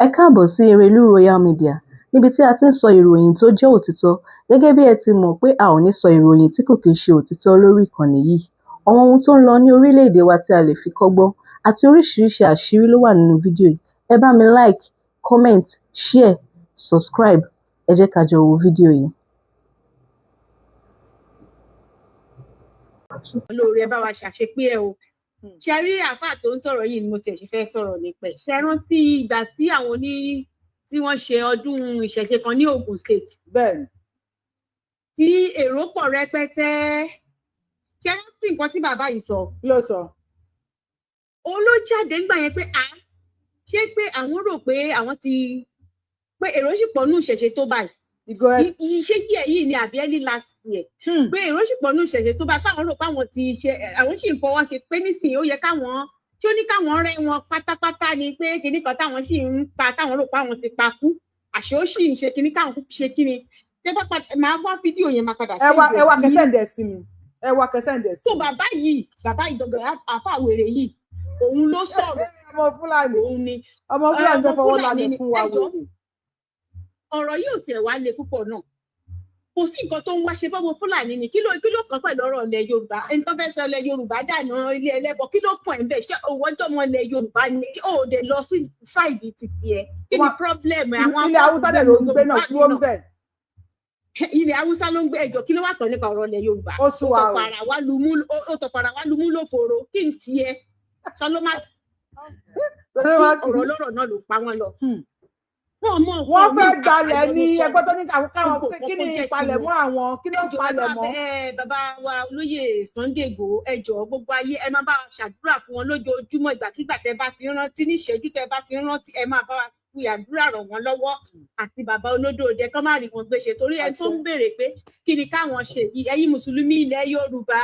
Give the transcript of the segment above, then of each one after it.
Ẹ káàbọ̀ sí Erelú Royal Media, níbi tí a ti ń sọ ìròyìn tó jẹ́ òtítọ́. Gẹ́gẹ́ bí ẹ ti mọ̀ pé a ò ní sọ ìròyìn tí kò kí ń ṣe òtítọ́ lórí ìkànnì yìí. Àwọn ohun tó ń lọ ní orílẹ̀-èdè wa tí a lè fi kọ́gbọ́n àti oríṣiríṣi àṣírí ló wà nínú fídíò yìí. Ẹ bá mi like, comment, share, subscribe. Ẹ jẹ́ ká jọ wo fídíò yìí. Olóore, ẹ bá wa ṣàṣepé ẹ o. Ṣe rí àáfàá tó ń sọ̀rọ̀ yìí ni mo tiẹ̀ ṣe fẹ́ sọ̀rọ̀ nípa ẹ̀. Ṣe rántí ìgbà tí àwọn oní tí wọ́n ṣe ọdún ìṣẹ̀ṣe kan ní Ogun State? Bẹ́ẹ̀ni. Tí èrò pọ̀ rẹpẹtẹ. Ṣe rántí nǹkan tí bàbá yìí sọ? Kí ló sọ? Òun ló jáde ńgbà yẹn pé a ṣé pé àwọn rò pé àwọn ti pé èrò sì pọ̀ nù ìṣẹ̀ṣe tó báyìí. Ìgò ẹ. Ṣé yíyẹ yìí ni àbí early last year, pé èrò sì pọ̀ nù ìṣẹ̀ṣe tó báyìí, káwọn rò pé àwọn ti ṣe, àwọn sì ń fọwọ́ ṣe pé nísìnyí ó yẹ káwọn tí ó ní káwọn rẹ́ wọn pátápátá ni, pé kinní kan táwọn sì ń pa, táwọn rò pé àwọn ti pa kú, àṣé ó sì ń ṣe kinní káwọn kú ṣe kinní. Tẹ bá padà máa wá fídíò yẹn, máa padà Ẹ wá, ẹ wá send ẹ̀ sí yín. Kẹsẹ̀ ń sí mi, ẹ wá kẹsẹ̀ ń sí So mi. bàbá yìí gangan, àfa wèrè yìí, òun ló sọ̀rọ̀. Ọmọ Fúlàní. Òun ni. Ọmọ Fúlàní tó Ọmọ fọwọ́ Fúlàní lálẹ́ ni. fún wa. Ẹ jọ̀ọ́. Wèrè. Ọ̀rọ̀ yìí ò tiẹ̀ wá le púpọ̀ náà, kò sí nǹkan tó ń wá ṣe fọ́mọ Fúlàní ni. Kí ló kàn pẹ̀lú ọ̀rọ̀ ilẹ̀ Yorùbá? Ẹni tó fẹ́ sọ ilẹ̀ Yorùbá dànù ilé ẹlẹ́bọ, kí ló kàn ẹ́ ń bẹ̀? Ṣé òwò ọjọ́ ilẹ̀ Yorùbá ni? Ṣé o dé lọ sí side títí ẹ? Kí ni problem àwọn Ilẹ̀ Haúsá dẹ̀ ló ń gbé náà, dúró ń bẹ̀. Ilẹ̀ Haúsá ló ń gbé. Ẹjọ́, kí ló wà tán nípa ọ̀rọ̀ ilẹ̀ Yorùbá? Ó sú wa o. Ó tọ̀fara wá lumú lóforo. Kí n tiẹ̀ sọ ló má ọ̀rọ̀ ọlọ́rọ̀ náà ló pa wọ́n lọ. Wọ́n mọ̀. Wọ́n fẹ́ gbalẹ̀ ní ẹgbẹ́ tó ní káwọn kí ni ìpalẹ̀mọ́ àwọn, kí ló ń palẹ̀mọ́? Bàbá wa olóyè Sunday Igboho, ẹ jọ̀ọ́, gbogbo ayé, ẹ máa bá wa ṣàdúrà fún wọn lójoojúmọ́. Ìgbàkigbà tẹ́ bá ti ń rántí, ní ìṣẹ́jú tẹ́ bá ti ń rántí, ẹ máa bá wa fi àdúrà ràn wọ́n lọ́wọ́ àti bàbá olódòdè, kọ́ má rí wọn gbé ṣe, torí ẹni tó ń béèrè pé kí ni káwọn ṣe yìí, ẹ̀yin mùsùlùmí ilẹ̀ Yorùbá,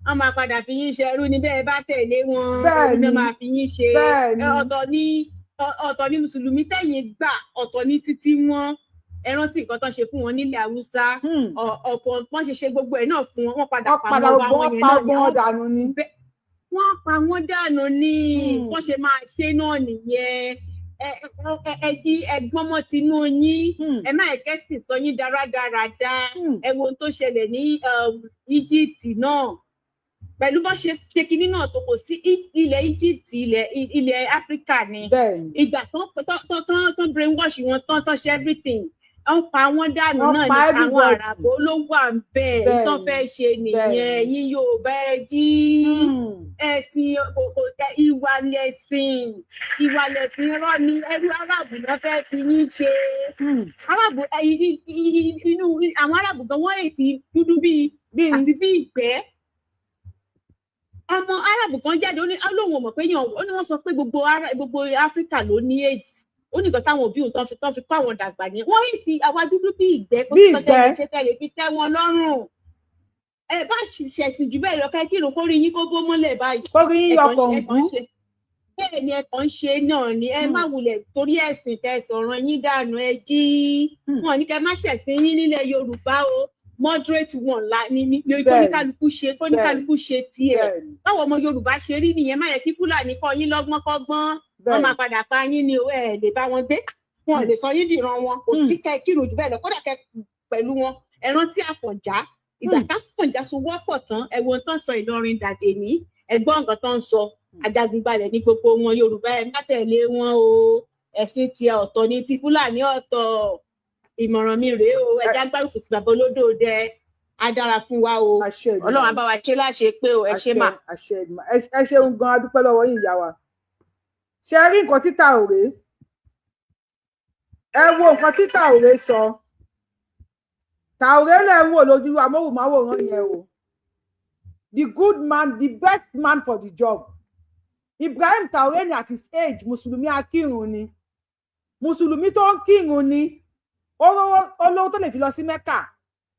wọ́n máa padà fi yín ṣẹrú ní bẹ́ẹ̀ bá tẹ̀lé wọn. Ẹrú náà máa fi yín ṣe. Ọ̀tọ̀ ní ọ̀tọ̀ ní mùsùlùmí tẹ̀yìn gbà, ọ̀tọ̀ ní títí wọn. Ẹ rántí nǹkan tó ṣe fún wọn nílẹ̀ Haúsá. Ọ̀pọ̀ wọ́n ṣe ṣe gbogbo ẹ̀ náà fún wọn, wọ́n padà pa wọn wá wọn yẹn náà ni wọ́n pa wọ́n dànù ní. Wọ́n ṣe máa ṣe náà nìyẹn. Ẹ jí ẹgbọ́n mọ́ tinú yín, ẹ má ẹ̀kẹ́ sì sọ yín dáradáradá. Ẹ wo ohun tó ṣẹlẹ̀ ní Egypt náà pẹ̀lú bó ṣe ṣe kinní náà tó kò sí ilẹ̀ Egypt, ilẹ̀ Áfíríkà ni. Ìgbà tán tán tán brainwash wọn tán tán ṣe everything, wọ́n pa wọ́n dànù náà ní. Àwọn àràbò ló wà ń bẹ̀ tán fẹ́ ṣe nìyẹn. Yín yóò bẹ́ẹ̀ jí ẹ̀sìn, ìwà lẹ̀sìn, ìwà lẹ̀sìn rọ́ ni. Ẹrú aráàbù náà fẹ́ fi yín ṣe. Aráàbù inú àwọn aráàbù gan, wọ́n ètí dúdú bíi àti bíi ìgbẹ́. Ọmọ aráàbù kan jáde, ó ní lóun ò mọ̀ pé yàn, ó ní wọ́n sọ pé gbogbo Áfíríkà ló ní AIDS. Ó ní nǹkan táwọn òbí òun tán fi kó àwọn dàgbà ní wọ́n yìí ti àwa dúdú bí ìgbẹ́, kó tó tẹ́lẹ̀ ṣe tẹ́lẹ̀ fi tẹ́ wọn lọ́rùn. Ẹ bá ṣẹ̀sìn jù bẹ́ẹ̀ lọ, ká kírun kó rí yín kó bó mọ́lẹ̀ báyìí. Kó rí yín yọkọ̀ ń kú. Bẹ́ẹ̀ ni, ẹ kàn ń ṣe náà ni. Ẹ má wulẹ̀ torí ẹ̀sìn tẹ́ sọ̀rọ̀ yín dànù. Ẹ jí wọn ní kẹ́ má ṣẹ̀sìn yín nílẹ̀ Yorùbá o. Moderate one la ni kóníkálukú ṣe, kóníkálukú ṣe tiẹ̀. Báwo ọmọ Yorùbá ṣe rí nìyẹn. Má yẹ kí Fúlàní kọ́ yín lọ́gbọ́n kọ́gbọ́n, wọ́n máa padà pa yín ni o. Ẹ lè bá wọn gbé, wọn lè sọ yín dìran wọn. Kò sí kẹ́ kírun jù bẹ́ẹ̀ lọ, kódà kẹ́ pẹ̀lú wọn. Ẹ rántí Àfọ̀njá, ìgbà táfọ̀njá so wọ́pọ̀ tán, ẹ wo tán sọ Ìlọrin dàdé ní ẹgbọ́n nǹkan tán ń sọ. Ajagunbalẹ̀ ní gbogbo wọn. Yorùbá, ẹ má tẹ̀lé wọn o. Ẹ̀sìn tiẹ̀ ọ̀tọ̀ ní ti Fúlàní ọ̀tọ̀. Ìmọ̀ràn mi rèé o. Ẹja gbárùkù ti bàbá olódòdẹ, á dára fún wa o. Ọlọ́run á bá wa ṣe láṣẹ pé o. Ẹ ṣe mà. Ẹ ṣeun gan, a dúpẹ́ lọ́wọ́ yín, ìyá wa. Ṣe rí nǹkan tí Traoré, ẹ wo nǹkan tí Traoré sọ. Traoré lẹ̀ ń wò lójú amóhùnmáwòrán yẹn o. The good man, the best man for the job, Ibrahim Traoré ni. At his age, mùsùlùmí akírun ni, mùsùlùmí tó ń kírun ni. Olówó tó lè fi lọ sí Mẹ́kà,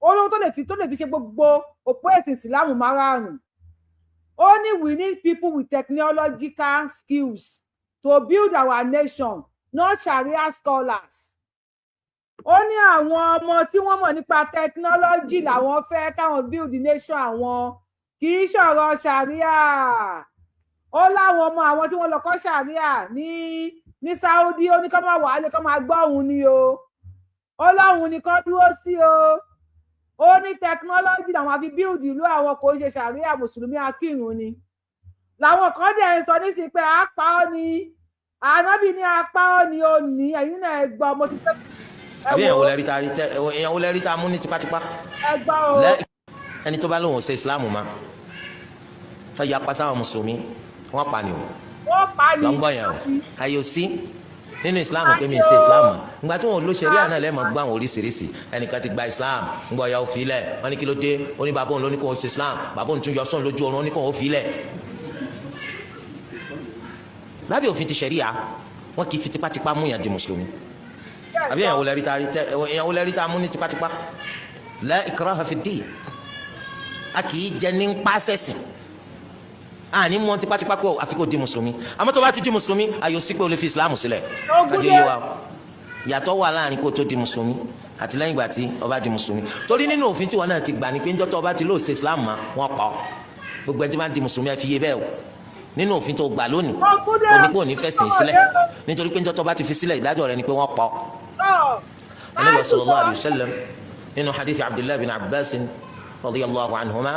olówó tó lè fi ṣe gbogbo òpó ẹ̀sìn ìsìlámù márààrún. Ó ní we need people with technological skills to build our nation, not Sharia scholars. Ó ní àwọn ọmọ tí wọ́n mọ̀ nípa technology làwọn fẹ́ káwọn build the nation àwọn, kì í ṣọ̀rọ̀ Sharia. Ó láwọn ọmọ àwọn tí wọ́n lọ kọ́ Sharia ní Ní Saudi, ó ní kó máa wà á lè kó máa gbọ́ òun ni o. Ó lóun ni kó dúró sí o. Ó ní technology làwọn àfi build ìlú àwọn, kò ń ṣe sàríà. Mùsùlùmí akírun ni. Làwọn kan dẹ̀ ń sọ nísìnyí pé àpá ọ ni ànábì ní apá ọ ni ó ní. Ẹ̀yin náà ẹ gbọ́, mo ti fẹ́. Àbí èèyàn wo lẹ rí ta rí tẹ, èèyàn wo lẹ rí ta mú ní tipátipá? Ẹ gbọ́ o. Ẹni tó bá lóun ò ṣe Islam ma, tó yapa sáwọn mùsùlùmí, wọ́n pa ni o. Wọ́n pa ni. Lọ́ngbọ̀n yẹn o, ayé o sí nínú Islam pé mi ń ṣe Islam mọ́. Ìgbà tí wọn ò lo ṣẹ̀ríà náà, lẹ́ẹ̀mọ́ gbọ́ àwọn oríṣiríṣi. Ẹnìkan ti gba Islam, ń gbọ́ ya, ó fi lẹ̀. Wọ́n ní kí ló dé? Ó ní bàbá òun ló ní kó o ṣe Islam. Bàbá òun tún yọ sọ́n lójú oorun, ó ní kó o fi lẹ̀. Lábẹ́ òfin ti ṣẹ̀ríà, wọn kì í fi tipátipá mú yàn di mùsùlùmí. Àbí èèyàn wo lẹ rí ta tẹ, èèyàn wo lẹ rí ta mú ní tipátipá? La ikraha fi ddin. A kì í jẹ ní pàṣẹsì àní mú wọn tipátipá pé àfi kó di mùsùlùmí. Àmọ́ tó bá ti di mùsùlùmí, ayò sí pé o lè fi Islam sílẹ̀. Kájọ yé wa o, yàtọ̀ wà láàrin kó o tó di mùsùlùmí àti lẹ́yìn ìgbà tí o bá di mùsùlùmí, torí nínú òfin tí wọn náà ti gbà ní pé njọ́ tó o bá ti lóò ṣe Islam mọ́, wọn pa ọ́. Gbogbo ẹni tí wọ́n di mùsùlùmí, ẹ fi yé bẹ́ẹ̀ o. Nínú òfin tó gbà lónìí, o ní kó o ní fẹ̀sìn sílẹ̀, nítorí pé njọ́ tó bá ti fi sílẹ̀, ìdájọ́ rẹ ni pé wọ́n pa ọ́. Ànábì sallallahu alayhi wa sallam, nínú hadith Abdullahi bin Abbas radiyallahu anhuma,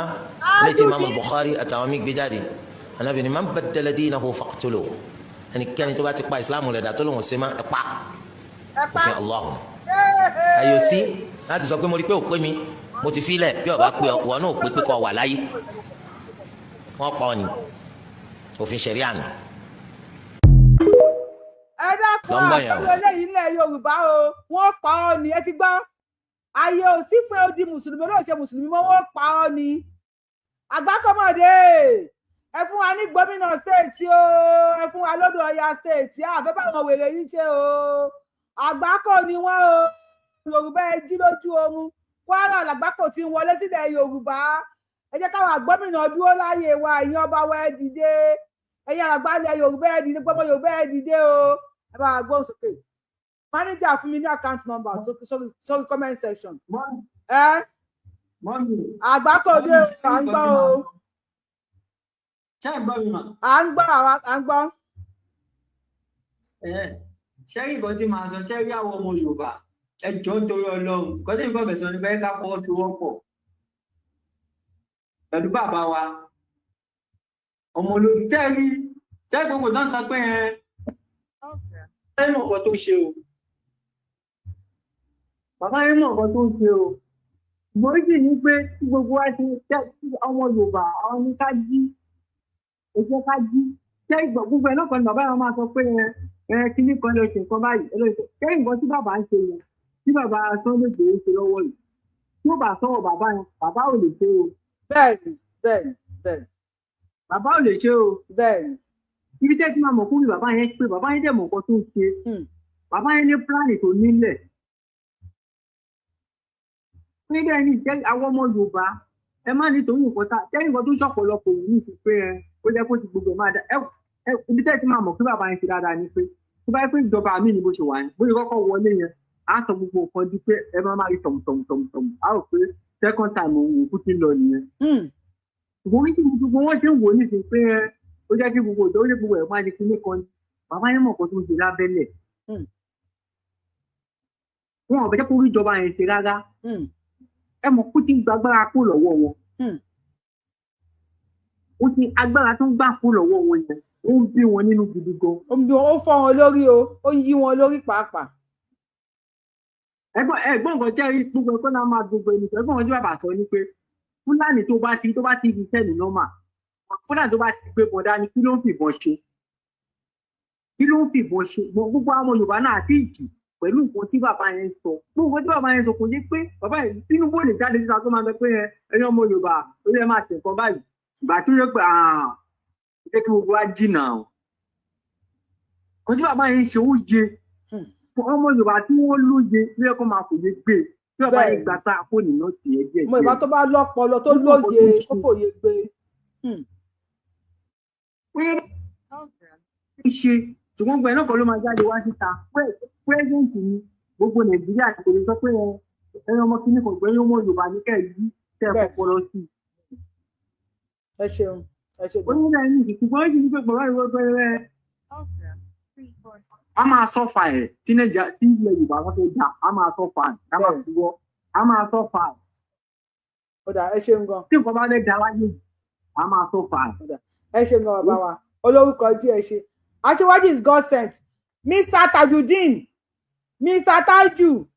létí imaamu Bukhari àtàwọn míì gbé jáde, Ànábì ní man baddala dinahu faqtuluhu. Ẹnikẹ́ni tó bá ti pa Islam rẹ̀ dà, tó lóun ṣe má, ẹ pa. Òfin Allah, ayò sí láti sọ pé mo rí pé ò pé mi, mo ti filẹ̀. Bí ọba pé ọ náà ò pé pé kọ́ wà láyé, wọ́n pa ọ ní òfin ṣẹ̀ríà nù. Ẹ dákun, àtọ́jú eléyìí ilẹ̀ Yorùbá o, wọ́n pa ọ́ ni. Ẹ ti gbọ́, ààyè ò sí fún odi mùsùlùmí olóòṣè mùsùlùmí mọ́, wọ́n pa ọ́ ni. Àgbákọ́mọ̀dé, ẹ fún wa ní gómìnà state o, ẹ fún wa lódò Ọya state. Àfẹ́ báwọn wèrè yìí ṣe o, àgbákò ni wọ́n o. Yorùbá, ẹ jí lójú oorun. Kwara làgbákò ti ń wọlé sílẹ̀ Yorùbá. Ẹ jẹ́ káwọn gómìnà dúró láàyè wa. Ẹ̀yin ọba wa, ẹ dìde. Ẹ̀yin àgbàlẹ̀ Yorùbá, ẹ dìde. Gbọ́mọ Yorùbá, ẹ dìde o. Ẹ bá wa gbóhùn sókè. Manager, fún mi ní account number sórí comment section. Ẹ àgbákò dé, à ń gbọ́ o. Ṣé ẹ̀ ń gbọ́ mi mà? À ń gbọ́, àwa à ń gbọ́. Ṣé rí nǹkan tí màá sọ? Ṣé rí àwọn ọmọ Yorùbá, ẹ jọ̀ọ́, nítorí Ọlọ́run, nǹkan tí nǹkan fẹ̀sọ̀ ni pé ká fọwọ́sowọ́pọ̀ pẹ̀lú bàbá wa ọmọ olórí. Ṣé rí, ṣé gbogbo tán sọ pé ẹ ẹ mọ̀ nǹkan tó ṣe o, bàbá yẹn mọ̀ nǹkan tó ń ṣe o. Gbòógì ni pé tí gbogbo wa ṣe ọmọ Yorùbá, àwọn ní ká jí, ẹ jẹ́ ká jí. Ṣé gbogbo ẹ̀ náà kan ní bàbá yẹn máa sọ pé ẹ ẹ kíní kan lè ṣe nǹkan báyìí, ẹ lè ṣe. Ṣé nǹkan tí bàbá ń ṣe yẹn, tí bàbá Sunday Igboho ń ṣe lọ́wọ́ yìí, tí ó bá sọ̀rọ̀ bàbá yẹn, bàbá ò lè ṣe o. bẹ́ẹ̀ni bẹ́ẹ̀ni bẹ́ẹ̀ni. Bàbá ò lè ṣe o. Ibi tẹ́ ti máa mọ̀ kúrò, bàbá yẹn pé bàbá yẹn dẹ̀ mọ̀ nǹkan tó ń ṣe. Bàbá yẹn ní plan tó nílẹ̀. Pé bẹ́ẹ̀ ni ìjẹ́ àwọn ọmọ Yorùbá, ẹ má nítorí nǹkan tá tẹ́lẹ̀, nǹkan tó ń ṣọ̀pọ̀lọpọ̀ yìí ní ìsìn pé ẹ ó jẹ́ kó ti gbogbo ẹ̀ máa dá ẹ. Ibi tẹ́ ti máa mọ̀ pé bàbá yẹn ti dáadáa ni pé tó bá yẹ pé ìjọba mi ni bó ṣe wà ní, bó ṣe kọ́kọ́ wọlé yẹn, á sọ gbogbo nǹkan di pé ẹ máa máa rí tọ̀mùtọ̀mùtọ̀mù, á rò pé second time òun òkú ti ń lọ nìyẹn. Ṣùgbọ́n ní kí gbogbo wọn ṣe ń wò ní ìsìn pé ẹ ó jẹ́ kí gbogbo ìjọ ó jẹ́ gbogbo ẹ̀ máa di kíní kan ni, bàbá yẹn mọ̀ nǹkan tó ń ṣe lábẹ́lẹ̀. Wọn ò fẹ́ jẹ́ kó rí ìjọba yẹn ṣe rárá. Ẹ mọ̀ kó ti ń gbàgbára kó lọ́wọ́ wọn. Ó ti agbára tó ń gbà kó lọ́wọ́ wọn yẹn, ó ń bí wọn nínú gidi gan. Ó ń bí wọn, ó fọ́ wọn lórí o, ó ń yí wọn lórí pàápàá. Ẹ̀gbọ́n, nǹkan jẹ́ gbogbo ẹ̀kọ́ náà máa gbogbo ẹni sọ. Ẹ̀gbọ́n, nǹkan tí bàbá sọ ni pé Fúlàní tó bá ti fi sẹ́ni normal, Fúlàní tó bá ti gbé bọ̀dá ni, kí ló ń fìbọn ṣe? Kí ló ń fìbọn ṣe? Gbogbo àwọn Yorùbá náà àti ìjì pẹ̀lú nǹkan tí bàbá yẹn sọ, gbogbo nǹkan tí bàbá yẹn sọ, kò yé pé bàbá yẹn Tinubu lè jáde síta tó máa sọ pé ẹ̀yin ọmọ Yorùbá, ó yẹ máa tẹ̀ nǹkan báyìí. Ìgbà tó yẹ pé jẹ́ kí gbogbo wa jìnnà o, nǹkan tí bàbá yẹn ń ṣe, ó yé ọmọ Yorùbá tí wọ́n lóye ló yẹ kó máa fòye gbé tí bàbá yẹn gbà tá a kó nínú tiẹ̀ díẹ̀. Ọmọ Yorùbá tó bá lọ́pọlọ, tó lóye, kó fòye gbé. Ṣe ṣùgbọ́n gbẹ náà kan ló máa jáde wá síta. President ni gbogbo Nàìjíríà, kò lè sọ pé ẹ ọmọ kìíní kan gbẹ̀yìn ọmọ Yorùbá ní kẹ́ ẹ yí tẹ́ ẹ fọpọlọ sí i. Ẹ ṣeun, ẹ ṣe. Ó ní náà ní ìsìn, ṣùgbọ́n ó sì ní pé bàbá ìwé pẹ́rẹ́ A máa suffer ẹ̀ tí Nàìjíríà, tí ilẹ̀ Yorùbá bá fẹ́ dà, a máa suffer ẹ̀ ká máa fi wọ́, a máa suffer ẹ̀. Ó dà, ẹ ṣeun gan. Tí nǹkan bá fẹ́ dà láyé, a máa suffer ẹ̀. Ẹ ṣeun gan, bàbá wa olórúkọ jí, ẹ ṣe. Aṣíwájú is God sent. Mr Tajudeen, Mr Taju,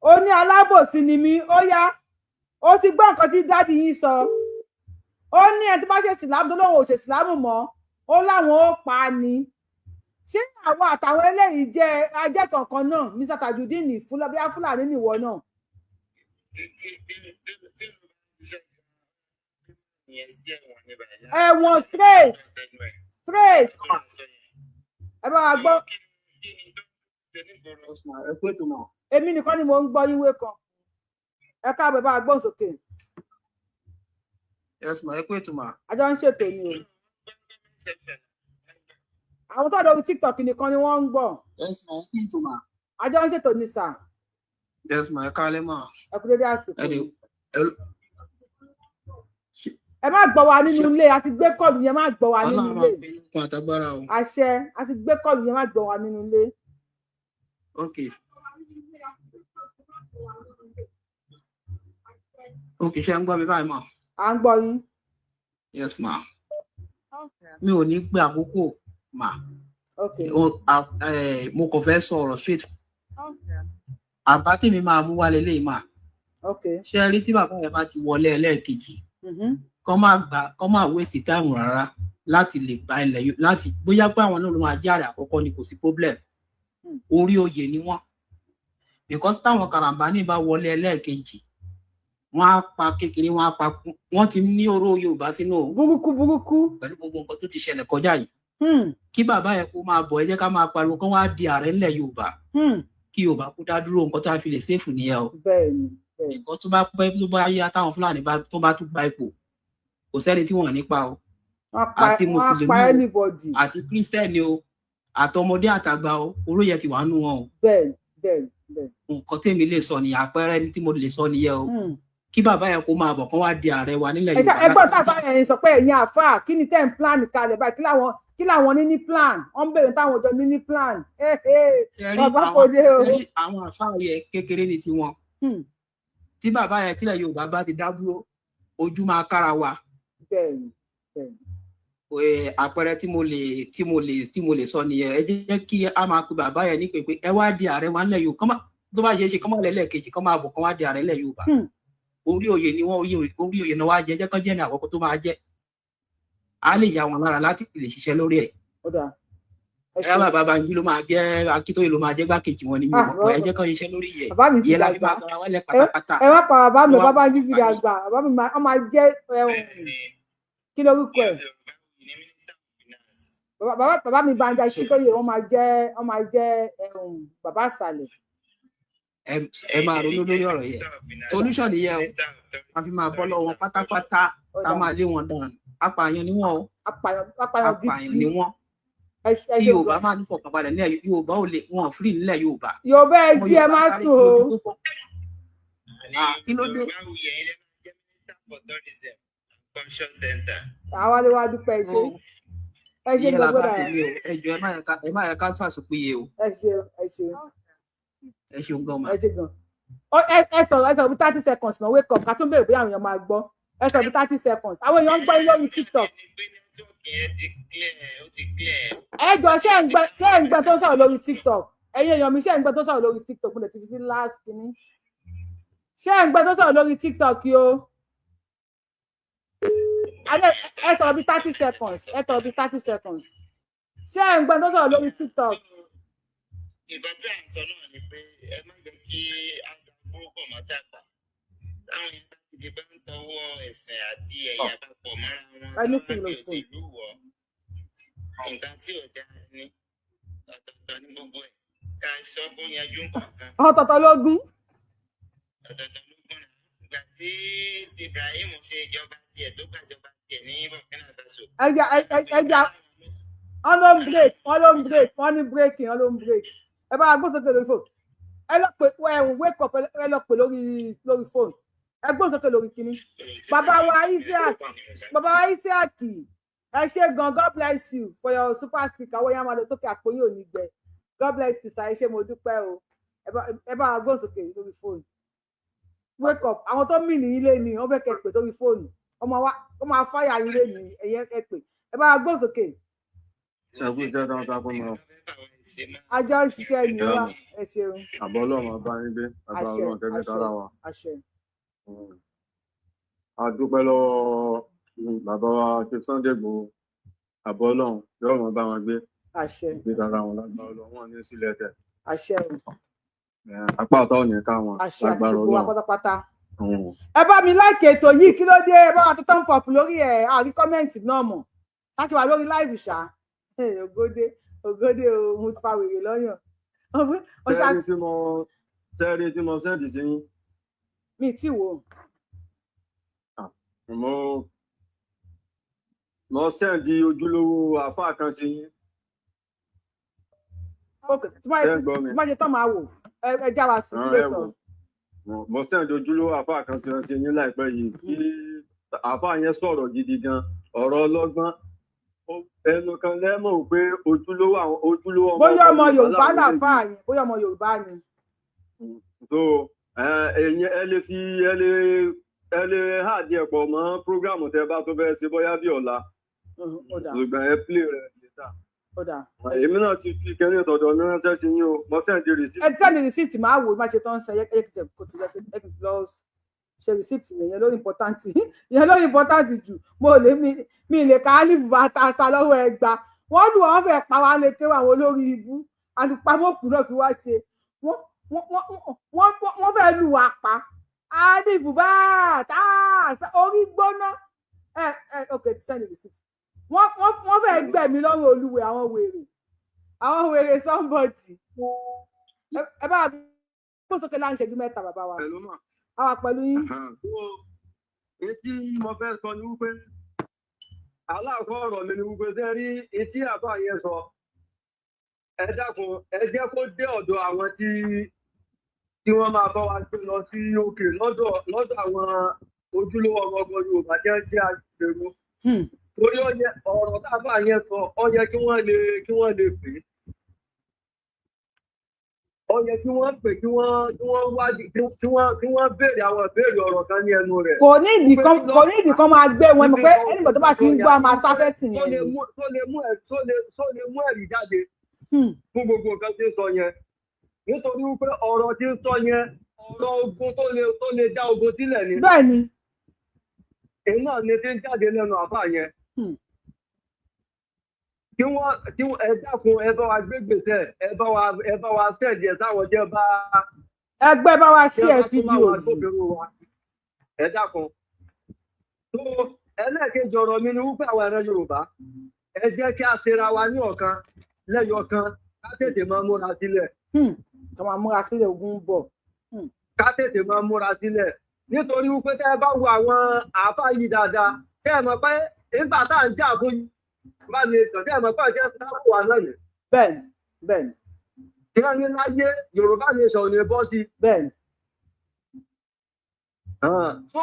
ó ní alábòsí ni mí. Ó yá, ó ti gbọ́ nǹkan tí daddy yín sọ. Ó ní ẹni tó bá ṣe sìlámù tó lóun ò ṣe sìlámù mọ́, ó láwọn ó pa á ní. Ṣé àwọn àtàwọn eléyìí jẹ́ ajẹ́ kankan náà? Mr Tajudeen, bíi Fúlàní nìwọ náà. Tí ìyẹn sí ẹ̀wọ̀n ní báyìí. Ẹ̀wọ̀n straight straight. Ẹ bá wa gbọ́. Kí ni tó ṣe nígboro? Ẹ kú ètò náà. Èmi nìkan ni mò ń gbọ́ yíwé kan. Ẹ káàbọ̀, ẹ bá wa gbóhùn sókè. Yes ma, ẹ kú ètò ma. Àjọ ń ṣètò ni o. Àwọn tó lórí TikTok nìkan ni wọ́n ń gbọ́. Yes ma, ẹ kú ètò ma. Àjọ ń ṣètò ni sà. Yes ma, ẹ káalẹ́ ma. Ẹ kú dédé àsìkò. Ẹ dẹ̀ ẹ. Ẹ má gbọ́ wa nínú ilé, a ti gbé call yẹn, má gbọ́ wa nínú Ọlọ́run máa ilé. fi yín kún àtagbára o. Àṣẹ, a ti gbé call yẹn, má gbọ́ wa nínú ilé. Ok, ṣé ń gbọ́ mi báyìí ma? À ń gbọ́ yín. Yes ma. Mi ò ní gbé àkókò ma. Ok. Mo kàn fẹ́ sọ ọ̀rọ̀ straight. Àbá tèmi máa mú wá leléyìí mà. Ok. Ṣé ẹ rí tí bàbá yẹn bá ti wọlé ẹlẹ́ẹ̀kejì, kọ́ má gbà, kọ́ má waste time rárá láti lè gba ilẹ̀ láti bóyá pé àwọn náà ló máa jẹ́ àrẹ àkọ́kọ́ ni, kò sí problem. Orí oyè ni wọ́n, because táwọn karambani bá wọlé ẹlẹ́ẹ̀kejì, wọ́n á pa kékeré, wọ́n á pa kú. Wọ́n ti ní oró Yorùbá sínú o. Burúkú burúkú. Pẹ̀lú gbogbo nǹkan tó ti ṣẹlẹ̀ kọjá yìí, kí bàbá yẹn kó máa bọ̀, ẹ jẹ́ ká máa pariwo kán wá di ààrẹ ńlẹ̀ Yorùbá, kí Yorùbá kó dá dúró. Nǹkan tó a fi lè safe nìyẹn o. bẹ́ẹ̀ni bẹ́ẹ̀ni Nǹkan tó bá pẹ́, tó bá yá, táwọn Fúlàní bá tó bá tún gba ipò, kò sẹ́ni tí wọ́n ní pa o. Wọ́n pa Àti wọ́n á mùsùlùmí pa o, anybody. àti kírísítẹ́nì o, àtọmọdé àtàgbà o, oró yẹn ti wà nù wọn o. bẹ́ẹ̀ni bẹ́ẹ̀ni bẹ́ẹ̀ni. Nǹkan tèmi lè sọ nìyẹn, àpẹẹrẹ ní tí mo lè sọ nìyẹn o. Kí bàbá yẹn kó máa bọ̀, kán wá di ààrẹ wa nílẹ̀ Ẹ Yorùbá. Ẹgbọ́n tá a fà yẹn sọ pé ẹ̀yin àáfàá, kí ni tẹ́ ń plan kalẹ̀ báyìí? Kí làwọn ní ní plan? Wọ́n ń béèrè táwọn ọjọ́ ní ní plan. Ṣe rí Bàbá àwọn kò dé o. Ṣe rí àwọn àfáà yẹn, kékeré ní tiwọn. Tí bàbá yẹn, tílẹ̀ Yorùbá bá ti dá dúró, ojú máa kára wa. bẹ́ẹ̀ni bẹ́ẹ̀ni. Àpẹẹrẹ tí mo lè sọ nìyẹn. Ẹ jẹ́ kí a máa pe bàbá yẹn ní pé ẹ wá di ààrẹ wa nílẹ̀ Yorùbá. Tó bá ṣeé ṣe, kán má lẹ́lẹ́kejì, kán máa bọ̀, kán wá di ààrẹ nílẹ̀ Yorùbá. Orí oyè ni wọ́n, orí oyè náà wá jẹ. Jẹ́ kán jẹ́ ní àkọ́kọ́ tó máa jẹ́, á lè yá wọn lára láti lè ṣiṣẹ́ lórí ẹ̀. Ó dáa, ẹ Ẹ ṣeun. bàbá Banji ló máa jẹ́, Akíntóyè ló máa jẹ́ gbákejì wọn ni, mi ò Ah, mọ̀ pé ẹ jẹ́ kán ṣiṣẹ́ lórí yẹ. Bàbá mi ti Ìyẹn la fi dàgbà. máa gbára wálẹ̀ pátápátá. Ẹ má pa bàbá mi. Wọ́n á Bàbá yìí ti pa ní. dàgbà. Bàbá mi máa, wọ́n máa jẹ́ ẹ̀hún, kí lorúkọ ẹ̀, bàbá mi Banji Akíntóyè, wọ́n máa jẹ́ ẹ̀hún, bàbá àṣàlẹ̀. Ẹ máa ronú lórí ọ̀rọ̀ yẹn. Solution nìyẹn o, a fi máa bọ́ lọ́wọ́ wọn pátápátá. Ó tá dáa. Máa lé wọn dànù. Apààyàn ni wọ́n o. Apààyàn, apààyàn Apààyàn gidi. ni wọ́n. Ẹ Kí ṣe Yorùbá gan. máa ní fọkànbalẹ̀ nílẹ̀ Yorùbá, ò lè wọn free nílẹ̀ Yorùbá. Yorùbá, ẹ Ọmọ jí, ẹ Yorùbá má sáré sùn o. lójú pópó. Ah, kí ló dé? Yorùbá wuyì, ẹ̀yin lè máa jẹ́ Minister for Tourism and Culture Center. Àwa lè wá dúpẹ́. Ẹ ṣe, ẹ ṣe Ìyẹn la gbogbo bá dára. tèmi o. Ẹ jọ̀ọ́, ẹ má yẹ ká sàṣùpìyè o. Ẹ ṣe, ẹ ṣe. Ẹ ṣeun gan ma. Ẹ ṣe gan. Ẹ sọ̀rọ̀ bí 30 seconds náà. Wake up, ká tún béèrè bóyá àwọn èèyàn máa gbọ́. Ẹ sọ̀rọ̀ bí 30 seconds. Àwọn èèyàn ń gbọ́ yín lórí TikTok. Ní pé network yẹn ti clear, ó ti clear. Ẹ jọ, ṣé ẹ ń gbọ́ tó ń sọ̀rọ̀ lórí TikTok? Ẹ̀yin èèyàn mi, ṣé ẹ ń gbọ́ tó ń sọ̀rọ̀ lórí TikTok? Mo lè ti fi sí last kínní. Ṣé ẹ ń gbọ́ tó ń sọ̀rọ̀ lórí TikTok yìí o? Ẹ sọ̀rọ̀ bí 30 seconds, ẹ sọ̀rọ̀ bí 30 seconds. Ṣé ẹ ń gbọ́ tó ń sọ̀rọ̀ lórí TikTok? Nǹkan tí à ń sọ náà ni pé ẹ má jẹ́ kí á da burúkú mọ́ sàpà. Táwọn yẹn bá ti di bá ń tọwọ́ ẹ̀sìn àti ẹ̀yà papọ̀ mọ́ra wọn, Ẹni táwọn sùúrù fi fún. òṣèlú wọ̀, nǹkan tí ò dáa ni. Ọ̀tọ̀ọ̀tọ̀ ní gbogbo ẹ̀, ká sọ kó yanjú nǹkan. Ọ̀tọ̀ọ̀tọ̀ lógún. Ọ̀tọ̀ọ̀tọ̀ ló gbọ́n náà. Ìgbà tí Ibrahim ṣe ìjọba tiẹ̀, tó gbàjọba tiẹ̀ ní Burkina Faso. Ẹja ẹja, wọn ló ń break, wọn ló ń break, wọn ní breaking, wọn ló ń break. Ẹ bá wa gbóhùn sókè lórí fóònù. Ẹ lọ pè ẹhùn, wake up, ẹ lọ pè lórí fóònù. Ẹ gbóhùn sókè lórí kínní. Bàbá wa Isiaq, bàbá wa Isiaq, Ẹ ṣé gan, God bless you for your super sticker. Owó yẹn á máa lọ sókè, àpò yóò ní gbẹ. God bless you sir. Ẹ ṣé, mo dúpẹ́ o. Ẹ bá wa gbóhùn sókè lórí fóònù. Wake up. Àwọn tó mì ní ilé ni wọ́n fẹ́ kẹ́ pè sórí fóònù. Ọmọ wa ó máa fáyà yín lé ní ẹ̀yẹ. Ẹ pè, ẹ bá wa gbóhùn sókè. Ṣẹ́gun iṣẹ́ takuntakun mọ́. Àjọ ń ṣiṣẹ́ ni wá, ẹ ṣeun. Àbọ̀ Ọlọ́run ọba yín gbé àbá. Àṣẹ. Ọlọ́run tẹ́lẹ̀ Àṣẹ. tara wa. Àṣẹ. A dúpẹ́ lọ́wọ́ bàbá wa Chief Sunday Igboho. Àbọ̀ Ọlọ́run yóò mọ̀ bá wọn gbé. Àṣẹ. Gbé tara wọn lágbára Ọlọ́run, wọn ní sílẹ̀ tẹ̀. Àṣẹ o. Apá ọ̀tá ò ní ká wọn. Àṣẹ àti Lágbára gbogbo wa Ọlọ́run. pátápátá. Ẹ bá mi like ètò yìí. Kí ló dé? Ẹ bá wa tó thumb up lórí ẹ. Àrí comment náà mọ̀ láti wà lórí live ṣá. Ògòdè, ògòdè o, mo ti fa wèrè lọ́yàn. Ó ṣá. Sẹ́ẹ̀rí tí mo send sí yín? Mi tí wò. Mo send ojúlówó àáfàá kan sí yín. Ok, tí má Ṣé ń gbọ́ mi? tí má ṣe tán máa wò. Ẹ já wa sí. Kí ló Ẹ sọ? wò. Mo send ojúlówó àáfàá kan sí yín láìpẹ́ yìí, kí àáfàá yẹn sọ̀rọ̀ gidi gan, ọ̀rọ̀ ọlọ́gbọ́n. Ẹnu kan lẹ́mọ̀ pé ojúlówó, àwọn ojúlówó ọmọ Bóyá ọmọ Yorùbá làwọn làfáà yẹn, bóyá ọmọ Yorùbá ni. So ẹ̀yin ẹ lè fi ẹ lè add ẹ̀ pọ̀ mọ́ program tẹ bá tó fẹ́ ṣe, bóyá bí ọ̀la. Ó dà. Ṣùgbọ́n ẹ play rẹ̀ later. Ó dà. Èmi náà ti fi kẹ́rin tọ̀dọ̀ mi ránṣẹ́ sí yín o, mo send receipt. Ẹ send receipt, máa wò má ṣe tán ṣe. Ẹ kìtẹ kò tí ẹ kìtẹ lọ ṣe receipt yẹn. Yẹn ló important, yẹn ló important jù. Mo lè mi lè ká álìfù bá ta sa lọ́wọ́ ẹ gbà. Wọ́n lù wọ́n fẹ́ pa wá lè kéwà. Àwọn olórí ibú alùpàmọ́kù náà fi wá ṣe. Wọ́n fẹ́ lù wá pa. Álìfù bá ta sa orí gbóná. Ẹ ok, ti send receipt. Wọ́n fẹ́ gbẹ̀mí lọ́rùn olúwe. Àwọn wèrè, àwọn wèrè somebody. Ẹ bá gbó sókè láàrin ìṣẹ́jú 3, bàbá wa. Hello, ma. A wà pẹ̀lú yín. So etí mo fẹ́ sọ ni wípé, aláàkọ́ ọ̀rọ̀ mi ni wípé, ṣe rí etí àbá yẹn sọ, ẹ dákun, ẹ jẹ́ kó dé ọ̀dọ̀ àwọn tí wọ́n máa bá wa gbé lọ sí òkè, lọ́dọ̀ àwọn ojúlówó ọmọ ọmọ Yorùbá tí wọ́n jẹ́ agbèrò, torí ó yẹ ọ̀rọ̀ tábà yẹn sọ, ó yẹ kí wọ́n lè pè é, ó yẹ kí wọ́n pè, kí wọ́n wádìí, kí wọ́n béèrè àwọn ìbéèrè ọ̀rọ̀ kan ní ẹnu rẹ̀. Kò ní ìdí kan máa gbé wọn mọ̀ pé ẹnìbọ̀ tó bá ti ń gbọ́ a máa sáfẹ́sì tó yẹn lè ni. mú tó lè mú ẹ tó lè mú ẹ̀rí jáde fún gbogbo nǹkan tí ń sọ yẹn, nítorí wípé ọ̀rọ̀ tí ń sọ yẹn, ọ̀rọ̀ ogun tó lè dá ogun sílẹ̀ ni. Bẹ́ẹ̀ ni. Èyí náà ni tí ń jáde lẹ́nu àbá yẹn. Kí wọ́n ẹ dákun, ẹ bá wa gbé gbèsè, ẹ bá wa send ẹ̀ sáwọn jẹ́ bá Ẹgbẹ́ bá wa ṣí tí ẹ wọ́n bá tún fídíò máa wá yìí. agbófinró wa, ẹ dákun. Tó ẹlẹ́ẹ̀kejì ọ̀rọ̀ mi ni wípé àwọn ẹran Yorùbá, ẹ jẹ́ kí a ṣera wa ní ọ̀kan lẹ́yọ kan, ká tètè máa múra sílẹ̀. Ká máa múra sílẹ̀, ogun ń bọ̀. Ká tètè máa múra sílẹ̀, nítorí wípé tẹ́ ẹ bá wo àwọn àáfàá yìí dáadáa, tẹ́ ẹ mọ̀ pé nígbà tá à ń jà fún Yorùbá nation, tẹ́ ẹ mọ̀ pé ọ̀jẹ̀ sábà wà náà yẹn. Bẹ́ẹ̀ni, bẹ́ẹ̀ni. Kí wọ́n ní láyé, Yorùbá nation ò ní bọ́ sí. Bẹ́ẹ̀ni. So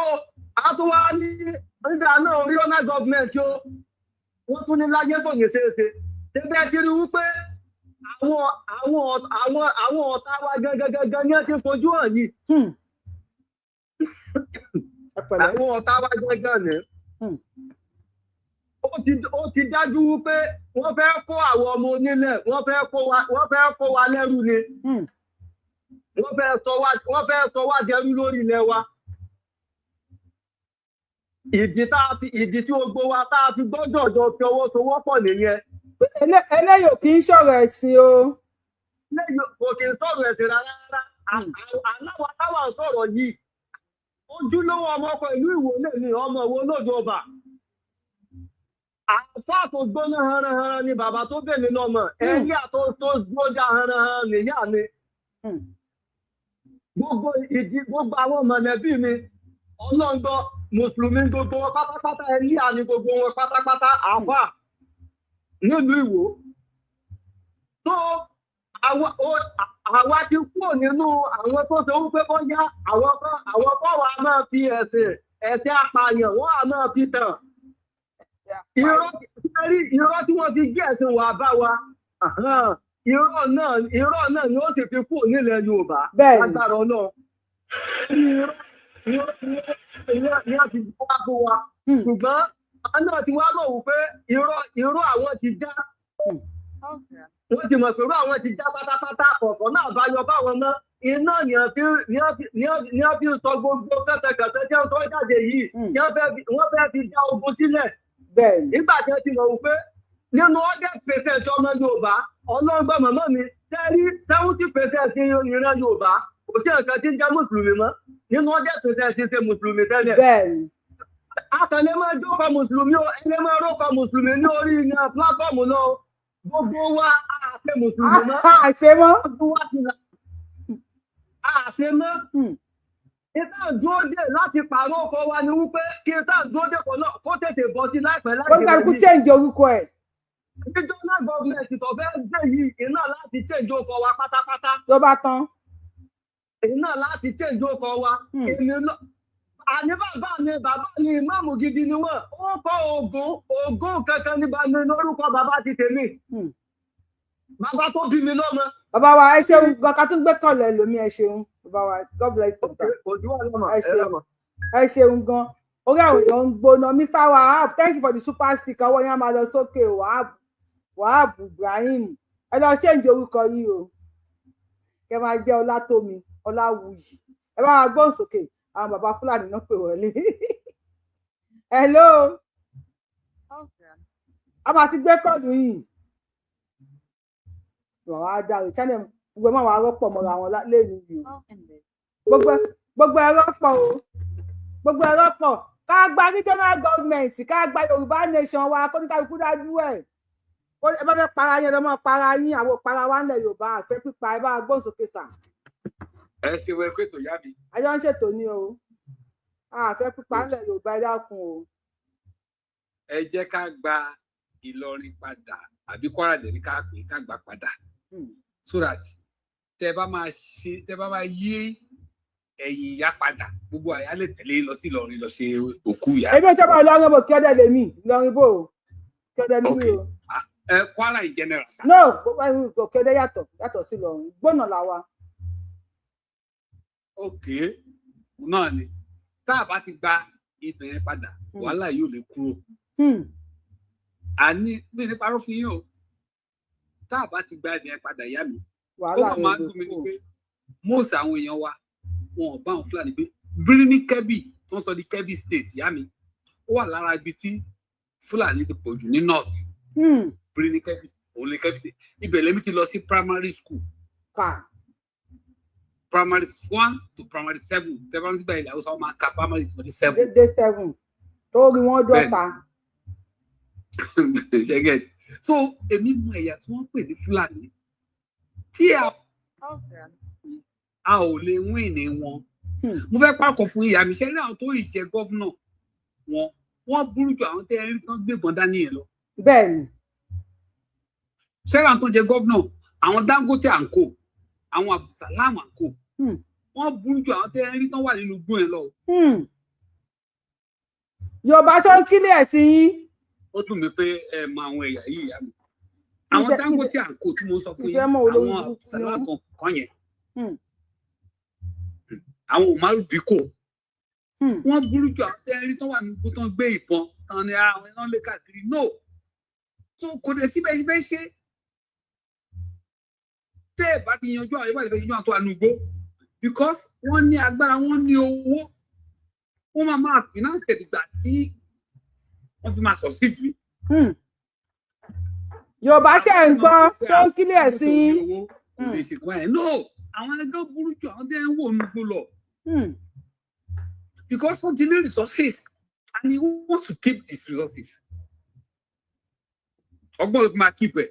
a tún wá ní nígbà náà, regional government o, wọ́n tún ní láyé tó ní ṣeéṣe. Ṣé bẹ́ẹ̀ ti rí wípé àwọn ọ̀tá wa gangan gangan ní ẹ ti fojú hàn yìí? Àwọn ọ̀tá wa gangan ni. Ó ti dájú wípé wọ́n fẹ́ kó àwọn ọmọ onílẹ̀, wọ́n fẹ́ kó wa lẹ́rú ni. Wọ́n fẹ́ sọ wá dẹrú lórí ilẹ̀ wa. Ìdí tí gbogbo wa tá a fi gbọ́dọ̀ jọ fi ọwọ́ sowọ́pọ̀ nìyẹn. Eléyìí ò kì í sọ̀rọ̀ ẹ̀sìn o. Eléyìí kò kì í sọ̀rọ̀ ẹ̀sìn rárá rárá. Aláwa táwa ń sọ̀rọ̀ yìí, ojúlówó ọmọ ọkọ ìlú Ìwó lè ní ọmọ Ìwó lójú ọba. Àfáà tó gbóná hanranhanran ni bàbá tó bèmí lọ́mọ. Ẹ̀yà tó gbójà hanranhanran nìyá mi. Gbogbo ìdí, gbogbo àwọn mọ̀lẹ́bí mi, ọlọ́ngbọ́, mùsùlùmí gbogbo wọn pátápátá, ẹlíà ni gbogbo wọn pátápátá, àfáà nílùú Ìwó. Tó àwa ti kúrò nínú àwọn tó ṣe wípé bóyá àwọn kan wà máa fi ẹ̀sìn apààyàn, wọ́n á máa fi tàn. Irọ́. Ẹ rí irọ́ tí wọ́n fi gbé ẹ̀sìn wa bá wa, irọ́ náà ni ó sì fi kúrò nílẹ̀ Yorùbá lágbára Ọlọ́run. Irọ́ irọ́ ni wọ́n ti wá fún wa, ṣùgbọ́n àwọn náà ti wá mọ̀ wípé irọ́ àwọn ti já. Wọ́n ti mọ̀ pé irọ́ àwọn ti já pátápátá, kọ̀ọ̀kan náà bá yọ báwọn mọ́. Iná ni wọ́n fi ń sọ gbogbo kẹ́tẹkẹ̀tẹ tí wọ́n sọ jáde yìí, wọ́n fẹ́ fi dá ogun sílẹ̀. Nígbà tí wọ́n ti mọ̀ wípé nínú 100% ọmọ Yorùbá, ọlọ́ngbọ́n màmá mi tẹ́rí, 70% ìran Yorùbá kò sí nǹkan tí ń jẹ́ mùsùlùmí mọ́. Nínú 100% ṣe mùsùlùmí tẹ́lẹ̀. Akànlẹ̀ máa jókòó mùsùlùmí o, ẹni máa rókọ mùsùlùmí ní orí ìyẹn platform lọ. Gbogbo wa àṣẹ mùsùlùmí mọ́. Àṣẹ mọ́. Gbogbo wa ti là àṣẹ mọ́. Ìta dúró dè láti pààrọ̀ ọkọ̀ wa ni wípé kí ìta dúró dè kó tètè bọ́ sí láìpẹ́ láì. Kó kálukú change orúkọ ẹ̀. Regional government tó fẹ́ gbé yìí, iná láti change orúkọ wa pátápátá. Tó bá tán. Iná láti change orúkọ wa. Èmi lọ àní bàbá mi ìmáàmù gidi ni wọ́n. Ó kọ́ Ògún, Ògún kankan ní bá mi lórúkọ bàbá ti tèmi. Bàbá tó bí mi lọ́mọ. Bàbá wa, ẹ ṣeun gan. Ká tún gbé kọlẹ lómi. Ẹ ṣeun, bàbá wa. God bless you, sir. Ẹ ṣeun, ẹ ṣeun gan. Orí àwọn èèyàn ń gbóná. Mr Wahab, thank you for the super stick. Ọwọ́ yẹn á máa lọ sókè. Wahab, Wahab Ibrahim, ẹ lọ change orúkọ yìí o, kẹ máa jẹ́ Ọlátómi Ọláwùyí. Ẹ bá wa gbóhùn sókè. Àwọn bàbá Fúlàní náà pè wọlé. Hello, a máa ti gbé call yìí. Wàá dàrú channel gbogbo ẹ, máa wàá rọ́pò mọ́ra wọn lẹ́nu yìí o. Gbogbo ẹ rọ́pò o, gbogbo ẹ rọ́pò. Ká gba regional government, ká gba Yorùbá nation wa, kó ní kálukú dájú ẹ̀. Ẹ bá fẹ́ para yín, ẹ lọ́ mọ́ para yín. Àwọn para wa ńlẹ̀ Yorùbá àfẹ́ pípa. Ẹ bá gbóhùn sókè sà. Ẹ ṣe wẹ pé tó yá mi. Àjọ ń ṣètò ní o. Àfẹ́ pípa ńlẹ̀ Yorùbá, ẹ dákun o. Ẹ jẹ́ ká gba Ìlọrin padà, àbí Kwara dẹ̀ ní ká pè é, ká gbà padà, so that tẹ bá máa ṣe, tẹ bá máa yí ẹ̀yìn ìyá padà, gbogbo àyà lè tẹ̀lé lọ sí Ìlọrin lọ ṣe òkú ìyá. Èmi ò sábà Ìlọrin bò, kí ọdẹ lèmi. Ìlọrin bò, kí ọdẹ níbí o. Ẹ Kwara in general. No, kí ọdẹ yàtọ̀ sí Ìlọrin, gbọ́nà làwa. Ok, náà ni tá a bá ti gba ibẹ̀ yẹn padà, wàhálà yóò lè kúrò. Àní bí ní parọ́ fún yín o, tá a bá ti gba ibẹ̀ yẹn padà, ìyá mi, ó kàn máa ń dùn mí ni pé most àwọn èèyàn wa, wọn ò bá àwọn Fúlàní gbé. Birni Kebbi tó ń sọ di Kebbi State, ìyá mi, ó wà lára ibi tí Fúlàní ti pọ̀ jù ní north. Birni Kebbi, òun lè Kebbi State. Ibẹ̀ lèmi ti lọ sí primary school, primary 1 to primary 7. Tẹ́fọ́n síbẹ̀, ilẹ̀ Haúsá, wọn máa ka primary to the 7. Dé 7 tó rí wọn dọ́ta. Ṣẹ́gẹ̀ so èmi mọ ẹ̀yà tí wọ́n pè ní Fúlàní tí a ò lè win ní wọn. Mo fẹ́ pàkọ́ fún ìyá mi, ṣẹ́rí àwọn tó ì jẹ́ governor wọn, wọ́n burú ju àwọn tẹ́ ẹ rí tán gbébọn dání yẹn lọ. Ṣẹ́rí àwọn tó jẹ́ governor, àwọn Dangote and co, àwọn Abdulsalam and co, wọ́n burú ju àwọn tẹ́ ẹ rí tán wà nínú igbó yẹn lọ. Yorùbá ṣó ń kílẹ̀ sí yín. Ó dùn mí pé ẹ mọ àwọn ẹ̀yà yìí, ìyá mi. Àwọn Dangote and co tí mo sọ fún yín, àwọn Abdulsalam kan yẹn, àwọn Umaru Dikko, wọ́n burú ju àwọn tẹ́ ẹ rí tán wà nínú igbó tán gbé ìbọn tán ni àwọn iná lé káàkiri. No, so kò dé síbẹ̀ ṣe fẹ́ ṣe tẹ́ ẹ bá ti yanjú àwọn, ìbá ti fẹ́ yanjú àwọn tó wà nínú igbó, because wọ́n ní agbára, wọ́n ní owó, wọ́n máa finance ìgbà tí wọ́n fi máa succeed ní. Yorùbá ṣe ń gbọ́, ṣó ń kílẹ̀ sí yín. Kò lè ṣe kọ́ ẹ̀. No, àwọn ẹgbẹ́ burú ju àwọn tẹ́ ń wò nínú igbó lọ, because wọ́n ti ní resources and he wants to keep his resources. Ọgbọ́n ló fi máa keep ẹ̀.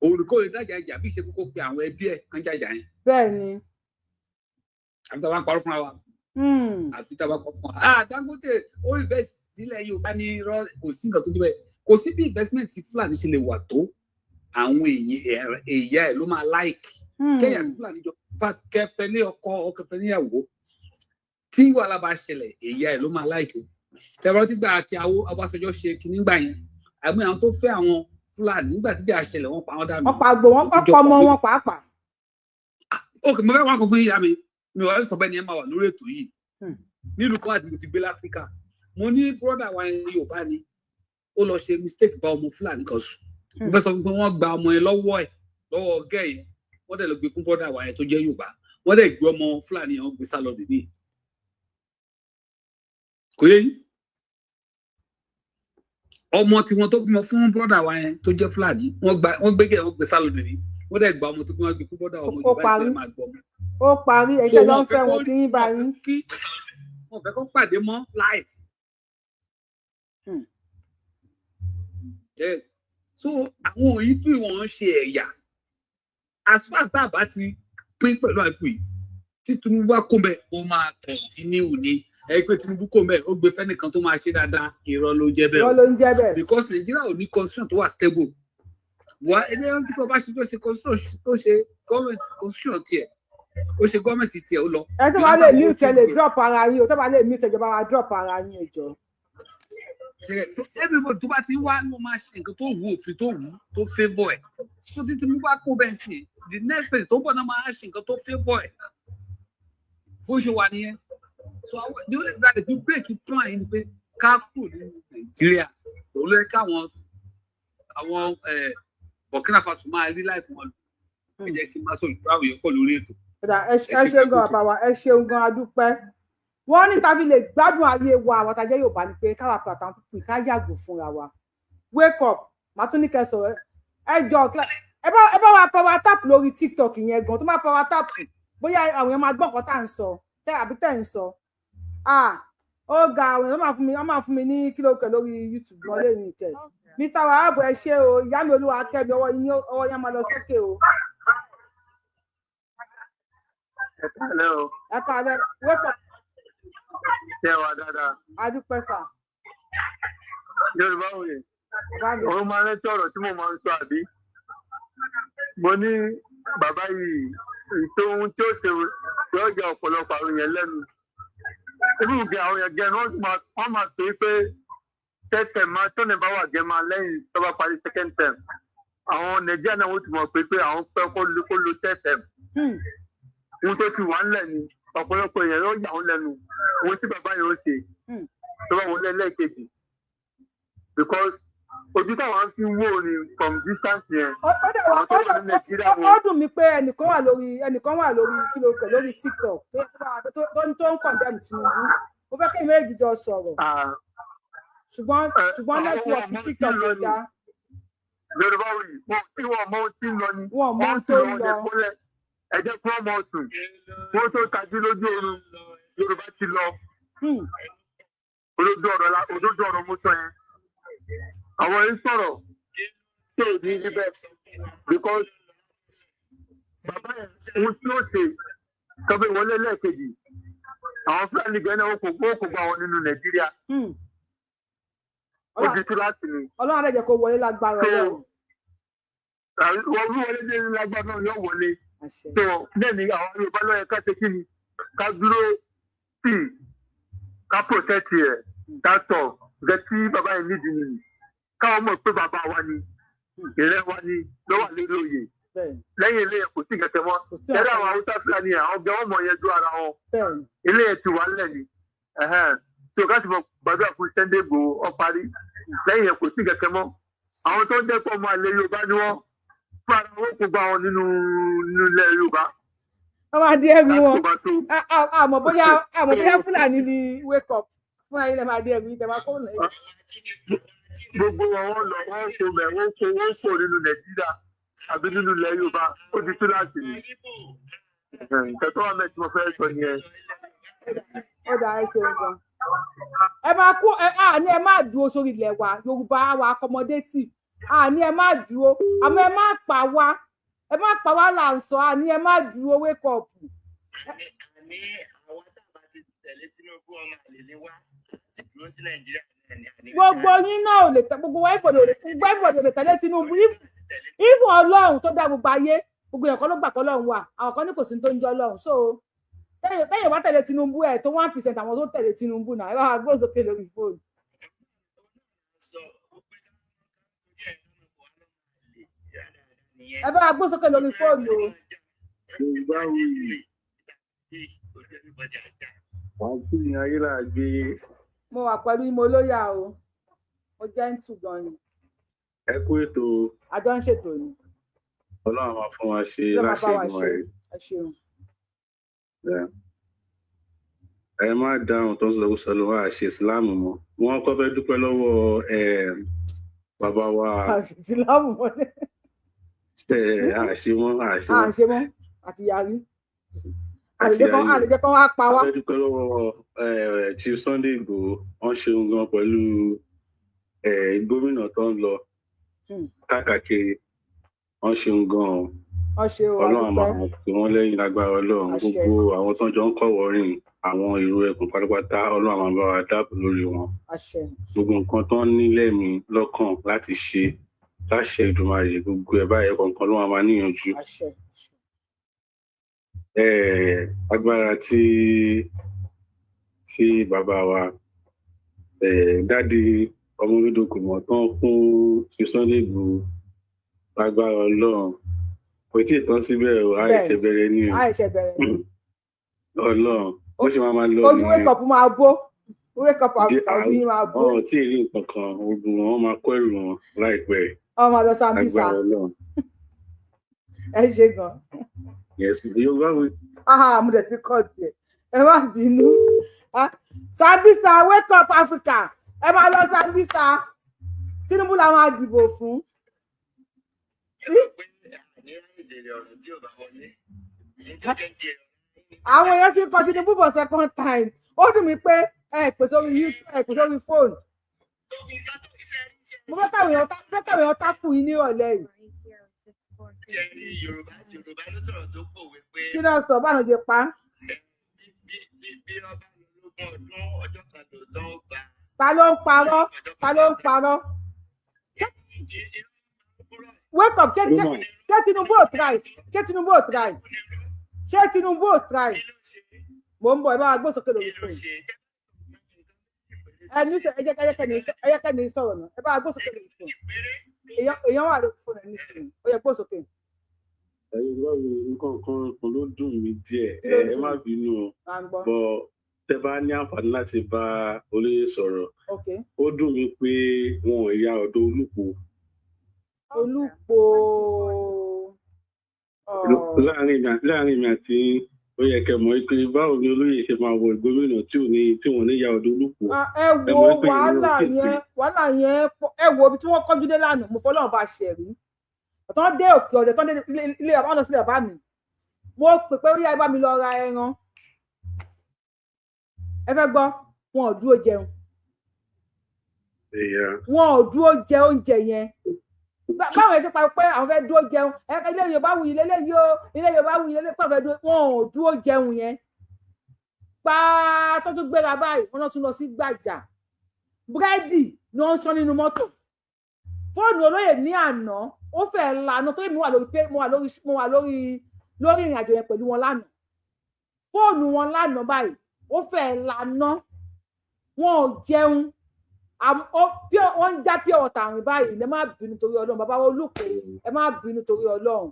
Òun kò lè dájà ìjà bí ṣe kókó pe àwọn ẹbí ẹ̀ kan jàjà yẹn. Àfi tá a bá ń parọ́ fúnra wa. Àfi tá a bá kọ́ fún wa. Ah, Dangote ó invest sílẹ̀ Yorùbá ní irọ́, kò sí nǹkan tó dé bẹ́ẹ̀. Kò sí bí investment tí Fúlàní ṣe lè wà tó, àwọn èèyàn ẹ̀ ló máa like. Kẹ́yà tí Fúlàní jọ kẹfẹ́ ní ọkọ, ọkẹfẹ́ níyàwó, tí wàhálà bá ṣẹlẹ̀, èèyàn ẹ̀ ló máa like o. Tẹ̀rọ tí gbà àti àwọ Ọbásanjọ́ ṣe kinní gbà yẹn. Àmì àwọn tó fẹ́ àwọn Fúlàní, nígbà tíjà ṣẹlẹ̀, wọ́n pa wọ́n dànù. Wọ́n pa gbò wọ́n, Wọ́n ti pa jọ ọmọ pọ̀. wọn pàápàá. Ok, mo fẹ́ wá kan fún yíyá mi. Mi ò wá sọ bẹ́ẹ̀ ni ẹ máa wà lórí ètò yìí. Nílùú kan àti mo ti gbé láfíríkà, mo ní brother wa yẹn, Yorùbá ni, ó lọ ṣe mistake bá ọmọ Fúlàní kan sùn. Mo fẹ́ sọ fún pé wọ́n gba ọmọ yẹn lọ́wọ́ ẹ̀, lọ́wọ́ gẹ́ yẹn, wọ́n dẹ̀ lọ gbé fún brother wa yẹn tó jẹ́ Yorùbá. Wọ́n dẹ̀ gbé ọmọ Fúlàní yẹn, wọ́n gbé sálọ dìní. Kò yé yín? Ọmọ tiwọn tó bímọ fún brother wa yẹn tó jẹ́ Fúlàní, wọ́n gba, wọ́n gbé gẹ́, wọ́n gbé sálọ dìní. Wọ́n dẹ̀ gba ọmọ tó bí, wọ́n gbé fún brother ọmọ Ó Yorùbá parí. ìfẹ́ máa gbọ́ ọmọ. Ó parí. So Ẹ̀yin tẹ́ lọ ń wọn fẹ́ fẹ́ kó wọn tí yín bá wọn yín. fẹ́ kí wọn fẹ́ kó pàdé mọ́ life. Yes. So àwọn òyìn tí wọ́n ń ṣe ẹ̀yà, as far as tá a bá ti pín pẹ̀lú àìkú yìí, tí Tinubu bá kó bẹ́ẹ̀, ó máa continue ni. Ẹ pé Tinubu kó bẹ́ẹ̀, ó gbé fẹ́nìkan tó máa ṣe dáadáa, irọ́ ló jẹ́ bẹ́ẹ̀ Irọ́ o. ló ń jẹ́ bẹ́ẹ̀. Because Nigeria ò ní constitution tó wà stable. Wà ẹni ẹni tí kò bá ṣe tó ṣe constitution, tó ṣe government constitution tiẹ̀, ó ṣe gọ́ọ̀mẹ̀ntì tiẹ̀, ó lọ. Ẹ tó bá lè Jonathan mute, ẹ lè ó ti drop ara yín o. Tó bá lè mute, ẹ jọ̀ọ́, bá wa drop ara yín, ẹ jọ̀ọ́. Ṣe everybody tó bá ti ń wá ló máa ṣe nǹkan tó wù, òfin tó wù, tó favour ẹ̀. Tó tí Tinubu bá kó bẹ́ẹ̀ sí, the next person tó bọ̀ náà máa ṣe nǹkan tó favour ẹ̀. Bó ṣe wà nìyẹn. So àwọn the only thing that dey break plan yìí ni pé ká kúrò nínú Nàìjíríà. Òun ló yẹ káwọn àwọn Burkina Faso máa rí láìpẹ́ wọn lò. Ẹ jẹ́ kí n máa sọ ìlú àwọn èèyàn pọ̀ lórí ètò. Ó dáa, ẹ Ẹ ẹ ṣe ṣeun gan, pẹ́. bàbá wa, ẹ ṣeun gan, adúpẹ́. Wọ́n ní tàbí lè gbádùn ayé wa, àwọn àtàjẹ́ Yorùbá, ni pé káwa pé àtàwọn pípì ká yàgò fúnra wa. Wake up, màá tún ní kẹ́ sọ̀rọ̀. Ẹ jọ, ẹ bá wa power tap lórí TikTok yẹn gan. Tó bá power tap, bóyá àwọn èèyàn máa gbọ́ nǹkan tá à ń sọ tẹ́ àbí tẹ́ ń sọ. Ah, ó ga. Àwọn èèyàn máa fún mi, wọ́n máa fún mi ní kíló kẹ lórí YouTube gan lẹ́yìn ìkẹ. Mr Wahab, ẹ ṣé o. Ìyá mi, olúwa kẹ́mi, ọwọ́ yín, ọwọ́ yín á máa lọ sókè o. Ẹ káàlẹ́ o. Ẹ káalẹ́, wake up. Ṣé wà dáadáa? Adúpẹ́ sà. Yorùbá òye. Bàbá mi. Òun máa ń rántí ọ̀rọ̀ tí mo máa ń sọ, àbí? Mo ní bàbá yìí, ètò ohun tí ó ṣe yóò jẹ ọ̀pọ̀lọpọ̀ àwọn èèyàn lẹ́nu. Irú ìgbé àwọn èèyàn gẹnu, wọ́n máa pè é pé third term máa tó ní bá wà gẹ́ máa lẹ́yìn tó bá parí second term. Àwọn Nàìjíríà náà wọ́n ti mọ̀ pé àwọn fẹ́ kó lo third term. Ohun tó ti wà ńlẹ̀ ni ọ̀pọ̀lọpọ̀ èèyàn yóò yà wọ́n lẹ́nu ohun tí bàbá yìí ó ṣe tó bá wọlé lẹ́ẹ̀kejì, because ojú táwọn fi ń wò ni from distance yẹn. Ó dẹ̀ wá Àwọn tó ó wà ní Nàìjíríà ó wọn dùn mí pé ẹnìkan wà lórí kí ló kẹ lórí TikTok tó ń condemn Tinubu. Mo fẹ́ kí méjì jọ sọ̀rọ̀, ṣùgbọ́n àwọn network ọmọ tí TikTok ń lọ ò ni dáa. Yorùbá wì wọn tí wọn mọ ohun tí ń lọ ni. Wọn ò mọ wọn ohun ń tó sùn ń lọ́wọ́ lọ. jẹ kólẹ̀. Ẹ jẹ́ kí wọ́n mọ sùn, wọ́n tó tají lójú oorun, Yorùbá ti lọ. Òdodo ọ̀rọ̀ la, òdodo ọ̀rọ̀ mo sọ yẹn. Àwọn yìí sọ̀rọ̀ tí ò ní rí bẹ́ẹ̀, because bàbá yẹn, ohun tí ó ṣe kọfí wọlé lẹ́ẹ̀kejì, àwọn Fúlàní gan náà, ó kò gba àwọn nínú Nàìjíríà. Ó di túláàsì ni. Ọlọ́run á dẹ̀ jẹ́ kó wọlé lágbára So Ọlọ́run. Wọ́n wọlé dé lágbára náà, yóò wọlé. So bẹ́ẹ̀ ni àwọn Yorùbá lọ́yẹ ká ṣe kí ni, ká dúró sí, ká protect ẹ̀, ká tọ̀ gẹ́ tí bàbá yẹn nídìí nìyí, káwọn mọ̀ pé bàbá wa ni, ìrẹ́ wa ni ló wà lórí oyè. Lẹ́yìn ilé yẹn, kò sí kẹ̀kẹ́ mọ́. Sí ẹ̀rọ ọ̀kan. Àwọn Haúsá Fúlàní yẹn, àwọn gan wọn mọ̀ yẹn ju ara wọn. Ilé yẹn ti wà ńlẹ̀ ni. Tí o ká sì mọ̀ gbàdúrà fún Sunday Igboho, ó parí. Lẹ́yìn yẹn, kò sí kẹ̀kẹ́ mọ́. Àwọn tó ń jẹ́ pọ̀ mọ́ àlè Yorùbá ni wọ́n fún ara wọn, kò gba àwọn nínú ilẹ̀ Yorùbá. Wọ́n máa di ẹrù wọn. Lásìkò bá tó. Àmọ́ bóyá Fúlàní ni. Wake up, Fúlàní lè máa di ẹrù yìí tẹ́ máa kó lẹ́yìn. Gbogbo wọn, wọn lọ, wọn kò bẹ, wọn kò nínú Nàìjíríà àbí nínú ilẹ̀ Yorùbá, ó di túláàsì ni. Nǹkan tó wà mẹ́tí mo fẹ́ sọ nìyẹn. Ó dáa, ẹ ṣeun gan. Ẹ máa kú ẹ à ní ẹ má dúró sórí ilẹ̀ wa Yorùbá wa, accommodative à ní ẹ má dúró, àmọ́ ẹ má pa wá, ẹ má pa wá là ń sọ. À ní ẹ má dúró. Wake up. Àní àwọn tá a bá ti tẹ̀lé Tinubu, ọmọ àlè ni wá, ti dúró sí Nàìjíríà náà ní àní. Gbogbo yín náà ò lè tẹ gbogbo wa, ìfọdù ò lè gbogbo ìfọdù ò lè tẹ̀lé Tinubu. Ìfọ̀ Ọlọ́run tó dá gbogbo ayé, gbogbo èèyàn kan ló gbà kọ́ Ọlọ́run wà, àwọn kan ní kò sí ní tó ń jẹ́ Ọlọ́run. So tẹ́yìn bá tẹ̀lé Tinubu, ẹ̀ tó 1% àwọn tó tẹ̀lé Tinubu náà. Ẹ bá wa gbóhùn sókè lórí fóònù. Sọ ó pé ká Ẹ bá wa gbó sókè lórí fóònù o. Yorùbá wuyì. Wọ́n tún ní ayé là gbé. Mo wà pẹ̀lú mo lóyà o, mo jẹ́ ń tù gan ni. Ẹ kú ètò. A jọ ń ṣètò ni. Ọlọ́run máa fún wa ṣe. Ló máa bá láṣẹ wa ìgbìmọ̀ ṣe. rẹ̀. Ẹ ṣeun. Ẹ má dáhùn tó ń sọ sọ ló wá ṣe ìsìláàmù mọ́. Wọ́n kọ́ fẹ́ dúpẹ́ lọ́wọ́ bàbá wa. Ìsìlámù mọ́lẹ̀. Àṣe mọ́, àṣe À mọ́. ń ṣe mọ́ àti yarí. Àti Àlejò kan yarí. àlejò kan wá pa A wá. fẹ́ dúpẹ́ lọ́wọ́ Chief Sunday Igboho. Wọ́n ṣeun gan pẹ̀lú gómìnà tó ń lọ káàkiri. Wọ́n ṣeun gan o. Wọ́n ṣe o. Ọlọ́run adúpẹ́. máa tì wọ́n lẹ́yìn lágbára Ọlọ́run. Àṣẹ. Gbogbo àwọn tó ń jọ ń kọ̀wọ́ rìn, àwọn ìró ẹkùn pátápátá, Ọlọ́run máa bá wa dáàbò lórí wọn. Àṣẹ. Gbogbo nǹkan tó ń ní lẹ́mìí lọ́kàn láti ṣe, láṣẹ Èdùmàrè, gbogbo ẹ̀ báyìí kọ̀ọ̀kan ló máa níyànjú. Àṣẹ. Agbára tí bàbá wa daddy ọmọ olódòkò mọ̀ tán fún ti Sunday Igboho, lágbára Ọlọ́run, kò tí ì tán síbẹ̀ o. Àìṣe bẹ̀rẹ̀ ni o. Àìṣe bẹ̀rẹ̀ ni. Ọlọ́run, bó ṣe máa lọ Ojú nìyẹn. wake up máa bó, wake up Africa, ojú yín máa bó. Wọn ò tí ì rí nǹkan kan. Gbogbo wọn máa kó ẹrù wọn láìpẹ́. Ọmọ lọ Sambisa. Lágbára Ọlọ́run. Ẹ ṣe gan. Yes, Yorùbá wí. Ah, mo dẹ̀ ti kọ́ tiẹ̀, ẹ má bínú. Ah, Sambisa, wake up Africa, ẹ máa lọ Sambisa. Tinubu la máa dìbò fún. Ní ìjèrè ọ̀rọ̀ tí ò bá wọlé ní tí ó jẹ́ jèrè. Àwọn èèyàn ti kọ Tinubu for second time. Ó dùn mí pé ẹ pè sórí YouTube, ẹ pè sórí fóònù. Mo fẹ́ káwọn èèyàn tákù yín nírọ̀lẹ́ yìí. Ṣe rí Yorùbá, Yorùbá ló sọ̀rọ̀ tó pòwe pé Kí náà sọ báwọn ṣe pa á? bí ọba lọ lógún ọdún, ọjọ́ kan lòótọ́ ó bá. Ta ló ń parọ́? Ta ló ń parọ́? Wake up. Ṣé Tinubu ò try? Ṣé Tinubu ò try? Ṣé Tinubu ò try? Mò ń bọ̀. Ẹ bá wa gbósókè lórí fóònù. Ẹ ní sọ, ẹ jẹ́ kẹ́ni sọ̀rọ̀ náà. Ẹ bá wa gbósókè lórí fóònù. Èèyàn wà lórí fóònù. Ẹ ní sùúrù, ó yẹ gbósókè. Ẹ̀yin báwo? Nǹkan kan kan ló dùn mí díẹ̀. Kí Ẹ ló ẹ dùn? má bínú o. À ń gbọ́. Bọ tẹ bá ní àǹfààní láti bá olóyè sọ̀rọ̀, ó dùn mí pé wọn ò ya ọ̀dọ̀ Olúpo. Olúpo. Láàrin mi àti yín, ó yẹ kẹ́ mọ̀ pé báwo ni olóyè ṣe máa wọ gómìnà tí ò ní tí wọ́n ní ya ọ̀dọ̀ Olúpo? Ah, ẹ Ẹ wo mọ̀ pé ìyẹn ò wàhálà tí ì pé. yẹn, wàhálà yẹn pọ̀. Ẹ wo ibi tí wọ́n kọjú dé lánàá, mo fọlọ́run bá ṣe rí tán dé òkè ọ̀dẹ̀, tán dé ilé bàbá, lọ sílé bàbá mi. Mo pè pé ó yá, ẹ bá mi lọ ra ẹran. Ẹ fẹ́ gbọ́, wọn ò dúró jẹun. Wọn ò dúró jẹ oúnjẹ yẹn. Báwọn ẹ ṣe pa pé àwọn fẹ́ dúró jẹun. Ẹ ilé Yorùbá wuyì lélẹ́yìí o, ilé Yorùbá wuyì lélẹ́yìí pé àwọn fẹ́ dúró, wọn ò dúró jẹun yẹn. Pa tó tún gbéra báyìí, wọn náà tún lọ sí Gbàjà. Búrẹ́dì ni wọ́n ń ṣán nínú mọ́tò. Fóònù olóyè ní àná, ó fẹ́ lànà tó yẹ. Mo wà lórí ìrìn àjò yẹn pẹ̀lú wọn lánàá. Fóònù wọn lánàá báyìí, ó fẹ́ lànà. Wọn ò jẹun. Wọ́n ń já pure water rìn báyìí. Ẹ má bínú torí Ọlọ́run, bàbá wa Olùkọ́, ẹ má bínú torí Ọlọ́run.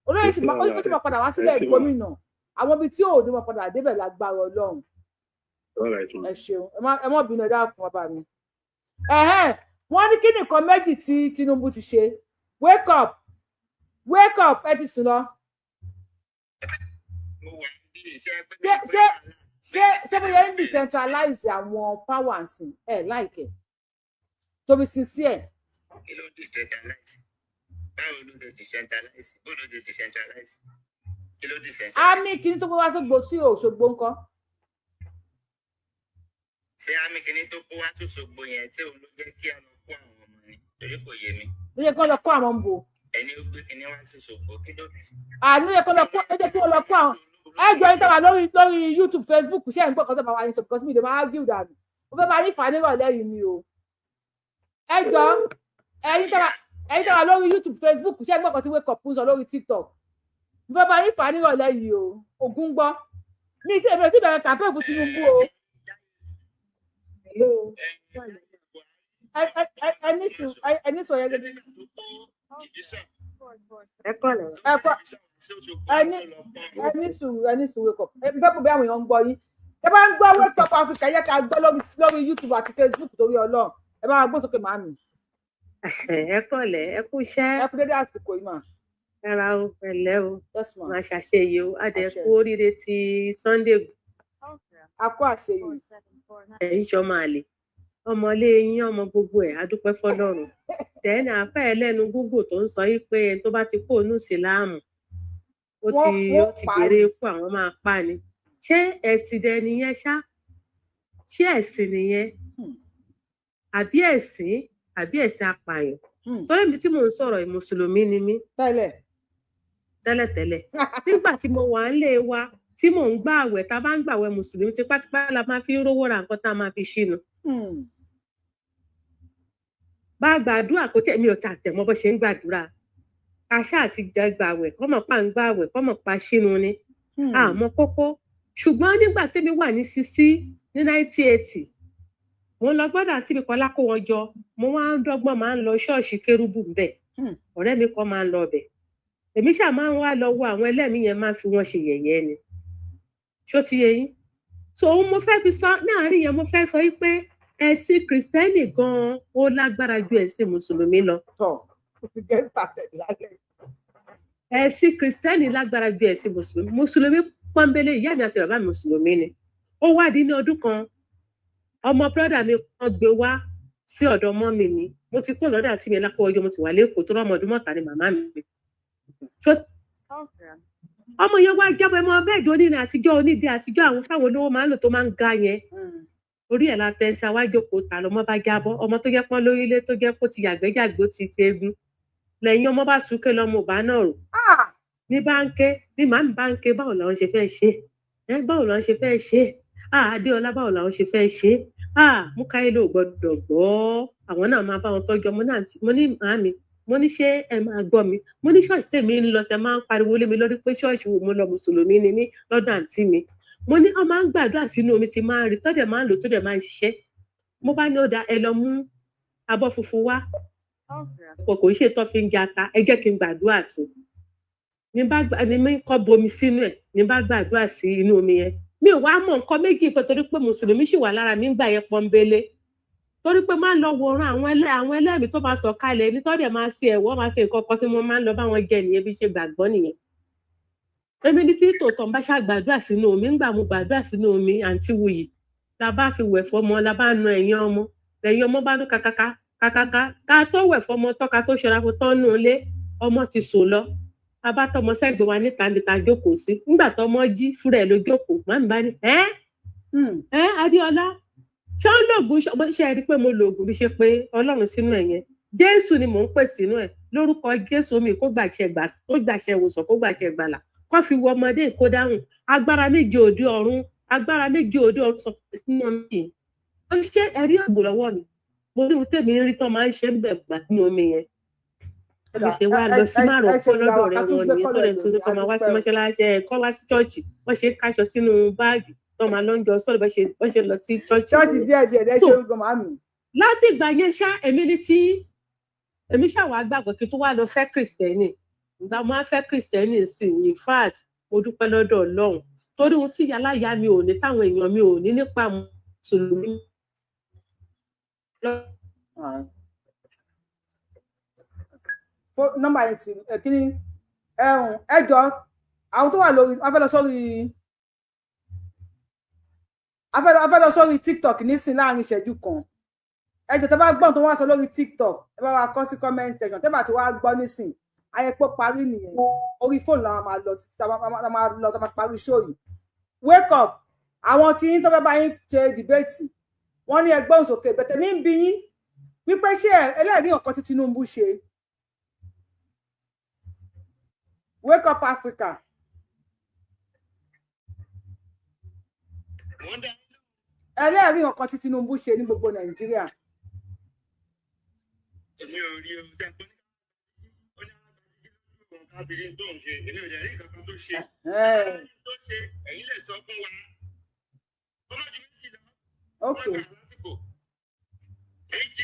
Olóyè sì máa, ó sì máa padà wá sílẹ̀ gómìnà. Àwọn ibi tí ò ní máa padà débẹ̀ lágbára Ọlọ́run. All right, ma. Ẹ ṣeun. Ẹ má bínú, ẹ dákun, bàbá mi. Ẹhẹn, wọ́n ní kí nìkan méjì tí Tinubu ti ṣe. Wake up, wake up, ẹ ti sùn lọ. Ṣé bóyá ń decentralize àwọn powers ẹ láìkẹ, to be sincere? Kí ló decentralize? Báwo ló ṣe decentralize? Bó ló ṣe decentralize? Kí ló decentralize? Àmì kìíní tó kó wá sógbó sí Òṣogbo ńkọ́? Ṣé àmì kìíní tó kó wá sóṣogbo yẹn, tí òun ló jẹ́ kí a lọ kó àwọn ọmọ ni? Torí kò yé mi. Ló yẹ kí wọ́n lọ kó àwọn ń bò. Ẹni ó gbé kìíní wá sóṣogbo, kí ló dé? Àní ló yẹ kó lọ kó, ó jẹ́ kí wọ́n lọ kó àwọn. Ẹ jọ, yín táwa lórí YouTube, Facebook, ṣé ẹ̀ ń gbọ́ kan tó bá wa ní sọ? Because mi lè máa argue dànù. Mo fẹ́ máa ní fà nírọ̀lẹ́ yìí ni o. Ẹ jọ, ẹ̀yin táwa lórí YouTube, Facebook, ṣé ẹ̀ ń gbọ́ kan tí Wake Up ń sọ lórí TikTok? Mo fẹ́ máa ní fà nírọ̀lẹ́ yìí o. Ògún gbọ́ mi tí èmi ò sì bẹ̀rẹ̀ campaign fún Tinubu o. Ẹ ní sùn, ẹ ní sùn, ẹ Ẹ kọ́lẹ̀. Ẹ kọ́, ẹni sùúrù, ẹni sùúrù. Wake up. Ẹ fẹ́ kó bí àwọn èèyàn ń gbọ́ yín. Ẹ bá ń gbọ́ Wake Up Africa, yẹ ká gbọ́ lórí YouTube àti Facebook. Torí Ọlọ́run, ẹ bá wa gbọ́ sókè, màmí. Ẹ kọ́lẹ̀, ẹ kú iṣẹ́. Ẹ kú dédé àsìkò yìí mà. Rárá o, pẹ̀lẹ́ o. Yes ma. Máa ṣàṣeyẹ o, á dẹ̀ kú oríire ti Sunday. A kó àṣeyẹ. Ẹ̀yin ṣọmọ àlè, ọmọlé yín, ọmọ gbogbo ẹ̀, á dúpẹ́ fọ́lọ́run. Tẹ́ni àfẹ́ ẹlẹ́nu gúgù tó ń sọ yìí pé ẹni tó bá ti kó ònú ìsìláàmù, ó ti gbèrè ikú, àwọn máa pa ni. Ṣé ẹ̀sìn dẹ nìyẹn ṣá? Ṣé ẹ̀sìn nìyẹn àbí ẹ̀sìn apààyàn? Torí mi tí mò ń sọ̀rọ̀ yìí, mùsùlùmí ni mí. Tẹ́lẹ̀. Tẹ́lẹ̀tẹ́lẹ̀, nígbà tí mo wà ń lé wa tí mò ń gbà àwẹ̀, tá a bá ń gbàwẹ̀ mùsùlùmí, tipátipá la máa fi ń rówó ra nǹkan tá a máa fi ṣínu. Bá a gbàdúrà kó tẹ̀ mí ò tà tẹ̀ mọ́ bó ṣe ń gbàdúrà, ká ṣáà ti jẹ gbàwẹ̀, kọ́mọ̀ pa ń gbàwẹ̀, kọ́mọ̀ pa ṣínu ni àmọ́ kókó. Ṣùgbọ́n nígbà tẹ́mi wà ní sisi ní 1980, mo ń lọ gbọ́dọ̀ àti mi kọ́lá kó wọn jọ, mo wá ń dọ́gbọ́n máa ń lọ ṣọ́ọ̀ṣì kérúbù ńbẹ̀. Ọ̀rẹ́ mi kan máa ń lọ ọbẹ̀, èmi ṣáà máa ń wá lọ wo àwọn ẹlẹ́mìí yẹn, máa ń fi wọ́n ṣe yẹ̀yẹ́ ni. Ṣó ti yé yín? So òun mo fẹ́ fi sọ láàrin yẹn, mo fẹ́ sọ yìí pé ẹ̀sìn kìrìsìtẹ́nì gan-an ó lágbára ju ẹ̀sìn mùsùlùmí lọ. Tọ́ ó ti get started lálẹ́. Ẹ̀sìn kìrìsìtẹ́nì lágbára ju ẹ̀sìn mùsùlùmí. Mùsùlùmí pọ́nbélé, ìyá mi àti bàbá mi mùsùlùmí ni. Ó wádìí ní ọdún kan, ọmọ brọ́dà mi kan gbé wá sí ọ̀dọ̀ mummy mi. Mo ti kó lọ́dọ̀ àti mi lápò ọjọ́, mo ti wà lẹ́kọ̀ọ́ tó rọ́mọ ọdún mọ́ta ni màmá mi. Ọmọ yẹn wá jábọ̀, ẹ mọ bẹ́ẹ̀dì onírin àtijọ́, onídìí àtijọ́, àwọn táwọn olówó máa ń lò tó máa ń ga yẹn, orí ẹ̀ la tẹ́ sí awájókòó ta lọmọ bá jábọ́. Ọmọ tó jẹ́ pọ́n lórílẹ̀, tó jẹ́ kó ti yàgbẹ́jàgbó, ti ti egun lẹ́yìn, ọmọ bá súnké lọ́mọ ò bá náà rò ní bá ń ké, ní màmí bá ń ké, báwo làwọn ṣe fẹ́ ṣe ẹ? Báwo làwọn ṣe fẹ́ ṣe? Ah, Adéọlá, báwo làwọn ṣe fẹ́ ṣe? Ah, Mukailo ò gbọ́dọ̀ gbọ́, àwọn náà máa bá wọn tọ́jú ọmọ náà. Mo ní màmí, mo ní ṣé ẹ máa gbọ́ mi? Mo ní ṣọ́ọ̀ṣì tèmi ń lọ, tẹ máa ń pariwo lé mi lórí pé ṣọ́ọ̀ṣì wo mo lọ, mùsùlùmí ni mí lọ́dọ̀ àǹtí mi. Mo ní wọ́n máa ń gbàdúrà sínú omi tí máa ń rí tọ́dẹ̀ máa ń lò, tó dẹ̀ máa ń ṣiṣẹ́. Mo bá ní ó da, ẹ lọ mú abọ́ funfun wá, kò ń ṣe tó fi ń jẹ ata, ẹ jẹ́ kí n gbàdúrà sí ní bá ní mi kọ́ bomi sínú ẹ̀, ní bá gbàdúrà sí inú omi yẹn. Mi ò wá mọ̀ nǹkan méjì pé torí pé mùsùlùmí sì wà lára mi ń gbà yẹn pọ́nbélé, torí pé máa ń lọ wòran àwọn ẹlẹ́mìí tó máa sọ kalẹ̀ ní tọ́dẹ̀ máa ṣe ẹ̀wọ́, máa ṣe nǹkan kan tí mo máa ń lọ bá wọn jẹ nìyẹn. Bí ṣe gbàgbọ́ nìyẹn. Èmi ní tí tòótọ́ ń bá ṣàgbàdúrà sínú omi, ńgbà mo gbàdúrà sínú omi, àǹtí Wuyì, la bá fi wẹ̀ fọmọ, la bá nu ẹ̀yìn ọmọ, lẹ́yìn ọmọ bá dún kakaka kakaka. Ká tó wẹ̀ fọmọ tọ́ka tó ṣọra fún tọ́nú ilé, ọmọ ti sùn lọ. A bá tọmọ sẹ́gbẹ̀ẹ́ wa níta níta jókòó sí. Nígbà tọmọ jí fúnra ẹ̀ ló jókòó. Màmí bá ní, ẹ́ ẹ́ Adéọlá, ṣé ó lògùn? Ṣe é rí i pé mo lògùn bí ṣe pé Ọlọ́run sínú ẹ̀ yẹn? Jésù ni mò ń pè sínú ẹ̀. Lórúkọ Jésù, omi kó gbàṣẹ gbà, kó gbàṣẹ ìwòsàn, kó gbàṣẹ gbàlà, kó fi wọ ọmọdé, kó dáhùn agbára méje òde ọ̀run, agbára méje òde ọ̀run sọ sínú omi yìí. Ó ní ṣé ẹ̀rí ògùn lọ́wọ́ mi? Mo ní ohun tèmi ń rí tán máa ń ṣe ń bẹ̀ gbà sínú omi yẹn. Bí ṣe wá lọ sí márùn kó lọ́dọ̀ rẹ̀ wọn nìyẹn, tó lè tún kọ́ máa wá sí mọ́ṣáláṣí ẹ̀, kọ́ wá sí church. Wọ́n ṣe ń káṣọ sínú báàgì tó máa lọ ń jọ sọ́ọ̀lù, bọ́ ṣe lọ sí church. Ṣọ́ọ̀ṣì díẹ̀ díẹ̀ ẹ ṣe orúkọ màmí. Láti ìgbà yẹn ṣá, èmi ní tí èmi ṣàwà gbàgbọ́ kí n tó wá lọ fẹ́ kìrìsìtẹ́nì. Ìgbà mo á fẹ́ kìrìsìtẹ́nì sí, in fact, mo dúpẹ́ lọ́dọ̀ Ọlọ́run, torí ohun tí yàláyà mi ò ní, táwọn èèyàn mi ò ní nípa mùsùlùmí. Nọ́mbà yẹn ti ẹ kíní ẹhùn. Ẹ jọ, àwọn tó wà lórí, a fẹ́ lọ sórí TikTok nísìn láàrin ìṣẹ́jú kan. Ẹ jọ, tẹ́ bá gbọ́n tó wá sọ lórí TikTok, ẹ bá wa kọ sí comment section. Tẹ́ bá ti wá gbọ́ nísìn, ayẹpọ̀ parí nìyẹn. Orí fóònù làwọn máa lọ títí tá a máa lọ, tá a máa parí show yìí. Wake up, àwọn tí yín tó fẹ́ bá yín ṣe debate, wọ́n ní ẹgbẹ́ òsòkè bẹ̀tẹ̀ mi ń bi yín wípé ṣé ẹlẹ́rìí nǹkan tí Tinubu ṣe? Wake up Africa. Ẹlẹ́rìí nǹkan tí Tinubu ṣe ní gbogbo Nàìjíríà. Èmi ò rí o. Jẹ́ pé ó ní àwọn kábìrì tó ń ṣe, èmi ò dẹ̀ rí nǹkan kan tó ṣe tó ṣe. Ẹ̀yin lè sọ fún wa, ó má ju méjì lọ. Ok,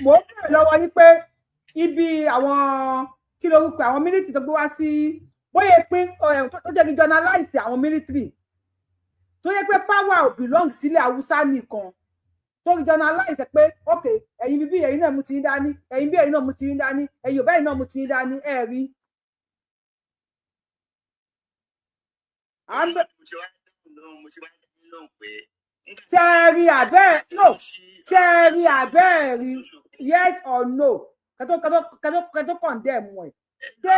mo ń bèrè lọ́wọ́ yín pé ibi àwọn Kí lorúkọ àwọn military tó gbé wá sí, bóyá pín tó jẹ́ regionalize àwọn military, tó yẹ pé power ò belong sílẹ̀ Haúsá nìkan, tó regionalize pé ok, ẹ̀yin bíbí, ẹ̀yin náà mú ti yín dání, ẹ̀yin bí, ẹ̀yin náà mú ti yín dání, ẹ̀yin Yorùbá, ẹ̀yin náà mú ti yín dání, ẹ̀ rí. Ṣé ẹ rí àbẹ́ no? Ṣé ẹ rí àbẹ́ rí? Yes or no? Kẹtó kẹtó kẹtó kẹtó condemn ẹ, ṣé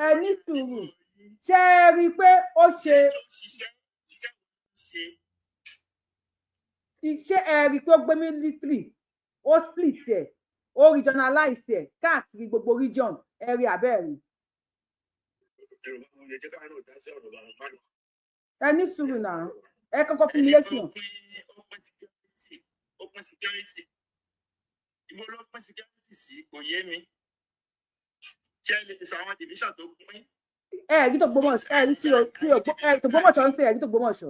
ẹ ní sùúrù? Ṣé ẹ rí i pé ó ṣe? Ṣé ẹ rí i pé ó gbé military, ó split ẹ, ó regionalize ẹ káàkiri gbogbo region? Ẹ rí àbẹ́ rí? Ẹ ní sùúrù náà, ẹ kọ́kọ́ fún mi lésì hàn. Ó pín security, ibo ló pín security sí? Kò yé mi. Ṣé lè sọ àwọn division tó pín? Ẹ rí tó gbọmọṣọ, ẹ rí tí o ẹ tó gbọmọṣọ ń sè, ẹ rí tó gbọmọṣọ.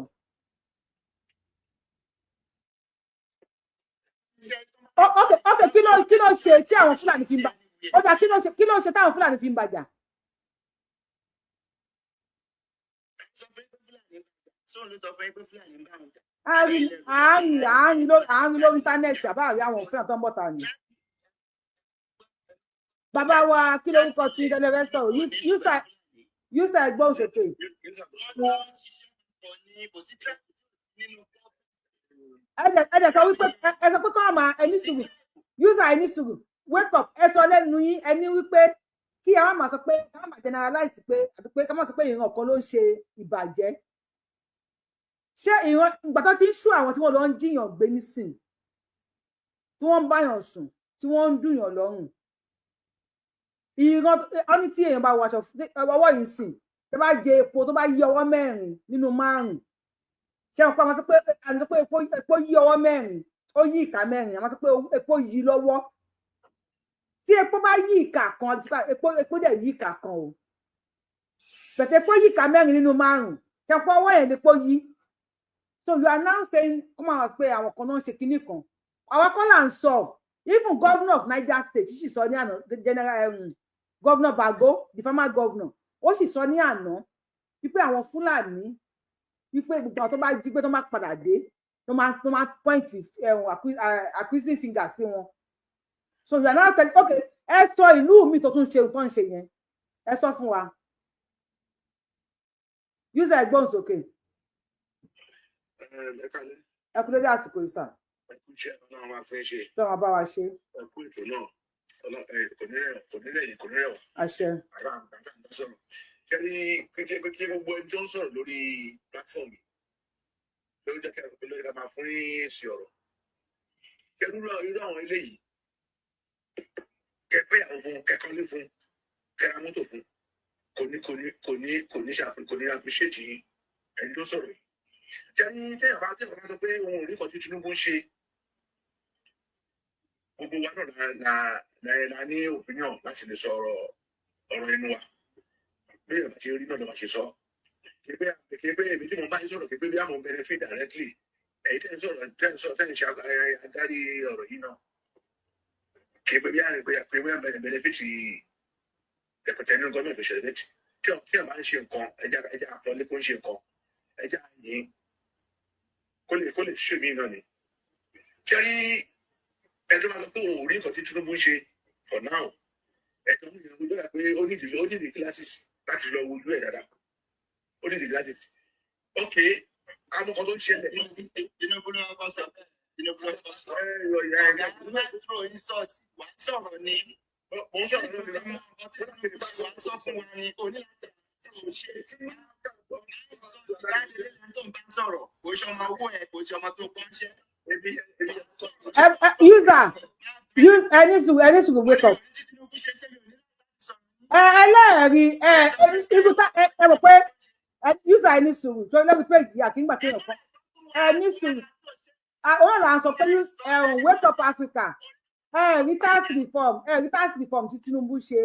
Ok, kí ló ṣe tí àwọn Fúlàní fi ń bá ó dà? Kí ló ṣe táwọn Fúlàní fi ń bàjà? Àárín àárín àárín lórí àárín lórí íńtánẹ́ẹ̀tì, àbá àrí àwọn òfin àtọ́ ń bọ̀ta ni. Bàbá wa, kí lórúkọ tí tẹlifẹ̀ sọ̀rọ̀? Yúsà, ẹgbọ́n òṣèké. Ẹ dẹ̀ sọ wípé ẹ sọ pé kọ́ máa ẹ ní sùúrù. Yúsà, ẹ ní sùúrù, wake up. Ẹ sọ lẹ́nu yín, ẹ ní wípé kí ẹ má máa sọ pé ká má máa generalize pé, àbí pé ká má sọ pé ìran kan ló ń ṣe ìbàjẹ́. Ṣé ìran ìgbà tó ti ń sú àwọn tí wọ́n lọ ń jiyàn gbé nísìn, tí wọ́n ń báyàn sùn, tí wọ́n ń dùnyàn lọ́rùn, ìran wọn ní tí èèyàn bá wọ aṣọ ọwọ́ yìí sìn, tó bá jẹ epo, tó bá yí ọwọ́ mẹ́rin nínú márùn, ṣé wọn pa àwọn sọ pé àwọn sọ pé epo yí ọwọ́ mẹ́rin, ó yí ìka mẹ́rin, àwọn sọ pé epo yí lọ́wọ́. Tí epo bá yí ìka kan, epo dẹ̀ yí ìka kan o, bẹ̀tẹ̀ epo yí ìka mẹ́rin nínú márùn, ṣé wọn pa ọwọ́ yẹn ni epo yí? So you are now saying kó máa wá pé àwọn kan náà ń ṣe kinní kan. Àwọn kan là ń sọ. Even governor of Niger State sì sọ ní àná, general governor Bago, the former governor, ó sì sọ ní àná wípé àwọn Fúlàní, wípé gbogbo àwọn tó bá jí gbé, tó máa padà dé, tó máa point accusing finger sí wọn. So you are now telling, okay, ẹ sọ ìlú mi tó tún ṣe nǹkan ṣe yẹn, ẹ sọ fún wa. User, ẹgbọ́n sókè. Ẹ kálẹ́. Ẹ kú dédé àsìkò yìí, sà. Ẹ kú iṣẹ́, Ọlọ́run máa fún yín ṣe. Tó máa bá wa ṣe. Ẹ kú ètò náà. Kò ní rẹ̀, kò ní rẹ̀yìn, kò ní rẹ̀ wọ̀. Àṣẹ. Àrà àgbàgbà ń bá sọ̀rọ̀. Kẹ́rí kí gbogbo ẹni tó ń sọ̀rọ̀ lórí platform yìí ló jẹ́ kí ló jẹ́ ká máa fún ní èsì ọ̀rọ̀. Kẹ́rú irú àwọn eléyìí, kẹfẹ́ ìyàwó fún, kẹ́kọ́lé fún, kẹ́ra mọ́tò fún, kò ní ṣàpè, kò ní appreciate ẹni tó sọ̀rọ̀ yìí. Kẹ́rí téèyàn bá sọ pé òun ò rí nǹkan tí Tinubu ń ṣe, gbogbo wa náà la ní opinion láti lè sọ ọ̀rọ̀ inú wa. Bí èèyàn bá ṣe rí náà ló máa ṣe sọ. Kì í pé èmi tí mo bá yín sọ̀rọ̀, kì í pé bí àwọn benefit directly. Èyí tẹ́ ń sọ̀rọ̀, tẹ́ ń ṣe adarí ọ̀rọ̀ yìí náà, kì í pé bí àwọn pé bí àwọn benefit rẹpẹtẹ nínú gọ́ọ̀mẹ̀ntì òṣèlú létí. Tí ọ̀ bá ń ṣe nǹkan, ẹja àpọ́nlé kó ń ṣe nǹkan, ẹja yìí kó lè ṣe mí náà ni. Ṣé rí ẹni tó máa lọ pé òun ò rí nǹkan tí Tinubu ń ṣe for now, ẹ̀tọ́ ń yàn lóra pé ó nídìí glasses láti lọ wojú ẹ̀ dáadáa. Ó nídìí glasses. Ok, àwọn kan tó ń ṣẹlẹ̀. Tinubu ló kọ́ sọ bẹ́ẹ̀. Tinubu ló kọ́ sọ. Ọ̀gá máa ń throw insult, wà á sọ̀rọ̀ ni. Mo ń sọ̀rọ̀ lórí Wà á sọ fún wa ni o ní láti ṣe tí tó ń bá sọ̀rọ̀, kò ṣe ọmọ owó ẹ̀, kò ṣe ọmọ tó kọ́ṣẹ́. User, ẹni sùúrù, wake up. Ẹ ẹlẹ́ẹ̀rí ẹ irú tá ẹ mọ̀ pé user, ẹni sùúrù tó lẹ́bi péjì àkíngbà kéèyàn kan. Ẹni sùúrù, òun là ń sọ pé wake up Africa. Ẹ rí tax reform, ẹ rí tax reform tí Tinubu ṣe,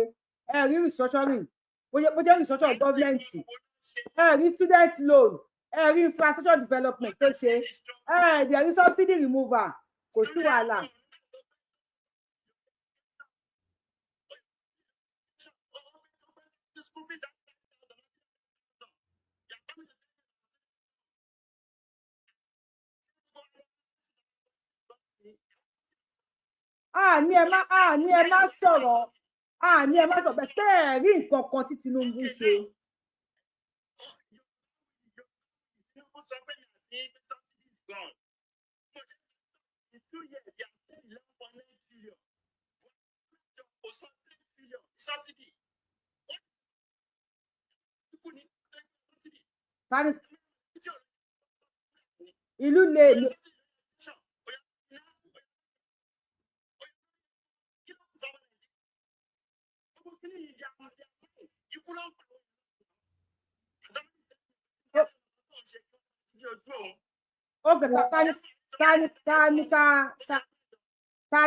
ẹ rí restructuring, bó jẹ́ restructuring government, ẹ rí student loan, ẹ rí infrastructure development tó ṣe, ẹ dẹ̀ rí subsidy removal, kò sí wàhálà. A ní ẹ má sọ̀rọ̀, a ní ẹ má sọ̀rọ̀ bẹ́ẹ̀. Tẹ́ ẹ rí nǹkan kan tí Tinubu ṣe. Tinubu sọ pé mi àti subsidy is gone. In 2 years, they have paid 11.9 trillion. Kò sọ 3 trillion subsidy. Kú ní subsidy. Tani ìlú lè lò? Ikú ló ń pa ní ojú òun. Ok, ta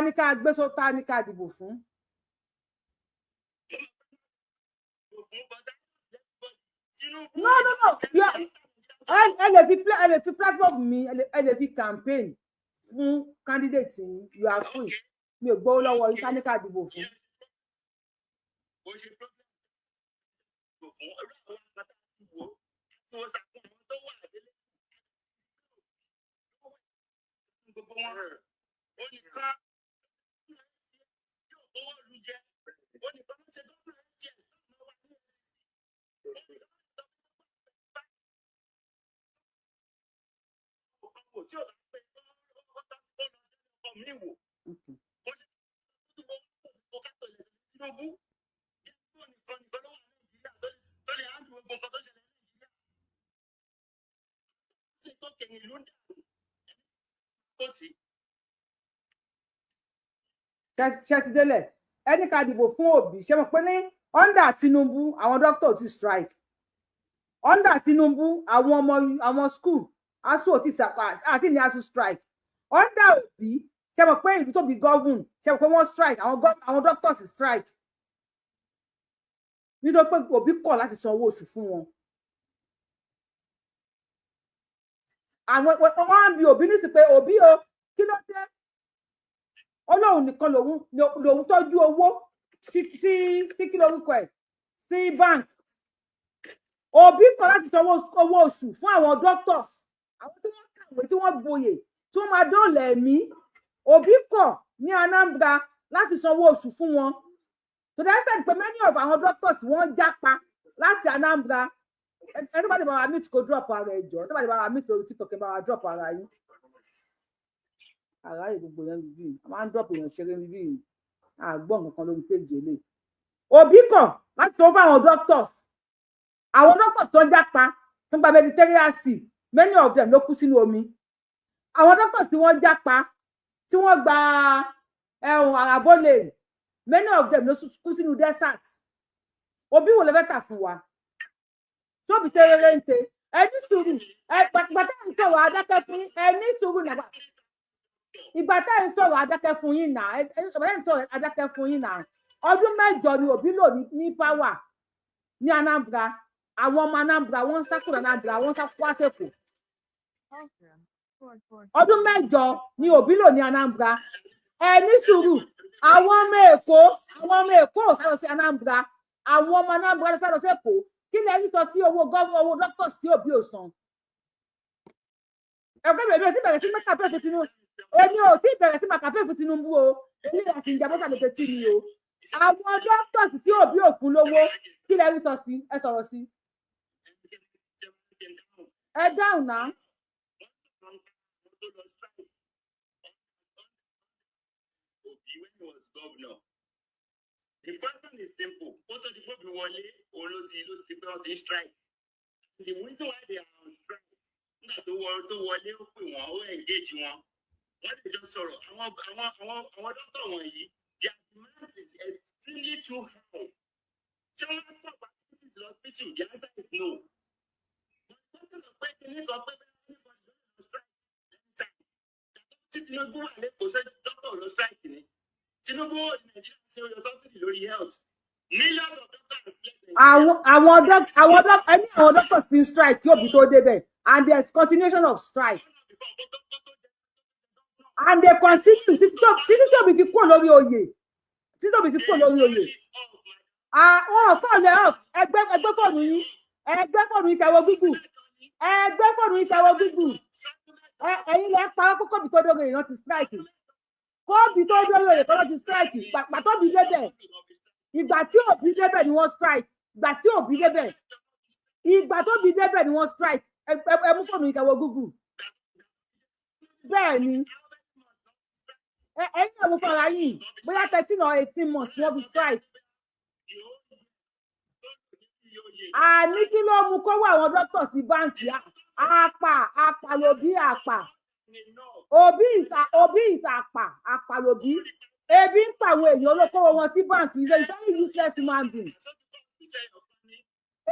ni ká gbé so, ta ni ká dìbò fún? No, ẹ lè fi platform mi, ẹ lè fi campaign fún candidate yín. You are free. Mi ò gbowó lọ́wọ́ yín. Ta ni ká dìbò fún? Kò ṣe problem fún irú àwọn akátá tí wò ó tí wọ́n sàkún àwọn tó wà délé gbogbo wọn. Ó nìkan yóò owó lu jẹ, ó nìkan ló ṣe gómìnà tiẹ̀ tó wà ní ọkọ̀ tí ò bá pé ó tọ́ sí kó lọ ọkọ̀ mi wò ó ṣe tó kátó lè Tinubu ó nìkan nìkan ló wà Nàìjíríà tó lè handle gbogbo nǹkan tó ṣẹlẹ̀ ní Nàìjíríà sí tó kẹyìn ìlú ń dàrú tó sí. Ṣe ti délẹ̀? Ẹni ká dìbò fún Òbí. Ṣe mọ̀ pé ní under Tinubu, àwọn doctor ti strike? Under Tinubu, àwọn ọmọ àwọn school, ASUU ò ti sàpà àti ní ASUU strike. Under Òbí, ṣe mọ̀ pé ìlú tó bí govern, ṣe mọ̀ pé wọ́n strike? Àwọn doctors strike nítorí pé Òbí kọ̀ láti san owó oṣù fún wọn. Àwọn wọn á bi Òbí nísìsiyìí pé, Òbí o, kí ló dé? Ó lóun nìkan lòun tọ́jú owó sí kí lórúkọ ẹ̀, sí bank. Òbí kọ̀ láti san owó oṣù fún àwọn doctors, àwọn tí wọ́n kàwé, tí wọ́n gboyè, tí wọ́n máa dóòlà ẹ̀mí. Òbí kọ̀ ní Anambra láti san owó oṣù fún wọn, to the extent pé many of àwọn doctors, wọ́n jápa láti Anambra. Ẹni tó bá lè bá wa meet, kó drop ara ẹ jọ. Tó bá lè bá wa meet lórí TikTok, ẹ bá wa drop ara yín. Àráyè gbogbo yẹn bíbí, a máa ń drop èèyàn ṣeré bíbí, àgbọ̀n kankan lórí péjì eléyìí. Òbí kọ̀ láti sanwó fún àwọn doctors. Àwọn doctors tó ń jápa, tó ń gba Mediterranean Sea, many of them ló kú sínú omi. Àwọn doctors tí wọ́n jápa, tí wọ́n gba ẹ̀hún Arabo Lane, many of them ló kú sínú desert. Òbí wo lè fẹ́ tà fún wa tóbi ṣe rere ń ṣe? Ẹ ní sùúrù. Ẹ gbàtà ń sọ̀rọ̀, adákẹ́ fún yín. Ẹ ní sùúrù nàgbà. Ìgbà tá ẹ ń sọ̀rọ̀, adákẹ́ fún yín nà. Ìgbà tá ẹ ń sọ̀rọ̀, adákẹ́ fún yín nà. Ọdún 8 ni Òbí lò ní power ní Anambra. Àwọn ọmọ Anambra, wọ́n ń sá kúrò Anambra, wọ́n ń sá wá sẹ́kọ̀ọ́. Ọdún 8 ni Òbí lò ní Anambra. Ẹ ní sùúrù. Àwọn ọmọ Èkó ò sá lọ sí Anambra, àwọn ọmọ Anambra ló sá lọ sí Èkó. Kí lẹ rí sọ sí owó gọ́ọ̀mù, owó doctors tí Òbí ò san? Ẹ̀kọ́ bèbè tí bẹ̀rẹ̀ sí máa campaign fún Tinubu, èmi ò tí bẹ̀rẹ̀ sí máa campaign fún Tinubu o. Eléyìí àti ìjàmbá sàlẹ̀ tí mi o. Àwọn doctors tí Òbí ò fún lówó, kí lẹ rí sọ sí? Ẹ sọ̀rọ̀ sí, ẹ dáhùn náà. Obi when he was governor. The question is simple. Kó tó di pé Obi wọlé, òun ló ti pé wọ́n ti ń strike. The reason why they are on strike, nígbà tó wọlé, ó pè wọ́n, ó engage wọn. Wọ́n lè jọ sọ̀rọ̀. Àwọn doctor wọ̀nyí, their demand is extremely too high. Ṣé wọ́n stop activities lọ hospital? The answer is no. But the question of pé kíní kan pé bẹ́ẹ̀ anybody ló lọ strike anytime. Tí Tinubu wà lẹ́kọ̀ọ́, ṣé doctor lọ strike ni? Tinubu ní Nàìjíríà ṣe oyè subsidy lórí health. Millions of doctors left Nigeria. Àwọn doc ẹni, àwọn doctors ti ń strike kí Òbí tó débẹ̀, and there is continuation of strike and they continue títí tí Òbí fi kúrò lórí oyè, títí Òbí fi kúrò lórí oyè. Wọn kọ́ lẹ́ off. Ẹgbẹ́ fóònù yín, ẹgbẹ́ fóònù yín, kẹwọ́ Google, ẹgbẹ́ fóònù yín, kẹwọ́ Google. Ẹ̀yin lẹ́ ń parọ́ kó kóbi tó dóore ìran ti strike. Kóbi tó dóore ìran ti strike. Pàtó bí débẹ̀, ìgbà tí Obi débẹ̀ ni wọ́n strike. Ìgbà tí Obi débẹ̀, ìgbà tó bí débẹ̀ ni wọ́n strike. Ẹ mú fóònù yín, kẹwọ́ Google. Bẹ́ẹ̀ ni, ẹ̀yin náà mo fara yìí, bóyá 13 or 18 months wọ́n fi strike. Àní kí ló mú kówó àwọn dókítà sí báǹkì? Àpà àpà lòbí, àpà òbí ìta, òbí ìta, àpà àpà lòbí. Ebi ń pa àwọn èèyàn, olókòwò wọn sí báǹkì. Is a very useless human being.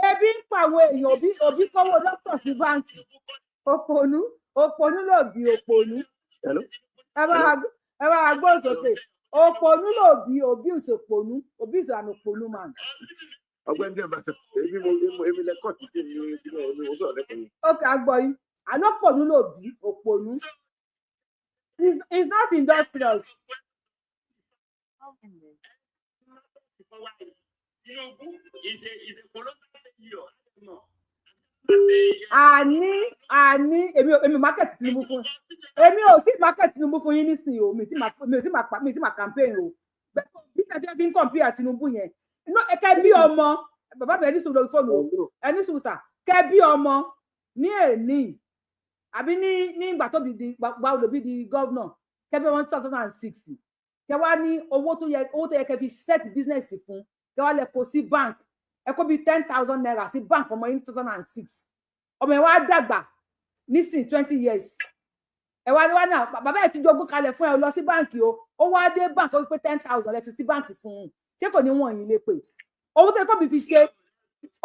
Ebi ń pa àwọn èèyàn, òbí kówó dókítà sí báǹkì. Òpònú, òpònú lòbí, òpònú. Hello? Ẹ bá wa gbóhùn sókè. Òpònú lòbí, òbí ìsòpònú, òbí ìsànà òpònú man. Ọgbẹ́ni tí a bá sọ, èmi mo èmi lẹ kọ́ọ̀tù sí mi, èmi mo sọ̀rọ̀ lẹ́kọ̀ọ́ yìí. Ó kà á gbọ́ yín. Àlọ́pọ̀nú lòbí, òpònú. It's not industrial. Tinubu is a colossal failure. Àní èmi market Tinubu fún, èmi ò tí market Tinubu fún yín nísìnyí o. Mi ò tí máa campaign o. Bẹ́ẹ̀ bí tẹ̀síọ́ fi ń compare Tinubu yẹn inú ẹ̀kẹ́ bí ọmọ bàbá mi. Ẹni sùn lórí fóònù o, ẹni sùn sà. Kẹ́ bí ọmọ ní èní àbí ní ìgbà tó bí di gba olùbí di governor, kẹ́ bí ọmọ 2006, kẹ́ wá ní owó tó yẹ kẹ́ fi set business fún, kẹ́ wá lẹ kó sí bank. Ẹ kó bí ₦10,000 sí bank fọmọ yín 2006. Ọmọ yẹn wá dàgbà nísìn 20 years. Ẹ wá ní wá náà, bàbá ẹ ti jogún kalẹ̀ fún ẹ lọ sí báǹkì o. Ó wá dé báǹkì, ó wí pé 10,000 lẹ fi sí báǹkì fún un. Ṣé kò ní wọ̀nyí lè pè owó tó yẹ kó bí fi ṣe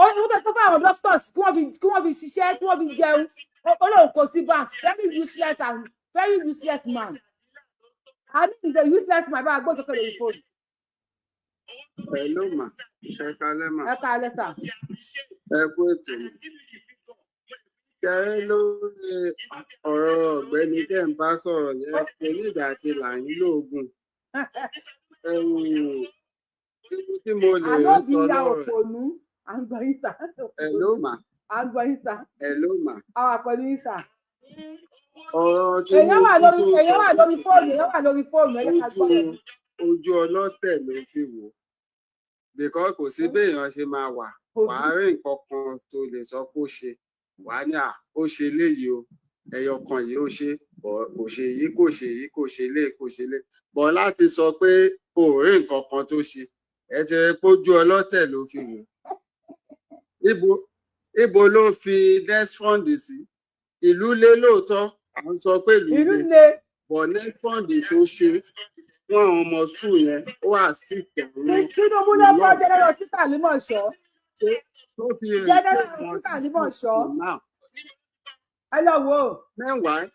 owó tó yẹ kó fún àwọn doctors kí wọ́n fi ṣiṣẹ́, kí wọ́n fi jẹun? Ó lóun kó sí bank. Very useless and very useless man. I mean, he's a useless man. Bá a gbọ́ sókè lórí fóònù. Hello mà, ẹ kalẹ́ mà. Ẹ káalẹ́ sà. Ẹ kú ètò mà. Kẹrẹ lórí ọ̀rọ̀ ọ̀gbẹ́ni tẹ́ ń bá sọ̀rọ̀ yẹn, kò ní ìdá àti là ń lóògùn. Ibi tí mo lè Àlọ́ bí sọ ya lọ́rọ̀ ẹ̀. Òpònú. À ń gbọ́ yín sà. Hello mà. À ń gbọ́ yín sà. Hello mà. Àwa pẹ̀lú yín sà. Ọ̀rọ̀ Èèyàn wà Tinubu lórí tó èèyàn sọ wà lórí fóònù, èèyàn wà lórí fóònù. Ẹ jẹ́ ká ojú gbọ́. Ojú ọlọ́tẹ̀ ló fi wò ó, because kò sí béèyàn ṣe máa wà, wàá rí nǹkan kan tó lè sọ pé ó ṣe, wàá ní à ó ṣe léyìí o, ẹyọ kan yìí ó ṣe bọ̀, kò ṣe yìí, kò ṣe yìí, kò ṣe lé, kò ṣe lé bọ̀, láti sọ pé kò rí nǹkan kan tó ṣe, ẹ ti rí pójú ọlọ́tẹ̀ ló fi wò ó. Ibo ló fi NELFUND sí? Ìlú lé lóòótọ́, à ń sọ pé ìlú Ìlú le le. Bọ̀ NELFUND tó ṣe fún àwọn ọmọ school yẹn, ó assist àwọn Tinubu ló kọ́ enough general hospital Límọ̀ṣọ́. tó fi General retain wọn hospital sí Límọ̀ṣọ́. till now. Ẹ lọ wò ó. Meanwhile,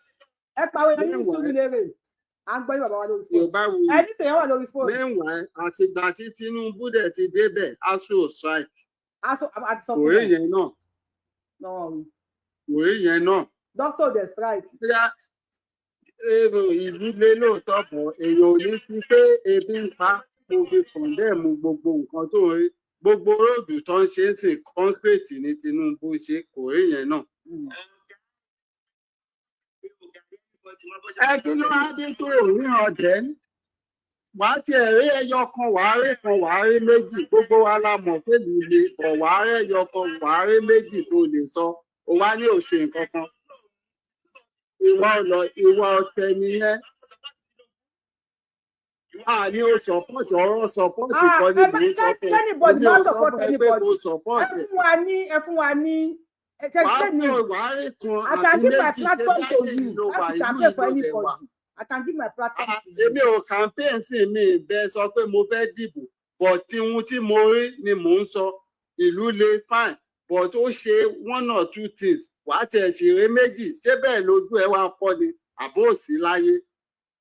Ẹ pa àwọn èèyàn ní meanwhile, sùúrù lérè. À ń gbọ́ yín, bàbá wa lórí fóònù. Yorùbá wuyì. Ẹ ní sèyàn wà lórí fóònù. Meanwhile, àtìgbà tí Tinubu dẹ̀ ti débẹ̀, ASUU strike. Aṣọ àti sọ Kò fún rí wọn. yẹn náà. Náà rí. Kò rí yẹn náà. Doctor dey strike. Bóyá èrò ìlú lé lóòótọ́ bọ̀, èèyàn ò ní fi pé ebi ń pa kó fi condemn gbogbo nǹkan tó ń rí. Gbogbo road tó ń ṣe ń sìn, concrete ní Tinubu ń ṣe, kò rí yẹn náà. Ẹ kí ló wá dé tó ò ríran dẹ́? Wàá tiẹ̀ rí ẹyọ kan, wàá rí kan, wàá rí méjì. Gbogbo wa la mọ̀ pé ìlú le bọ̀, wàá rí ẹyọ kan, wàá rí méjì tó lè sọ. Ó wá ní òṣè nǹkan kan. Ìwà ọlọ, ìwà ọ̀tẹ̀ nìyẹn. A ní o support, ọ̀rọ̀ support Ah, kọ́ ni ẹ mò má ń sọ fún ẹ. anybody Èmi má ò sọ support fún ẹ pé anybody. kó support Ẹ ẹ. fún wa ní, ẹ fún wa ní ẹ ṣe Wàá ṣe ní. sọ, wàá rí kan I can àbí give my méjì, ṣé platform to láyé you yìí ló wà, láti ìlú campaign yìí for ló dẹ̀ wà. anybody. I can give my platform to you. Èmi ò campaign sí mi ìbẹ sọ pé mo fẹ́ dìbò, but tihun tí mo rí ni mò ń sọ. Ìlú le, fine, but ó ṣe one or two things, wàá tiẹ̀ sì rí méjì. Ṣé bẹ́ẹ̀ lójú ẹ wá fọ́ ni àbó òsì láyé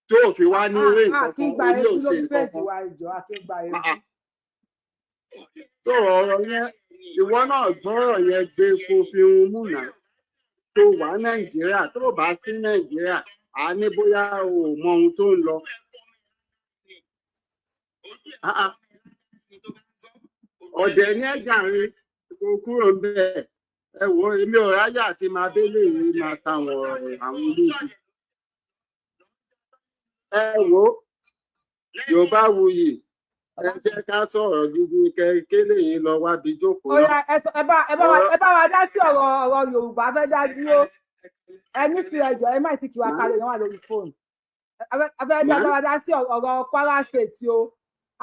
tó ò fi wá ní rí A nǹkan kì í kan? gba Ó ní eébú ò ṣe lórí nǹkan péèjì kan. wa, ìjọ, a kì í gba eébú. Tó ọ̀rọ̀ yẹn, ìwọ náà gbọ́rọ̀ yẹn gbé kó fi hun múnà tó wà Nàìjíríà, tó bá sí Nàìjíríà, à ní bóyá o ò mọ ohun tó ń lọ. Ah, ah. Ọ̀dẹ̀ ní ẹ̀jà rẹ kó kúrò ń bẹ̀. Ẹ wo, èmi ò ráyà àti máa bélé yìí máa táwọn ọ̀rọ̀ àwọn olóògùn. Ẹ wo, Yorùbá wuyì, ẹ jẹ́ ká sọ̀rọ̀ gidi kẹ́kẹ́lẹ́ yìí lọ wábi jókòó Ó náà. yá, ẹ bá wa dá sí ọ̀rọ̀ Yorùbá fẹ́ dá dúró. Ẹ ní fi ẹjọ́ ẹ má ti kí wa kalẹ̀ yẹn wà lórí fóònù. Ẹ fẹ́ dá Má bá wa dá sí ọ̀rọ̀ Kwara State o.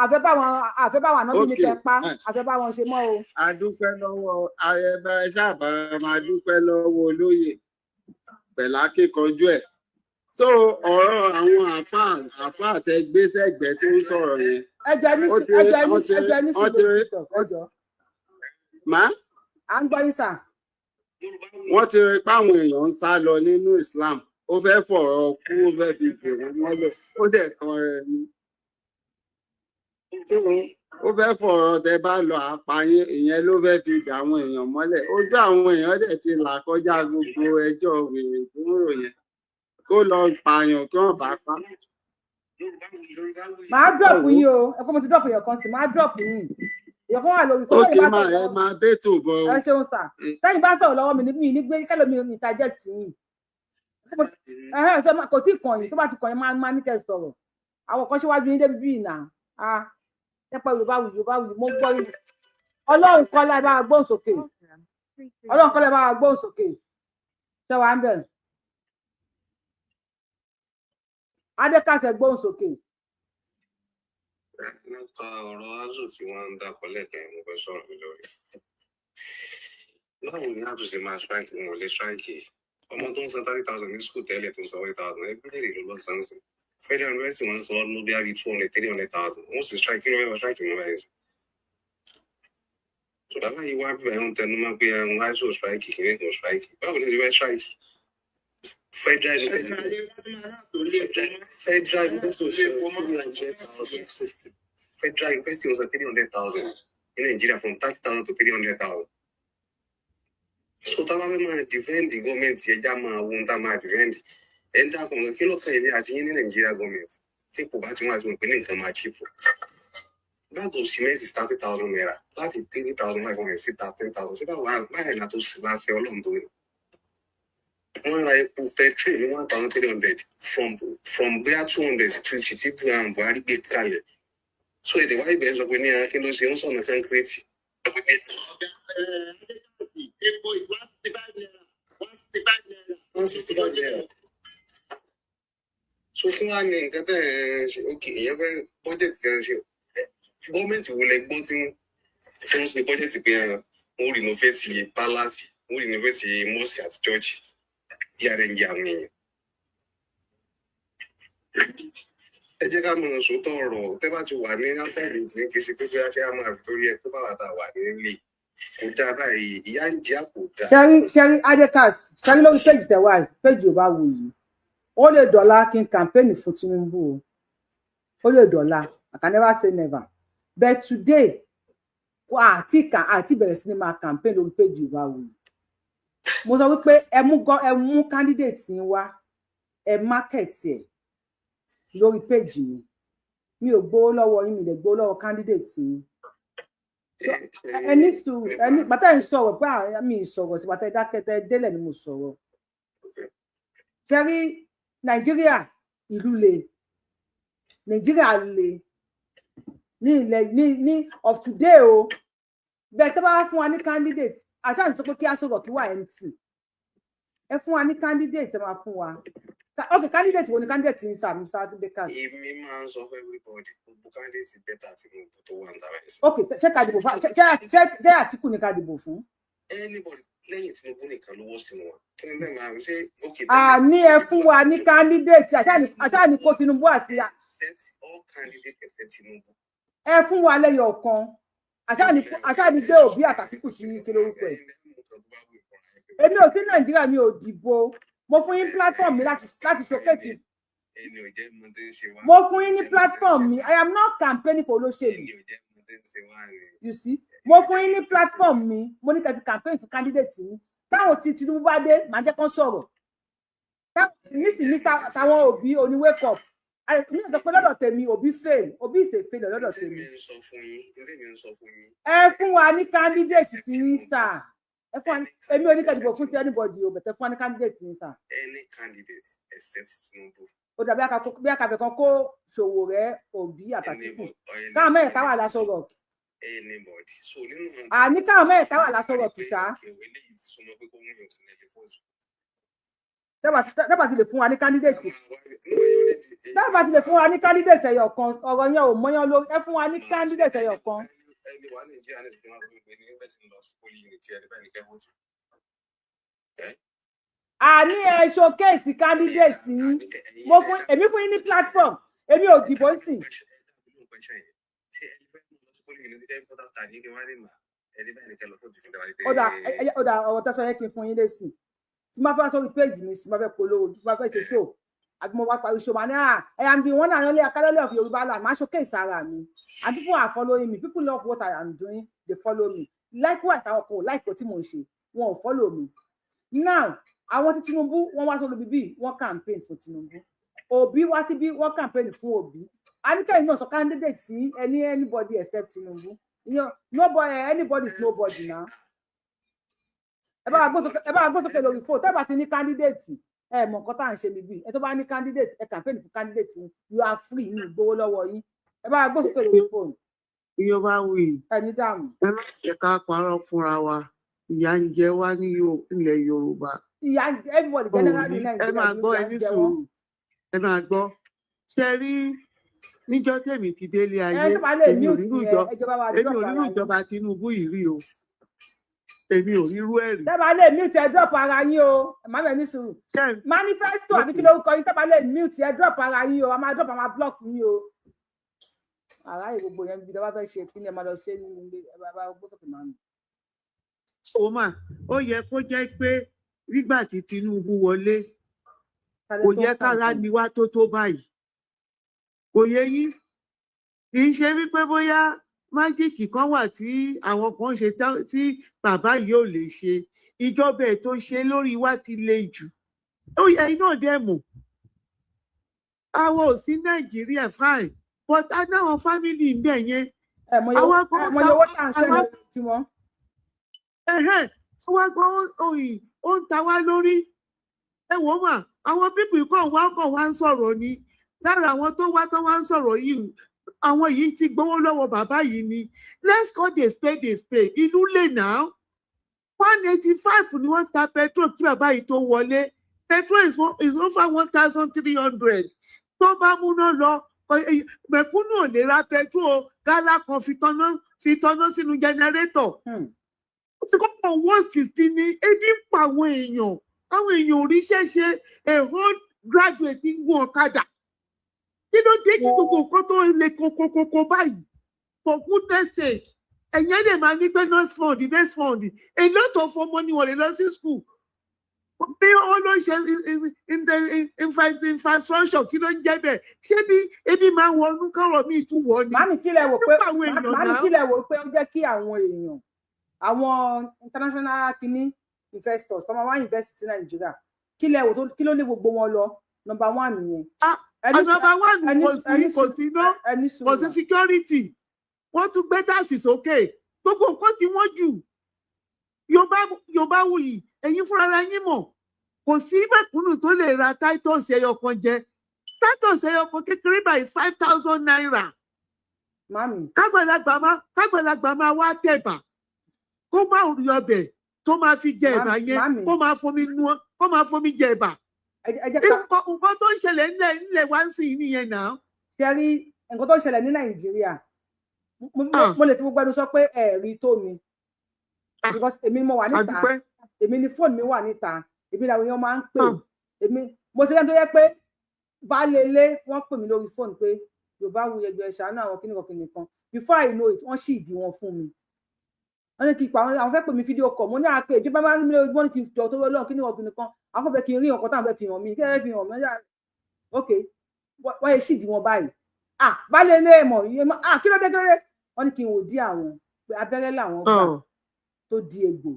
Àfẹ́ bá wọn ànábì ní Ok. kẹpa, àfẹ́ bá wọn ṣe mọ́ o. A dúpẹ́ lọ́wọ́ ayẹbẹ, ẹ sábà máa dúpẹ́ lọ́wọ́ olóyè pẹ̀lú akíkanjú ẹ̀. So ọ̀rọ̀ àwọn àáfàá tẹ gbé sẹ́gbẹ̀ẹ́ tó ń sọ̀rọ̀ yẹn, Ẹjọ́ ní ó ti ẹjọ́ ní ó ti ẹjọ́ ní ó sùúrù ti lórí TikTok, ẹjọ́. Má À ń gbọ́ yín, sà. Wọ́n ti rí páwọn èèyàn ń sá lọ nínú Islam. Ó fẹ́ fọ̀rọ̀ kú, ó fẹ́ fi dè wọ́n mọ́lẹ̀, ó dẹ̀ kan rẹ̀ ni. So ó fẹ́ fọ̀rọ̀ tẹ bá lọ àpáyé ìyẹn ló fẹ́ fi dè àwọn èèyàn mọ́lẹ̀. Ojú àwọn èèyàn dẹ̀ ti là kọjá gbogbo ẹjọ́ wèrè tó ń rò yẹn. Kó lọ pààyàn kí wọ́n bá pa. Màá Ẹ drop wò ó. yín o. Ẹ kọ́, mo ti drop èèyàn kan sí, màá drop yín. Èèyàn kan wà lórí fóònù. Ókè. Tẹ́yìn bá Máa sọ̀rọ̀ ẹ lọ́wọ́ máa bẹ́tò bọ̀ o. Ẹ ṣeun, sà. Tẹ́yìn bá sọ̀rọ̀ lọ́wọ́ mi ní mi ní gbé kẹ́lòmí interject yín. Ẹhẹ́n, ṣé kò tí ì kàn yín. Tó bá ti kàn yín, máa ní kẹ́ ẹ sọ̀rọ̀. Àwọn kan síwájú yín débi bíi nà á nípa Yorùbá wù, Yorùbá wù. Mo gbọ́ yín. Ọlọ́run kọ́lá, ẹ bá wa gbóhùn sókè. Ọlọ́run kọ́lá, ẹ bá wa gbóhùn sókè. Ṣé wàá ń bẹ̀rẹ̀? Adékàsẹ̀, gbóhùn sókè. Nípa ọ̀rọ̀ azu tí wọ́n ń dàpọ̀ lẹ́ẹ̀kan yẹn, mo fẹ́ sọ̀rọ̀ mi lórí. Báwo ni azu ṣe máa strike? Wọn ò lè strike. Ọmọ tó ń san 30,000 ní school tẹ́lẹ̀, tó ń san 40,000, ẹgbẹ́ èrè ló lọ san sí. Federal university, wọ́n ń san ọdún bí i 200, 300,000. Wọ́n sì strike? Kí ló fẹ́ strike mọ́ báyìí sí? So bàbá yìí wá bíbá ẹ̀hún tẹnu mọ́ pé ẹ̀hún azu strike, kìíní kan strike. Báwo ni ṣe fẹ́ strike? Federal university san 300,000. Federal university was at 300,000 in Nigeria, from 30,000 to 300,000. So tá a bá fẹ́ máa defend the government, ẹja máa wo ohun tá a máa defend. Ẹ ń dákun nǹkan, kí ló kàn yín àti yín ní Nigeria government? Tí kò bá ti wọ́n àti mọ̀ pé ní nǹkan máa cheap. Bag of cement is ₦30,000 láti 3,500 sí 13,000. Ṣé báwo báyìí la tó sì láti ọlọ́run tó yẹ? Wọ́n ra epo petrol ní 1,300 from bóyá 200 sí 250 tí Buhari gbé kalẹ̀. So èdè wáyé bẹ́ẹ̀ sọ pé ní kí ló ṣe ń sọ̀nà concrete. Epo is ₦165, ₦165. ₦165. So fún wa ní nǹkan tẹ́ ẹ̀ ń ṣe, ok, ìyẹn fẹ́ budget tí wọ́n ṣe. Gọ́ọ̀mẹ̀ntì wo lẹ gbọ́ tí tó ń ṣe budget pé wọ́n renovate palace, wọ́n renovate mosque àti church tí ara ń jẹ àwọn èèyàn? Ẹ jẹ́ ká mọ̀ sótọ́ ọ̀rọ̀. Tẹ́ bá ti wà ní outside tí kì í ṣe pé bóyá kí á máa fi torí ẹ kó bá wà tá a wà nílé kò dáa báyìí, ìyá ń jẹ àpò dáa. Ṣẹ́rí, ṣẹ́rí, Adekas, ṣẹ́rí lórí page tẹ̀wá yìí, page Yorùbá wù yìí, ó lè dọ̀la kí n campaign fún Tinubu o. Ó lè dọ̀la. I can never say never, but today àti kà àti bẹ̀rẹ̀ sí ni máa campaign lórí page Yorùbá wù yìí. Mo sọ wípé ẹ mú candidate yín wá, ẹ market ẹ lórí page mi. Mi ò gbowó lọ́wọ́ yín, mi lè gbowó lọ́wọ́ candidate yín. Ẹ ní sùúrù, ẹ ní bàtà ń sọ̀rọ̀ pé mi ì sọ̀rọ̀ sí bàtà ìdákẹ́tẹ́ délẹ̀ ni mo sọ̀rọ̀. Ṣẹ́rí, Nàìjíríà ìlú le, Nàìjíríà le ní ilẹ̀ ní of today o. Bẹ́ẹ̀ tẹ́ bá wá fún wa ní candidate, àṣà sọ pé kí á sọ̀rọ̀ kí wà empty. Ẹ fún wa ní candidate, ẹ máa fún wa. Ok, candidate wo ni candidate yín, sir, Mr. Adekas? Èmi máa ń sọ fún everybody, gbogbo candidate better Tinubu tó wà ń dára ẹ̀ sí. Ok, ṣé ká dìbò fún ṣé Àtìkù ni ká dìbò fún? Anybody lẹ́yìn Tinubu nìkan ló wọ́ sínú wọn. Kí ni tẹ́ máa ṣe? Ok. Àní ẹ fún wa ní candidate, àṣà ní kó Tinubu àti Except all candidates except Tinubu. Ẹ fún wa lẹ́yọ kan. Àṣà ní gbé Òbí àtàtìkù sí kí lórúkọ ẹ̀. Èmi ò sí Nàìjíríà, mi ò dìbò. Mo fún yín platform mi láti showcase. Ẹni ò jẹ́ mọ tí ń ṣe wá. Mo fún yín ní platform mi. I am not campaigning for olóṣèlú. Ẹni ò jẹ́ mọ tí ń ṣe wá ni. You see, mo fún yín ní platform mi, mo ní kẹ́ fi campaign fún candidate yín. Táwọn tí Tinubu bá dé, màá jẹ́ kán sọ̀rọ̀ nísìnyí. Táwọn Òbí oní wake up. Mi ò sọ pé lọ́dọ̀ tèmi Obi fail. Obi is a failure lọ́dọ̀ Tí tèmi. mi ń sọ fún yín, tí mi ń sọ fún yín. Ẹ fún wa ní candidate tí yín sà. Ẹ fún wa ní, èmi ò ní kẹ́ dìbò fún ti anybody o, but ẹ fún wa ní candidate yín sà. Any candidate except Tinubu. Ó dàbí bí akàfẹ́ kan kó Sowore, Obi àtÀtìkù, káwọn mẹ́rẹ̀ẹ́ta wà l'Aso Rock. Anybody. So nínú àwọn Àní káwọn mẹ́rẹ̀ẹ́ta wà l'Aso Rock ṣá. Ìwé eléyìí ti súnmọ́ pé kó mú yàn fún ẹlẹ́ fọ́ọ̀sì. Tẹ́bà ti lè fún wa ní candidate, tẹ́bà ti lè fún wa ní candidate ẹyọ kan, ọ̀rọ̀ yẹn ò mọ́yán lórí. Ẹ fún wa ní candidate ẹyọ kan. Ẹni wà Nàìjíríà ní ìsìnkú máa ń gbé ní bẹ́ẹ̀ tí ń lọ sí polling unit, ẹni báyìí ní kẹ́fọ́tì. Àní ẹ showcase candidate yín. Mo fún, èmi fún yín ní platform, èmi ò dìbò sí. Ṣé ẹni fẹ́ lọ sí polling unit kẹ́ voters card yín kí wọ́n á lè mà ẹni báyìí ní kẹ́ lọ fún ìfúnta wáyé pé. Ó dà, ó dà, ọ̀rọ̀ tẹ́sán yẹn kí n fún yín lésì. Tí máa fẹ́ wá sórí page mi, tí máa fẹ́ polówó, tí máa fẹ́ ṣe show, àbí mo wá parí show, màá ní à I am the one and only Akadole of Yorùbá land. Máa showcase ara mi, and people are following me. People love what I am doing, they follow me. Likewise, àwọn kan ò like tí mò ń ṣe, wọn ò follow me. Now, àwọn tí Tinubu, wọn wá sórí bíbí, wọn campaign fún Tinubu. Obi wá síbí, wọn campaign fún Obi. Anikẹ́yìn náà sọ candidate sí ẹni, anybody except Tinubu. Nobody, anybody is nobody now. Ẹ bá wa gbọ́ sókè lórí fóònù. Tẹ́ bá ti ní candidate, ẹ mọ̀ nǹkan tá à ń ṣe níbí. Ẹ tó bá ní candidate, ẹ campaign fún candidate yín. You are free, ní ìgbowó lọ́wọ́ yín. Ẹ bá wa gbọ́ sókè lórí fóònù. Ìyọba wì. Ẹ ní dààmú. Ẹ má jẹ́ ká parọ́ fúnra wa, ìyà ń jẹ wá ní ilẹ̀ Yorùbá. Ìyà ń jẹ everybody generally ní Ẹ Nàìjíríà. máa gbọ́, Ìyà ẹ ń ní jẹ wọ́n. sùúrù, ẹ máa gbọ́. Ṣe rí níjọ́ tèmi ti délé Ẹ ayé, tó bá lè èmi ò mute rírú yẹn, ìjọ ẹ jọba wa èmi drop ò rírú ara yín. ìjọba Tinubu yìí rí o, èmi ò rírú ẹ̀ rí. Tẹ́ bá lè mute, ẹ drop ara yín o. Emmanuel, ní sùúrù. Manifesto àbí kí lórúkọ yín? Tẹ́ bá lè mute, ẹ drop ara yín o. A máa drop, a máa block yín o. Àráyè gbogbo yẹn bí tẹ́ bá fẹ́ ṣe kí ni ẹ máa lọ ṣe nínú ilé. Ẹ bá gbó sókè máa nù. Ó mà ó yẹ kó jẹ́ pé nígbà tí Tinubu wọlé, kò yẹ kára ni wá tó báyìí. Kò yẹ yín, kì í ṣe wípé bóyá magic kan wà tí àwọn kan ṣe tí bàbá yìí ò lè ṣe. Ìjọba ẹ̀ tó ṣe lórí wa ti le jù. Ó yẹ iná dẹ̀ mọ̀ àwọn ò sí Nàìjíríà, fine, but a náwọn family ń bẹ̀ yẹn. Ẹ mọ iye owó tá à ń ṣe tí wọn. Àwa gan òyìn ó ń ta wá lórí. Ẹ wò ó mà, àwọn people kàn wá ń sọ̀rọ̀ ni. Lára àwọn tó wá ń sọ̀rọ̀ yìí, àwọn yìí ti gbowó lọ́wọ́ bàbá yìí ni. Let's call the spade a spade. Ìlú lè nà 185 ni wọ́n ta petrol kí bàbá yìí tó wọlé. Petrol is over 1,300. Tó bá múná lọ, mẹ̀kúnnù ò lè ra petrol gálá kan fi tọ́ná sínú generator. Ó ti kọ́kọ́ 150 ní. Ebi ń pa àwọn èèyàn, àwọn èèyàn ò ríṣẹ́ ṣe. A whole graduate ń gun ọ̀kadà. Kí ló dé kí gbogbo nǹkan tó le kokokoko báyìí? For goodness sake, ẹ̀yìn ẹ̀ lè máa ní pé nurse fund, nurse fund. A lot of ọmọ ni wọ́n lè lọ sí school. Bí wọ́n ló ṣe infrastructure, kí ló ń jẹ́ bẹ́ẹ̀? Ṣé bí ebi máa ń wọnú kọ́rọ̀ míì tún wọ̀ ni? Màmí, kí lẹ wò pé ó jẹ́ kí àwọn èèyàn, àwọn international kini investors tó máa wá invest sí Nàìjíríà, kí lẹ wò tó, kí ló lé gbogbo wọn lọ? Number one nìyẹn. Number one, kò sí iná, kò sí security, wọ́n tún gbé tax sókè, gbogbo nǹkan tí wọ́n jù. Yorùbá wuyì, ẹ̀yin fúnra yín mọ̀, kò sí mẹ̀kúnnù tó lè ra Titus ẹyọ kan jẹ. Titus ẹyọ kan kékeré by ₦5,000. Mami. Kágbàlagbà máa wá tẹ̀bà, kó má rí ọbẹ̀ tó máa fi jẹ ẹ̀bà yẹn, kó máa fomi nu, kó máa fomi jẹ ẹ̀bà. Nǹkan tó ń ṣẹlẹ̀ nílẹ̀ wá ń sìn nìyẹn náà. Ṣe rí nǹkan tó ń ṣẹlẹ̀ ní Nàìjíríà, mo lè fi gbogbo ẹnu sọ pé ẹ̀rí tó mi, because èmi mo wà níta, èmi ni fóònù mi wà níta, èmi làwọn èèyàn máa ń pè. Èmi mo ti lẹ́nu tó yẹ pé baálé ilé, wọ́n pè mí lórí fóònù pé Yorùbá wu ẹgbẹ́ ṣàánú àwọn kíníkan kíníkan. Before I know it, wọ́n sì ìdí wọn fún mi. Wọ́n ní kí n pa àwọn, àwọn fẹ́ pè mí video call. Mo ní àpè ìjọba máa ń rí mi lórí. Wọ́n ní kí n jọ tó lọ́wọ́ kíníkan kíníkan, àwọn fẹ́ kí n rí ọkọ̀ táwọn fẹ́ fi hàn mí, kí ẹ fi hàn mí. Ok, wọ́n yẹ sì ìdí wọn báyìí. Ah, baálé ilé mọ̀, ah, kí ló dé, kí ló dé? Wọ́n ní kí n wò dí àwọn pé abẹ́rẹ́ làwọn gbà tó di egbò.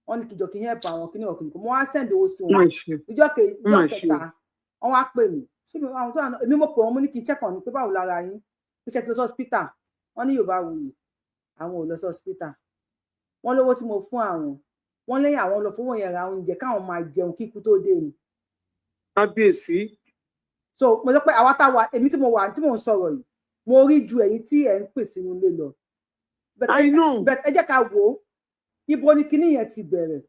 Wọ́n ní kí jọ kí n help àwọn kíní ọkùnrin kan. Mo wá send owó sí wọn. Ìjọ kẹta, wọ́n wá pè mí. Ṣé mi àwọn tó wà náà, èmi mo pè wọ́n, mo ní kí n check on pé báwo lára yín, pé ṣe ti lọ sí hospital. Wọ́n ní Yorùbá wuyì, àwọn ò lọ sí hospital. Wọ́n lówó tí mo fún àwọn, wọ́n lẹ́yìn àwọn lọ fowó yẹn ra oúnjẹ káwọn máa jẹun kíkú tó dé ni. Kábíyèsí. So mo sọ pé àwa tá wà, èmi tí mo wà tí mò ń sọ̀rọ̀ yìí, mo rí ju ẹ̀yin tí ẹ̀ ń pè sínú ilé lọ. I know. But ẹ jẹ́ ká wò ó, ibo ni kinní yẹn ti bẹ̀rẹ̀?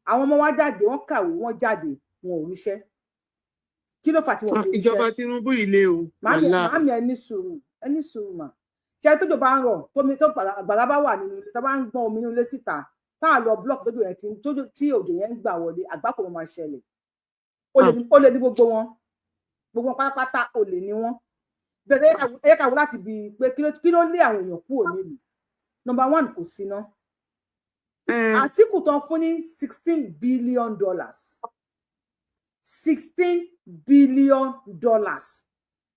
Àwọn ọmọ wa jáde, wọ́n kàwé, wọ́n jáde, wọn ò ríṣẹ́. Kí ló fà tí wọ́n fi ríṣẹ́? Ìjọba Tinubu ilé o. Màámi, màámi, ẹ ní sùúrù, ẹ ní sùúrù mà. Ṣé tójò bá ń rọ̀, tómi tó àgbàrá bá wà nínú ilé, tó bá ń gbọ́n omi nínú ilé síta, tá a lọ block tójò yẹn ti tójò tí òjò yẹn ń gbà wọlé, àgbákò máa ṣẹlẹ̀. Ó lè ní gbogbo wọn, gbogbo wọn pátápátá, olè ní wọn. Bẹ́ẹ̀ ẹ ká wò láti bi pé kí ló lé àwọn èèyàn kúrò nílùú. Number one, kò síná. Àtíkù tán fún ní $16 billion, $16 billion.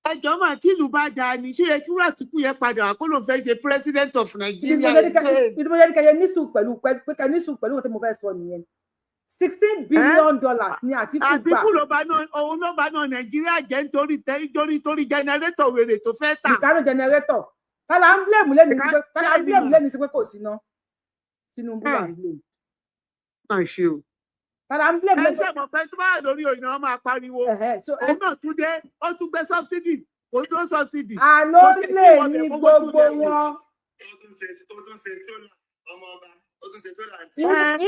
Ẹjọ́ máa tí ìlú bá dáa ni, ṣé yẹ kí wúrà Àtìkù yẹn padà wá kó ló fẹ́ ṣe president of Nigeria again? Ìdí mo yẹ ní kẹyẹ ní sùúrù pẹ̀lú pé kẹ ní sùúrù pẹ̀lú nǹkan tí mo fẹ́ sọ nìyẹn. $16 billion ní Àtíkù gbà. Àtìkù ló bá náà, òun ló bá náà Nàìjíríà jẹ́ nítorí nítorí generator wèrè tó fẹ́ tà. Mikano generator. Tálà ń blame lẹ́nu sí pé, tálà ń blame lẹ́nu sí pé kò síná? Tinubu là ń blame. Má ṣe o. Tálà ń blame Ẹ lẹ́nu. ṣe mọ̀ pé tó bá wà lórí òyìnbó, wọn máa pariwo. Òun náà tún dé, ó tún gbé subsidy, kò dúró subsidy. Àló lè ní gbogbo wọn. Ó tún ṣe solar, ọmọ ọba, ó tún ṣe solar àti.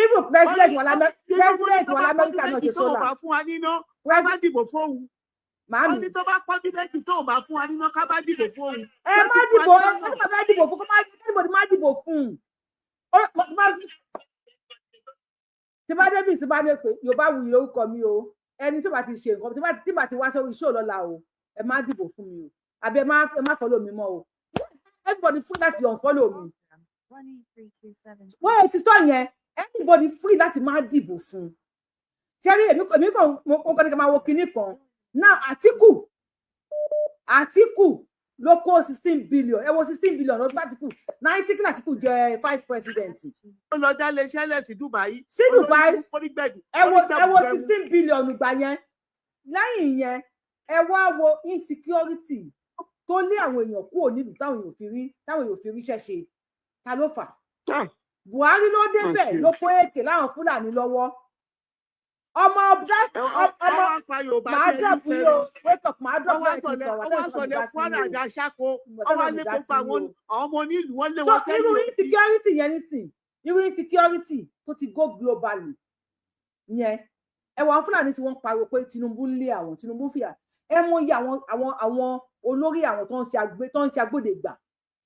Even president wà lámẹ́, president wà lamẹ́ríkà náà ṣe Tó bá solar. fún wa níná, ká má dìbò fóun. Màámi. Ó ní tó bá pọ́dún 2 tó bá fún wa níná, ká bá dìbò fóun. Ẹ má dìbò, ẹ má fẹ́ dìbò fún, kó má anybody má dìbò fún un. Tí bá débi sí bá ní pé Yorùbá wuyì lórúkọ mi o, ẹni tí ó bá ti ṣe nǹkan tí bá ti wá sórí iṣẹ́ lọ́la o, ẹ má dìbò fún mi o, àbí ẹ má follow mi mọ́ o. Everybody free láti unfollow mi. Wọ́n ti sọ yẹn, anybody free láti má dìbò fún un. Ṣé rí, èmi kàn mo kàn ní ká máa wo kinní kan náà. Àtíkù ló kó 16 billion. Ẹ wo 16 billion lọ́dún Àtíkù 90. Kí Àtíkù jẹ vice president. Ó lọ dá iléeṣẹ́ lẹ̀ sí Dubai. Sí Dubai. Ẹ wo 16 billion gbà yẹn. Lẹ́yìn yẹn, ẹ wá wo insecurity tó lé àwọn èèyàn kúrò nílùú, táwọn èèyàn fi ríṣẹ́ ṣe. Ta ló fà? Buhari ló débẹ̀, ló kó èké láwọn Fúlàní lọ́wọ́. Ọmọ ọmọ, màá drop yìí o, wake up, màá drop láì kí n sọ̀rọ̀. Ọwọ́ sọ̀lẹ̀ Kwara àdàṣàkó, ọwọ́ lé gbogbo àwọn ọmọ onílùú, wọ́n lé So wọn sẹ́yìn. irú insecurity yẹn nísìn, irú insecurity tó ti go globally yẹn, ẹ wọ àwọn Fúlàní tí wọ́n ń pariwo pé Tinubu ń lé àwọn, Tinubu ń fìyà. Ẹ mọ iye àwọn olórí àwọn tó ń ṣe agbódegbà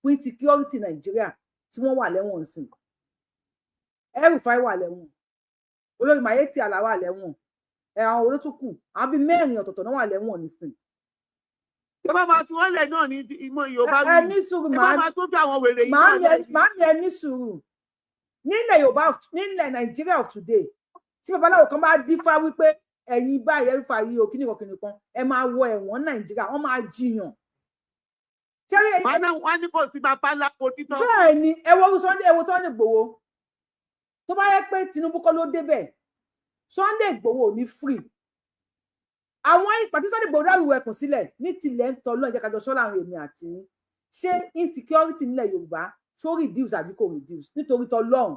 fún insecurity Nàìjíríà tí wọ́n wà lẹ́wọ̀n nsìn. El-Rufai wà lẹ́wọ̀n, olórí Miyetti Allah wà lẹ́wọ̀n, ẹ àwọn olótùkù, àwọn bíi mẹ́rin ọ̀tọ̀ọ̀tọ̀ náà wà lẹ́wọ̀n nísìn. Ṣé bá máa fi wọ́n lẹ̀ náà ní ìmọ̀ Yorùbá? Ẹ ní sùúrù. Ẹ bá máa tó bí àwọn wèrè yìí náà lẹ̀. Màámi, ẹ ní sùúrù. Nílẹ̀ Yorùbá, nílẹ̀ Nàìjíríà of today, tí babaláwo kan bá dífá wípé ẹ̀yin báyìí, El-Rufai yìí o, kíní kan kíní kan, ẹ máa wọ ẹ̀wọ̀n Nàìjíríà, wọ́n máa jiyàn. Wọ́n ní kò sí bàbá ńlá kò títọ́. Bẹ́ẹ̀ ni. Ẹ wo Sunday, ẹ wo Sunday Igboho. Tó bá yẹ pé Tinubu kọ́ ló débẹ̀, Sunday Igboho ò ní free. Àwọn ìpàtí Sunday Igboho dárúwọ ẹkùn sílẹ̀ ní tilẹ̀ ń tọ́ lọ́n jẹ́ kájọ sọ́ láàrin èmi àti yín. Ṣé insecurity nílẹ̀ Yorùbá tó reduce àbí kò reduce nítorí tọlọ́run?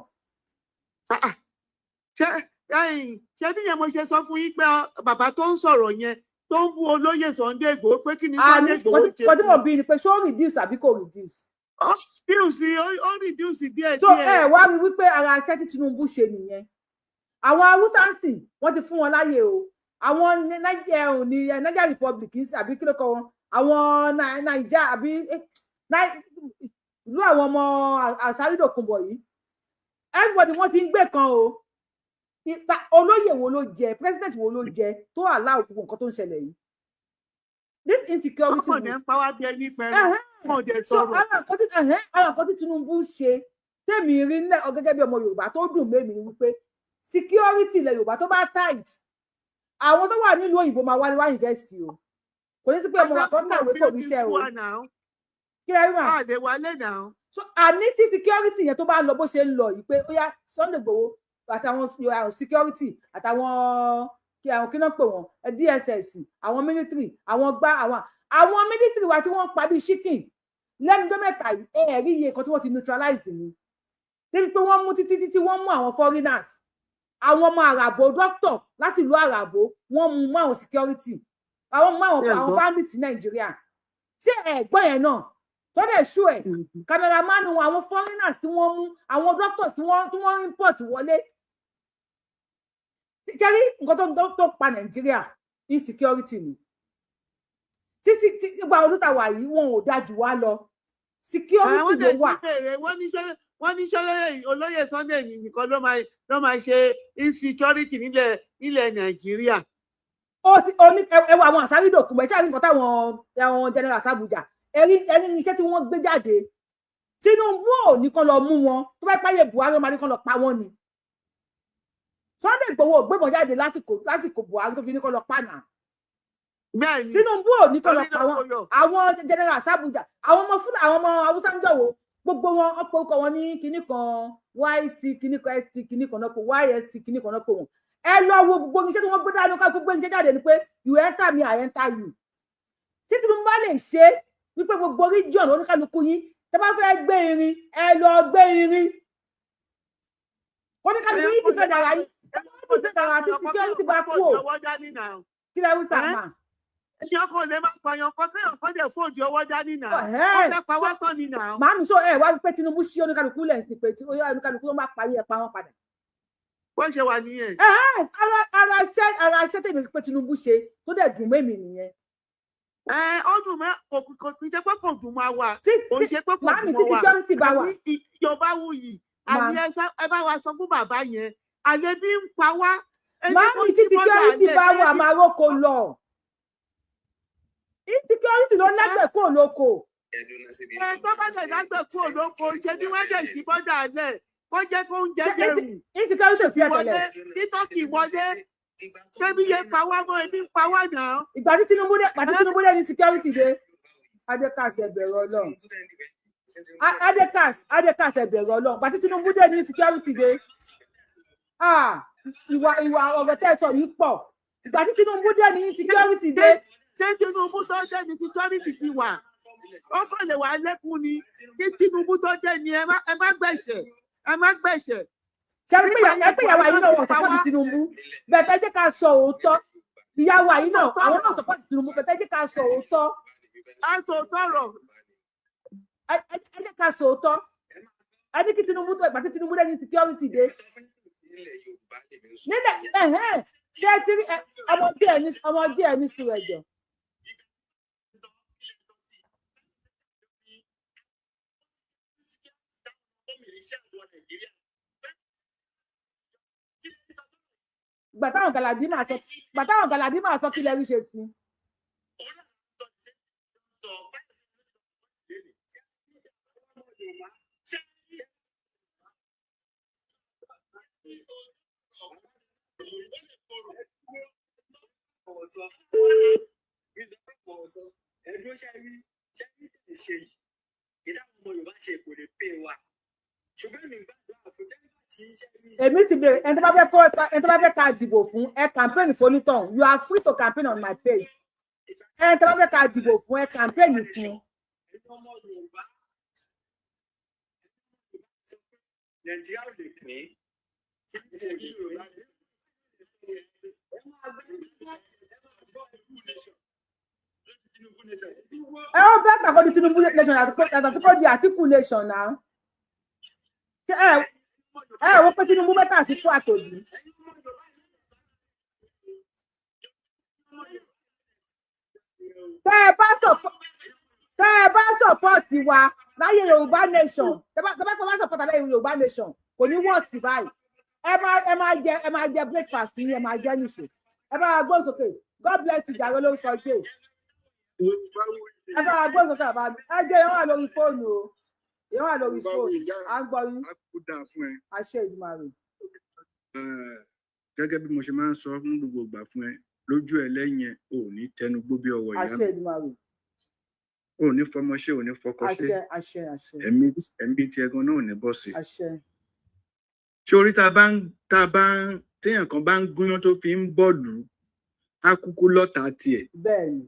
Ṣé bí yẹn mo ṣe sọ fún yín pé bàbá tó ń sọ̀rọ̀ yẹn, tó ń bú olóyè Sunday Igboho, pé kí ni Sunday Igboho ṣe? Kò tí mo bí ni pé ṣó reduce àbí kò reduce? Ó reduce, ó reduce díẹ̀. So Díẹ̀. ẹ wá rí wípé ara iṣẹ́ tí Tinubu ṣe nìyẹn. Àwọn Haúsá ń sìn, wọ́n ti fún wọn láyè o. Àwọn ní Niger Republic ń sìn, àbí kí ló kọ wọn, àwọn Naija àbí ìlú àwọn ọmọ àsárídòkunbọ̀ yìí, everybody wọ́n ti ń gbé kan o. Olóyè wo ló jẹ, president wo ló jẹ tó allow gbogbo nǹkan tó ń ṣẹlẹ̀ yìí, this insecurity? Wọ́n kàn ní ń pa wá bí ẹni pẹ̀lú, wọn ò dẹ̀ So sọ̀rọ̀. ara nǹkan tí Tinubu ṣe tèmi rí nílẹ̀ gẹ́gẹ́ bí ọmọ Yorùbá tó dùn mẹ́mi ni wípé security ilẹ̀ Yorùbá tó bá tight, àwọn tó wà nílùú òyìnbó máa wálé wá invest o. Kò ní sí pé ọmọ wa kan kàwé kò níṣẹ́ o. Kí lẹ rí mà? Àdè wálé náà. So àní tí security yẹn tó bá ń lọ bó ṣe ń lọ yìí, pé ó yá, Sunday Igboho àtàwọn security àtàwọn Kí àwọn kí náà pè wọ́n, DSS, àwọn military, àwọn gbá àwọn military wa tí wọ́n ń pa bíi chicken lẹ́nu tó mẹ́ta yìí. Ẹ rí iye kan tí wọ́n ti neutralize ni, débi pé wọ́n mú títí títí, wọ́n mú àwọn foreigners, àwọn ọmọ àràbò, doctor láti ìlú àràbò, wọ́n mú mọ́ àwọn security, àwọn mú àwọn bandits Nàìjíríà. Ṣé ẹ̀gbọ́n yẹn náà tó dẹ̀ ṣú ẹ̀, cameraman wọn, àwọn foreigners tí wọ́n mú, àwọn doctors tí wọ́n import wọlé? Ṣe rí nǹkan tó pa Nàìjíríà, insecurity ni. Títí tí gba olùtàwà yìí, wọn ò dáa jù wá lọ, security ló wà. Wọ́n ní sọlẹ olóyè Sunday nìkan ló máa ṣe insecurity nílẹ̀ Nàìjíríà. Ó ti omi ẹwà àwọn àsárídòkú ẹ ṣáà rí nǹkan táwọn àwọn general sàbújà ẹrí ẹrí iṣẹ́ tí wọ́n gbé jáde. Tinubu ò ní kán lọ mú wọn. Tó bá páyé Buhari, ó máa ní kán lọ pa wọ́n ni. Sunday Igboho ò gbébọn jáde lásìkò Buhari tó fi ní kán lọ pa náà. Tinubu ò ní kán lọ pa wọn. Àwọn general sàbújà, àwọn ọmọ fúlà, àwọn ọmọ Haúsá ń jọ̀wọ́, gbogbo wọn, ọ̀pọ̀ orúkọ wọn ní kinní kan, yt kinní kan, st kinní kan náà pé yst kinní kan náà pé wọn. Ẹ lọ wo gbogbo iṣẹ́ tí wọ́n gbé dání ká gbogbo iṣẹ́ jáde ni pé you enter me, I enter you. Tí Tinubu bá lè ṣe wípé gbogbo region oníkálukú yín, tẹ́ bá fẹ́ gbé irin, ẹ lọ gbé irin, oníkálukú yín defend ara yín, ẹ bá defend ara tí security bá kú o. Kí lẹ wí, sàmà? Ṣé ọkọ lè máa pààyàn kan kéèyàn kan dẹ̀ fòdì ọwọ́ dání náà? Ó fẹ́ pa wá tán ni náà. Màámi, sọ ẹ wá pé Tinubu ṣí oníkálukú lẹ̀ sí pé tí oníkálukú ló máa parí, ẹ pa wọn padà. Bó ṣe wà nìyẹn. Ara iṣẹ́ tèmi pé Tinubu ṣe tó dẹ̀ dùn mẹ́mi nìyẹn. Ẹ ó dùn mọ́, kò kì í ṣe pé kò dùn máa wà, kò ń ṣe pé kò dùn mọ́ wa. Security bá wà. Yorùbá wuyì àbí ẹ bá wa sọ fún bàbá yẹn, àlebí ń pa wá. Màámi, tí security bá wà, máa róko lọ. Insecurity ló lágbẹ̀ kúrò lóko. Ẹ tó bá dẹ̀ lágbẹ̀ kúrò lóko, ṣe bí wọ́n dẹ̀ sí bọ́dà lẹ̀, kó jẹ́ kó ń jẹ́ dẹrù. Insecurity ò sí ẹ̀tẹ̀lẹ̀. Kí Tọ́kì wọlé, ṣé bí yẹn pa wá mọ́, ebi ń pa wá náà. Ìgbà tí Tinubu dé ní security dé. Adékas, ẹ bẹ̀rù Ọlọ́run. Adékas, Adékas, ẹ bẹ̀rù Ọlọ́run. Ìgbà tí Tinubu dé ní security dé. Ah, ìwà ọ̀rọ̀ tẹ́ ẹ sọ yìí pọ̀. Ìgbà tí Tinubu dé ní security dé. Ṣé Tinubu tó dé ní security ti wà? Ó kàn lè wà lẹ́kùn ni. Kí Tinubu tó dé ni, ẹ má gbẹ̀ṣẹ̀, ẹ má gbẹ̀ṣẹ̀. Ṣe pé ìyàwó àyìn náà wọ́n support Tinubu bẹ̀tẹ̀? Jẹ́ ká sọ òótọ́. Ìyàwó àyìn náà, àwọn náà support Tinubu bẹ̀tẹ̀. Jẹ́ ká sọ òótọ́. A sọ sọ̀rọ̀. Ẹ jẹ́ ká sọ òótọ́. Ẹ ní kí Tinubu tó, ìgbà tí Tinubu dé ní security dé nílẹ̀. Ṣé tí ọmọ díẹ̀ ní, ọmọ díẹ̀ ní sùúrù, ẹ̀jọ̀. Gbà táwọn Gàládì máa sọ, kí lẹ rí ṣe sí. Ẹdún ṣe rí ṣe rí tẹ̀ ṣe yìí, ìdáhùn ọmọ Yorùbá ṣe kò lè pè wá, ṣùgbọ́n mi gbàdúrà fún tẹ́lifà tí ṣe rí. Èmi ti bèrè ẹni tó bá fẹ́ kọ́, ẹni tó bá fẹ́ ká dìbò fún, ẹ campaign fonítàn. You are free to campaign on my page. Ẹni tó bá fẹ́ ká dìbò fún, ẹ campaign fún. Ọmọ Yorùbá, Nàìjíríà ò lè pín kí ló lè pín. Ẹ ó bẹ́ẹ̀ kàkọ́ di Tinubu nation yàtọ̀ sí kó di Àtìkù nation náà. Ṣé ẹ wo pé Tinubu better Àtìkù àtòbí? Tẹ́ ẹ bá support wa láyé Yorùbá nation, tẹ́ bá support láyé Yorùbá nation, kò ní worst báyìí. Ẹ máa jẹ breakfast yín, ẹ máa jẹ nìṣó. Ẹ bá wa gbóhùn sókè. God bless you jàre lórúkọ ṣe. Ẹ bá wa gbóhùn sókè, bàbá mi. Ẹ jẹ́ ìyẹn wà lórí fóònù o, ìyẹn wà lórí fóònù, à ń gbọ́ yín. Àṣẹ Èdùmàrè. Gẹ́gẹ́ bí mo ṣe máa ń sọ fún gbogbo ìgbà fún ẹ, lójú ẹ lẹ́yìn ẹ, ò ní tẹnu gbó bí ọwọ́ ìyá Àṣẹ mi. Èdùmàrè. Ò ní fọmọ ṣe, ò ní fọkọ ṣe. Àṣẹ, àṣẹ, àṣẹ. Ẹ̀mí tiẹ̀ gan náà ò ní bọ́ sí. Àṣẹ. Ṣé orí tá a bá ń téèyàn kan bá ń gúnyán tó fi ń bọ̀lù Á kúkú lọ́tàá tiẹ̀. Bẹ́ẹ̀ni.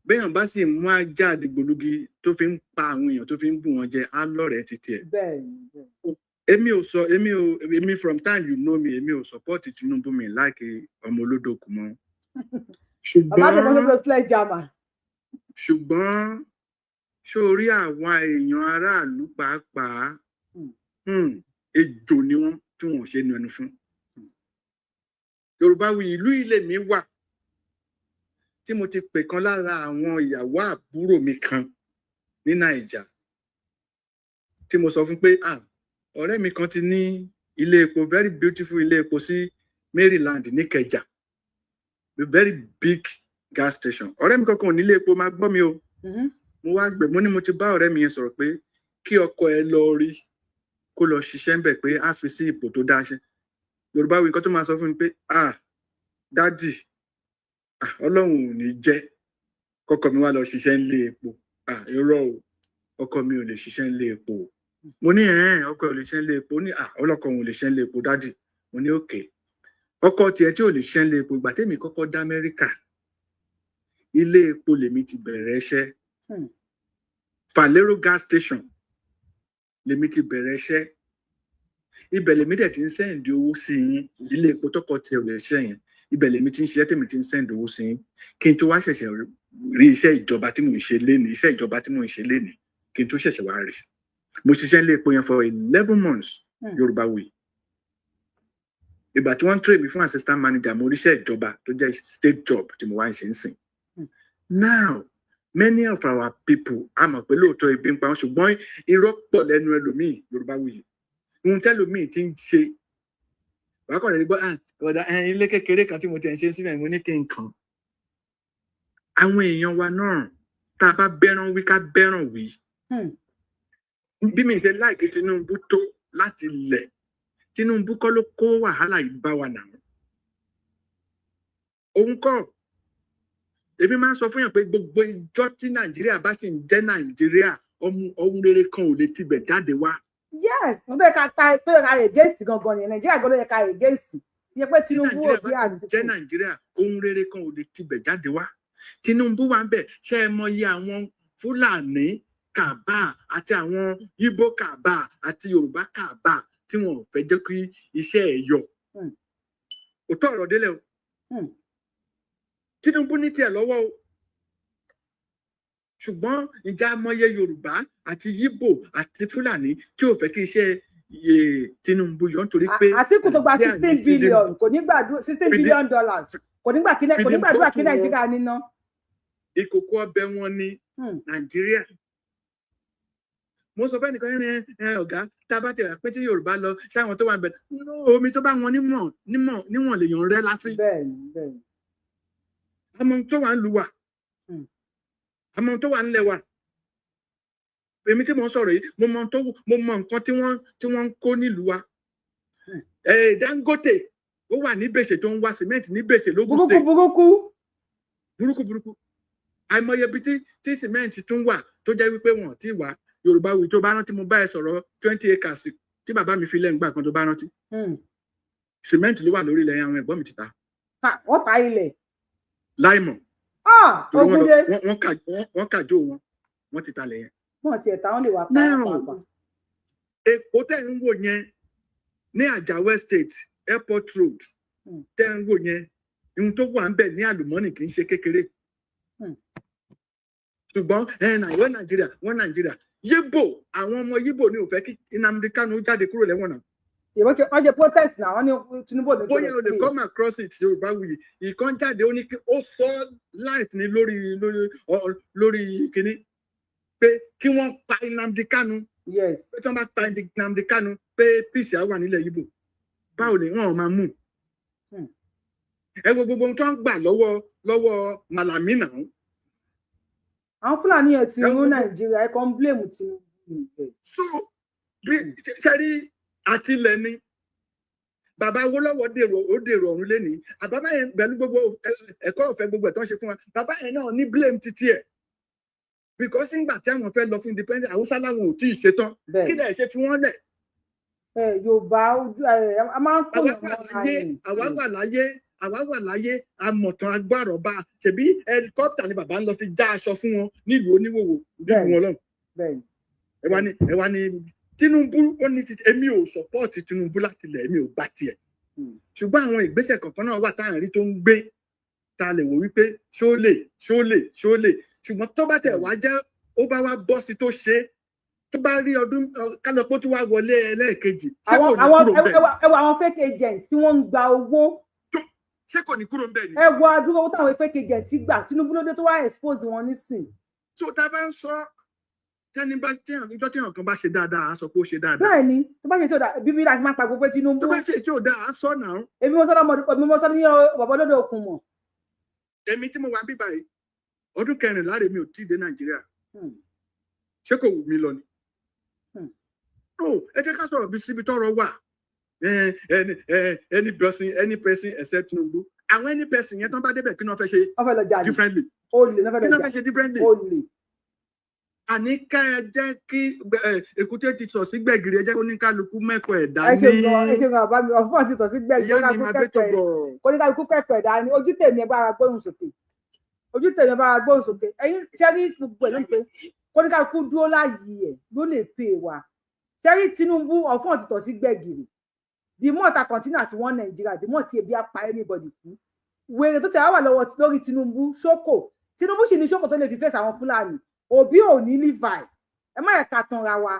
Béèyàn bá sì mú ajá àdìgbòlugi tó fi ń pa àwọn èèyàn, tó fi ń bù wọn jẹ, á lọ́rẹ̀ẹ́ títí ẹ̀. bẹ́ẹ̀ni bẹ́ẹ̀ni. Èmi ò sọ, èmi ò, èmi, from time you know me, èmi ò support Tinubu. Mi like ọmọ olódò kù mọ́. Bàbá mi kò Ṣùgbọ́n tó sledgehammer. Ṣùgbọ́n ṣó rí àwọn èèyàn aráàlú pàápàá, ejò ni wọ́n tí wọn ò ṣe nu ẹnu fún. Yorùbá wí, ìlú ilé mi wà tí mo ti pè kan lára àwọn ìyàwó àbúrò mi kan ní Naija, tí mo sọ fún pé, ah, ọ̀rẹ́ mi kan ti ní ilé epo, very beautiful ilé epo sí Maryland níkẹjà, a very big gas station. Ọ̀rẹ́ mi kankan ò ní ilé epo, máa gbọ́ mi o. Mo wá gbẹ, mo ní mo ti bá ọ̀rẹ́ mi yẹn sọ̀rọ̀ pé kí ọkọ ẹ lọ rí, kó lọ ṣiṣẹ́ ń bẹ̀, pé á fi sí ipò tó dáa ṣe. Yorùbá wí, nǹkan tó máa sọ fún mi pé, ah, daddy, ah, Ọlọ́run ò ní jẹ́ kọ́kọ́ mi wá lọ ṣiṣẹ́ ńlé epo. Ah, irọ́ o, ọkọ mi ò lè ṣiṣẹ́ ńlé epo o. Mo ní ẹ̀ẹ́n, ọkọ ò lè ṣiṣẹ́ ńlé epo? Ó ní, ah, ọlọ́kọ òun ò lè ṣiṣẹ́ ńlé epo, daddy. Mo ní okay, ọkọ tiẹ̀ tí ò lè ṣiṣẹ́ ńlé epo, ìgbà tèmi kọ́kọ́ dá Amẹ́ríkà, ilé epo lèmi ti bẹ̀rẹ̀ iṣẹ́. Valero gas station lèmi ti bẹ̀rẹ̀ iṣẹ́. Ibẹ̀ lèmi dẹ̀ ti ń send owó sí yín. Ilé epo tọkọ tiẹ̀ ò lè ṣiṣẹ́ yẹn, ibẹ̀ lèmi ti ń ṣiṣẹ́, tèmi ti ń send owó sí yín, kí n tó wá ṣẹ̀ṣẹ̀ rí iṣẹ́ ìjọba tí mò ń ṣe lénìí, iṣẹ́ ìjọba tí mò ń ṣe lénìí, kí n tó ṣẹ̀ṣẹ̀ wá rí. Mo ṣiṣẹ́ ilé epo yẹn for 11 months. Yorùbá wí, ìgbà tí wọ́n ń train mi fún assistant manager, mo ríṣẹ́ ìjọba tó jẹ́ state job tí mo wá ń ṣe ń sìn. Now, many of our people, a mọ̀ pé lóòótọ́ ebi ń pa wọ́n, ṣùgbọ́n irọ́ pọ̀ lẹ́nu ẹlòmíì. Yorùbá wuyì, ohun tẹ́lòmíì ti ń ṣe, wàá kàn lè gbọ́, ah, ọ̀dà ilé kékeré kan tí mo ti ń ṣe síbẹ̀, mo ní kí n kàn. Àwọn èèyàn wa náà, tá a bá bẹ́ràn wí, ká bẹ́ràn wí. Bí mi ṣe like Tinubu tó láti lẹ̀, Tinubu kọ́ ló kó wàhálà yìí bá wa nà. Òun kọ́. Èmi máa ń sọ fún yàn pé gbogbo ìjọ tí Nàìjíríà bá sì ń jẹ́ Nàìjíríà, ohun rere kan ò lè tibẹ̀ jáde wá. Yes, mo fẹ́ ká ta tó yẹ ká against gangan nìyẹn. Nàìjíríà gan ló yẹ ká against yẹ pé Tí Tinubu Nàìjíríà ò bí bá sì ń jẹ́ Àtìkù. Nàìjíríà, ohun rere kan ò lè tibẹ̀ jáde wá. Tinubu wà ń bẹ̀. Ṣé ẹ mọyì àwọn Fúlàní kàbá àti àwọn Ìgbò kàbá àti Yorùbá kàbá tí wọn ò fẹ́ jẹ́ kí iṣẹ́ ẹ̀ yọ? Òótọ́ ọ̀rọ̀ délẹ̀ o. Tinubu ní tiẹ̀ lọ́wọ́ o, ṣùgbọ́n ìjà amọye Yorùbá àti Yíbò àti Fúlàní tí ò fẹ́ kí iṣẹ́ Tinubu yọ nítorí pé Àtìkù tó gba Nàìjíríà 16 ní billion, kò ní gbàdúrà, sixteen fìdí billion dollars, kò ní gbà kí kò ní fìdí gbàdúrà kí bọ́tù wọn. Nàìjíríà níná. Ìkòkò ọbẹ̀ wọn ní Nàìjíríà. Mo sọ fẹ́ nìkan ní ẹ ọ̀gá, tá a bá ti rà pé tí Yorùbá lọ sáwọn tó wà ń bẹ̀, no, omi tó bá wọn níwọ̀n níwọ̀n níwọ̀n lèèyàn rẹ́ lásì. bẹ́ẹ̀ni bẹ́ẹ̀ni. Àmọ́ ohun tó wà ń lu wa, àmọ́ ohun tó wà ńlẹ̀ wa. Èmi tí mo ń sọ̀rọ̀ yìí, mo mọ ohun tó, mo mọ nǹkan tí wọ́n ń kó nílùú wa. Dangote ó wà ní Bèṣè, tó ń wá cement ní Bèṣè lógún Burúkú State. burúkú. Burúkú burúkú. Àìmọye ibi tí cement tún wà tó jẹ́ wípé wọn ò tí ì wá. Yorùbá wí, tó bá rántí, mo bá ẹ sọ̀rọ̀ 20 acres tí bàbá mi fi lẹ́nu gbà kan, tó bá rántí, cement ló wà lórí ilẹ̀ yẹn, àwọn ẹ̀gbọ́n mi ti ta. Ha, wọ́n ta ilẹ̀. Láìmọ̀. Ah, torí wọ́n lọ Ogunde. wọ́n kàjó wọn, wọ́n ti talẹ̀ yẹn. Wọ́n tiẹ̀ ta, wọ́n lè wá pa Now, pàápàá. Èkó tẹ̀ ń wò yẹn ní Àjàwẹ́ State, Airport Road tẹ̀ ń wò yẹn, ohun tó wà ń bẹ̀ ní àlùmọ́nì kì í ṣe kékeré. Ṣùgbọ́n ẹ nàìwọ́ Nàìjíríà, wọ́n Nàìjíríà Yíbò, àwọn ọmọ Yíbò ní ò fẹ́ kí Nnamdi Kanu jáde kúrò lẹ́wọ̀n náà. Ìwọ́n ṣe, wọ́n ṣe protest náà, wọ́n ní Tinubu ò ní Bóyá o lè free. come across it. Yorùbá wuyì, ìkan jáde, ó ní kí ó sọ live ní lórí kínní pé kí wọ́n pa Nnamdi Kanu. Pé tí wọ́n bá pa Nnamdi Kanu, pé peace á wà nílẹ̀ Yíbò. Báwo ni wọ́n máa mú? Ẹ wo gbogbo ohun tó ń gbà lọ́wọ́ Malami náà. Àwọn Fúlàní yẹn ti Ẹ wo rún gbogbo Nàìjíríà, ẹ kàn ń blame Tinubu. So bí ṣe rí àtìlẹ̀ ni bàbá Awólọ́wọ̀ dèrò, ó dèrò ọ̀run lénìí. Àbábá yẹn pẹ̀lú gbogbo ẹ̀kọ́ ọ̀fẹ́, gbogbo ẹ̀ tó ń ṣe fún wa, bàbá yẹn náà ní blame títí ẹ̀, because nígbà tí àwọn fẹ́ lọ fún independence, Haúsá làwọn ò tí ì ṣetán. Kí lẹ̀ ṣe fi wọ́n lẹ̀? Ẹ Yorùbá ojú ẹ a máa ń kó Àwa yàn wà mọ́ra láyé ni. Àwa wà láyé. Àwa wà láyé, amọ̀tàn agbárọ̀ bá ṣebí helicopter ni bàbá ń lọ fi já aṣọ fún wọn nílùú oníwòwò, nílùú wọn lọ́hùn. Ẹ wá ní Tinubu ó ní ti, èmi ò support Tinubu láti ilẹ̀, èmi ò gbà tiẹ̀, ṣùgbọ́n àwọn ìgbésẹ̀ kọ̀ọ̀kan náà wà tá à ń rí tó ń gbé, tá a lè wò wípé ṣó lè, ṣó lè, ṣó lè. Ṣùgbọ́n tó bá tẹ̀ wá jẹ́ ó bá wá bọ́ sí tó ṣe é, tó bá rí ọdún kálọ̀pọ̀ tó wá wọlé ẹlẹ́ẹ̀kejì, ṣé Àwọn kò ní àwọn kúrò ẹ ńbẹ̀? ẹ wo àwọn fake agents tí wọ́n ń gba owó. Ṣé kò ní kúrò ńbẹ̀ ni? Ẹ wo adúrò owó táwọn fake agents gbà. Tinubu ló dé tó wá expose wọn nísìn. Tó tá a bá ń sọ, tẹni bá téèyàn ìjọ téèyàn kan bá ṣe dáadáa, á sọ pé ó ṣe dáadáa. Bẹ́ẹ̀ ni, tó bá ṣe tí ò dá, bíbí láti máa pa gbogbo Tinubu. Tó bá ṣe tí ò dáa, á sọ náà. Èmi mo sọ lọ́mọdé, èmi mo sọ ní bàbá olódò okùn mọ̀. Èmi tí mo wà bíbá yìí, ọdún 14 rèé mi ò tí ì dé Nàìjíríà. Ṣé kò wù mí lọ ni? No, ẹ jẹ́ ká sọ̀rọ̀ bí síbi tọ́rọ̀ wà. Any person, any person except Tinubu. Àwọn any person yẹn tán bá débẹ̀, kí ni wọ́n fẹ́ ṣe Wọ́n fẹ́ lọ jalè. differently? Olè náà fẹ́ Kí ni lọ wọ́n jà. fẹ́ ṣe differently? Olè. Àní ká ẹ jẹ́ kí èkúté ti sọ̀ sí gbẹ̀gìrì, ẹ jẹ́ kó ní kálukú mẹ́kọ̀ọ́ ẹ̀ Ẹ ṣe dání. gan, ẹ ṣe gan, bàbá mi. Ọ̀fun àti tọ̀ sí gbẹ̀gì. Ìyá mi, máa gbé tó bọ̀. Kóníkálukú kẹ́kọ̀ọ́ ẹ̀dá ni. Ojú tèmi, ẹ bá ara gbóhùn sókè. Ojú tèmi, ẹ bá ara gbóhùn sókè. Ẹ̀yin ṣé rí gbogbo ẹ̀ ló ń pé kóníkálukú dúró láàyè ẹ̀ ló lè pè wá. Ṣé rí Tinubu, ọ̀fun àti tọ̀ sí gbẹ̀gìrì. The more ta continue àti wọn Nàìjíríà, the more tí ebi á pa anybody kú. Wèrè tó ti wá wà lọ́wọ́ lórí Tinubu ṣókò, Tinubu sì ní ṣókò tó lè fi fèsì àwọn Fúlàní. Òbí ò ní levi, ẹ má yẹ ká tanra wa.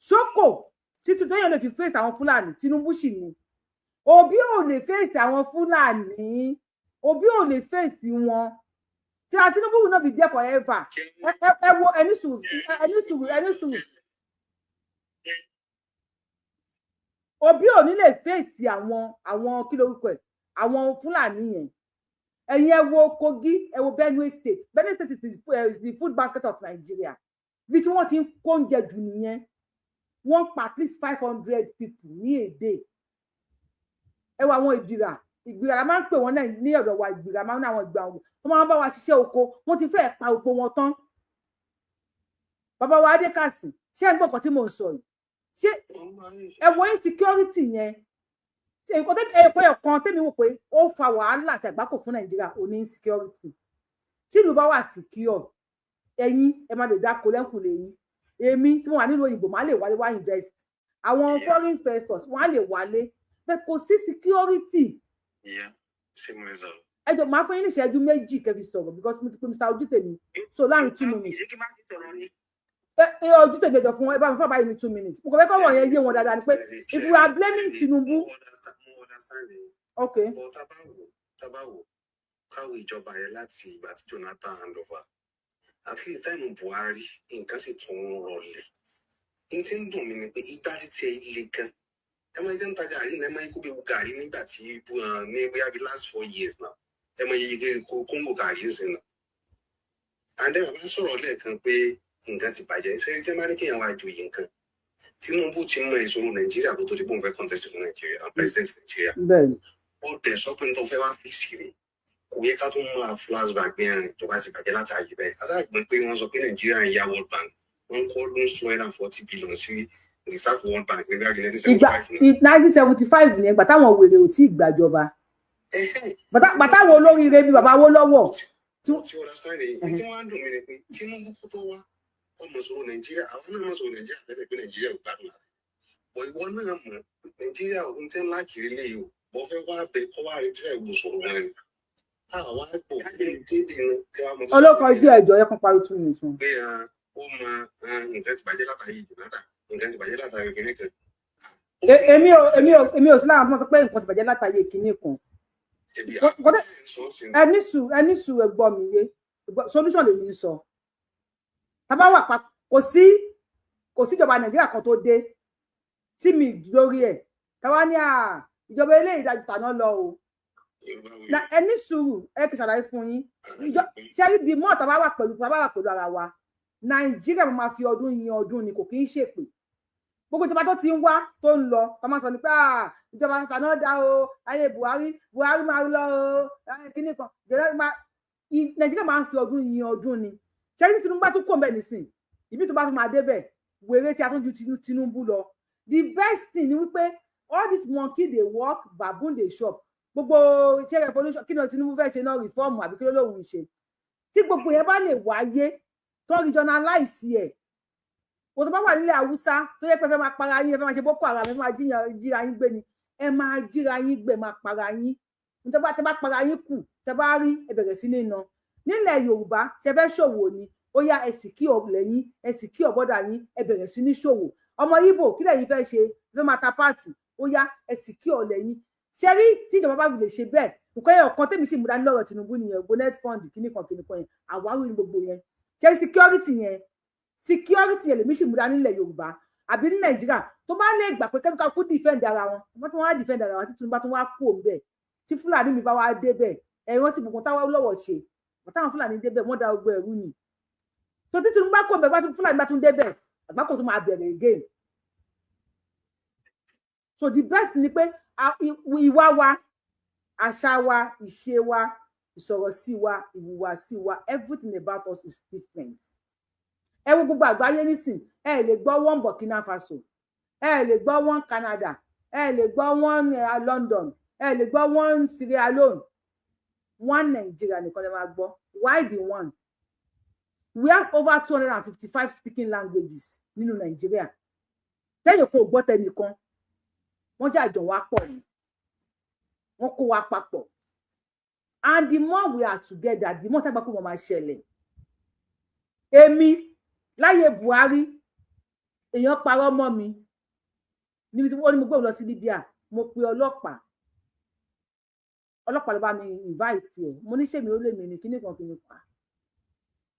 Ṣókò títí téèyàn lè fi fèsì àwọn Fúlàní, Tinubu sì ní. Òbí ò lè fèsì àwọn Fúlàní, Òbí ò lè fèsì wọn. Tí a Tinubu will not be there forever. Ẹ wo, ẹni sùúrù, ẹni sùúrù, ẹni sùúrù. Òbí ò ní lè fèsì àwọn, kí lorúkọ ẹ, àwọn Fúlàní yẹn. Ẹ̀yin ẹ wo Kogi, ẹ wo Benue State. Benue State is the food basket of Nigeria. Bí tí wọ́n ti ń kó oúnjẹ jù nìyẹn. Wọ́n pa at least 500 people ní èdè. Ẹ wo àwọn Ìgbìrà. Ìgbìrà la máa ń pè wọ́n náà ní ọ̀dọ̀ wa. Ìgbìrà máa ń ní àwọn ìgbà wọn tó máa ń bá wa ṣiṣẹ́ oko. Wọ́n ti fẹ́ẹ̀ pa oko wọn tán. Bàbá wa Adékàsì, ṣé ẹ ń gbọ́ nǹkan tí mò ń sọ yìí? Ṣé ẹ wo insecurity yẹn? Ṣe nǹkan tẹ́mi ẹ̀kọ́ ẹ̀kan tẹ́mi wò pé ó fa wàhálà àti àgbákò fún Nàìjíríà ò ní insecurity. Tí ìlú bá wà secure, ẹ̀yin ẹ máa lè dáko lẹ́kùnlé yín. Èmi tí mo wà nílùú òyìnbó máa lè wálé wá invest, àwọn foreign investors wọ́n á lè wálé, bẹ́ẹ̀ kò sí security. Ìyá, ṣé mo lè sọ̀rọ̀? Ẹ jọ, máa fún yín ní ìṣẹ́jú 2 kẹ́ fi sọ̀rọ̀, because mo ti pe Mr. Ojútèmi, so láàrin 2 minutes. Ẹ Ojútèmi, ẹ jọ fún ẹ bá mi fún àbáyé ní 2 minutes. Mo kàn fẹ́ kọ́ wọ̀nyẹn yé wọn dáadáa ni pé if we are blaming Tinubu. Mo understand yín. Okay. But tá bá wò káwé ìjọba yẹn láti ìgbà tí Jonathan hand over, at least time Buhari, nǹkan sì tún ń rọlẹ̀. N tí ń dùn mí ni pé ìgbà títí ẹ le gan, ẹ máa jẹ́ ń ta gàrí náà, ẹ máa ń kó bí gàrí nígbà tí ní bóyá bí last 4 years now, ẹ máa yẹ kó kóńgò gàrí ń sìn náà. And then bàbá sọ̀rọ̀ lẹ́ẹ̀kan pé nǹkan ti bàjẹ́. Sẹ́yìn tí ẹ máa ní kéèyàn wá joyè nǹkan, Tinubu ti mọ ìṣòro Nàìjíríà kó tó di bóun fẹ́ contest fún Nàìjíríà and president Nàìjíríà. Ó dẹ̀ sọ pé nítorí fẹ́ wá fèsì rẹ̀, kò yẹ ká tún máa flashback bí ẹrin tó bá ti bàjẹ́ látàyè bẹ́ẹ̀. Asáàgbọ́n pé wọ́n sọ pé Nàìjíríà ń yá World Bank, wọ́n kọ́ ló ń 240 billion sí reserve World Bank nígbà 1975 Ìgbà náà. 1975 ni, ìgbà táwọn wèrè ò tí ì gbàjọba, bàtà àwọn olóríire bíi bàbá Awólọ́wọ̀. Tí understand èyí tí wọ́n á dùn mí ni pé Tinubu kó tó wá, ọmọ sọ̀rọ̀ Nàìjíríà, àwọn náà mọ̀ sọ̀rọ̀ Nàìjíríà tẹ́lẹ̀ pé Nàìjíríà ò gbádùn láti bọ̀. Ìwọ náà mọ̀ Nàìjíríà ò ń tẹ́ ńlá kiri lé yìí o, bọ́ fẹ́ wá bẹ kọ́ wá rí tí fẹ́ gbò sọ̀rọ̀ wọn ni àwa pọ̀ débi iná kí wàá mọ̀ tó sọ Olóko ojú ẹjọ yẹ kán parí 2 minutes wọn. Pé ó mọ nǹkan ti bàjẹ́ látàrí Jonathan, nǹkan ti bàjẹ́ látàrí kìnìún kan. Èmi ò sí láwọn tó máa sọ pé nǹkan ti bàjẹ́ látàrí kinní kan. Ẹni sùn, ẹ gbọ́ mi yé, solution lèmi ń sọ. Tábà wà pa, kò sí ìjọba Nàìjíríà kan tó dé tí mi lórí ẹ̀ táwa ní ìjọba eléyìí dájú tàná lọ o. Ẹni sùúrù, ẹ kì í ṣàlàyé fún yín. Ṣẹ́rí di mọ́, tábà wà pẹ̀lú ara wa, Nàìjíríà máa fi ọdún yin ọdún ni, kò kí ń ṣèpè. Gbogbo ìjọba tó ti ń wá tó ń lọ, tó máa sọ ní pé ìjọba tàná dá o, ayé Buhari, Buhari máa lọ o, ayé kíní kan, Nàìjíríà máa ń fi ọdún yin ọdún ni. Ṣẹ́rí tí Tinubu bá tún kò mbẹ́ nísìn, ibi tó bá tún máa débẹ̀, wèrè tí a tún ju Tinubu lọ. The best thing ni wípé all this monkey dey work, baboon dey chop. Gbogbo ṣé revolution kí ni Tinubu fẹ́ ṣe náà, reform àbí kí ló lóun ṣe? Tí gbogbo yẹn bá lè wáyé, tó regionalize ẹ̀, kò tó bá wà nílẹ̀ Haúsá tó yẹ pé fẹ́ máa para yín, ẹ fẹ́ máa ṣe Boko Haram, ẹ fẹ́ máa jíra yín gbé ni, ẹ máa jíra yín gbé, máa para yín. Nítorí bá tẹ bá para yín kù, tẹ bá rí, ẹ bẹ̀rẹ̀ sí ní ná. Nílẹ̀ Yorùbá, ṣe fẹ́ ṣòwò ni, ó yá, ẹ sì kí ọ̀lẹ̀ yín, ẹ sì kí ọ̀bọ́dà yín, ẹ bẹ̀rẹ̀ sí ní ṣòwò. Ọmọ Ìgbò, kí lẹ̀yin fẹ́ ṣe? Fẹ́ máa ta parts, ó yá, ẹ sì kí ọ̀lẹ̀ yín. Ṣe rí, tí ìjọba bá fi lè ṣe bẹ́ẹ̀, nǹkan ẹyọ kan tèmi sì mú dání lọ́rọ̀ Tinubu nìyẹn. Gbogbo NELFUND, kíní kan kíní kan yẹn, àwáwí ní gbogbo yẹn. Ṣe security yẹn, security yẹn lèmi sì mú dání nílẹ̀ Yorùbá àbí ní Nàìjíríà, tó bá lè gbà pé kẹ́míkà kú defend ara wọn, wọ́n tún wá defend ara wọn tí Tinubu bá tún wá kú òun bẹ́ẹ̀, tí Fúlàní mi bá wá dé bẹ́ẹ̀, ẹ̀rọ tí gbogbo táwọn lọ́wọ́ ṣe, táwọn Fúlàní dé bẹ́ẹ̀, wọ́n da gbogbo ẹ̀rú ni. Tó tí Tinubu bá kú òun bẹ́ẹ̀, bá tún Fúlàní bá tún dé bẹ́ẹ̀, àgbákò tó máa bẹ̀rẹ̀ again. So the best ni pé ìwà wa, àṣà wa, ìṣe wa, ìsọ̀rọ̀ sí wa, ìhùwàsí wa, everything about us is different. Ẹ wo gbogbo àgbáyé nísìn, ẹ lè gbọ́ one Burkina Faso, ẹ lè gbọ́ one Canada, ẹ lè gbọ́ one London, ẹ lè gbọ́ one Sierra Leone. One Nigeria nìkan lè máa gbọ́. Why the one? We have over 255 speaking languages nínú Nàìjíríà. Tẹ́yìn kò gbọ́ tẹnìkan, wọ́n jà jọ wá pọ̀ ni, wọ́n kó wa papọ̀. And the more we are together, the more tágbà kó wọ́n máa ṣẹlẹ̀. Èmi láyé Buhari, èèyàn parọ́ mọ́ mi níbi tí wọ́n ní mo gbé òun lọ sí Libya. Mo pe ọlọ́pàá, ọlọ́pàá ló bá mi invite ẹ̀. Mo ní sèmi ó lè mi ní kíní kan kíní kan,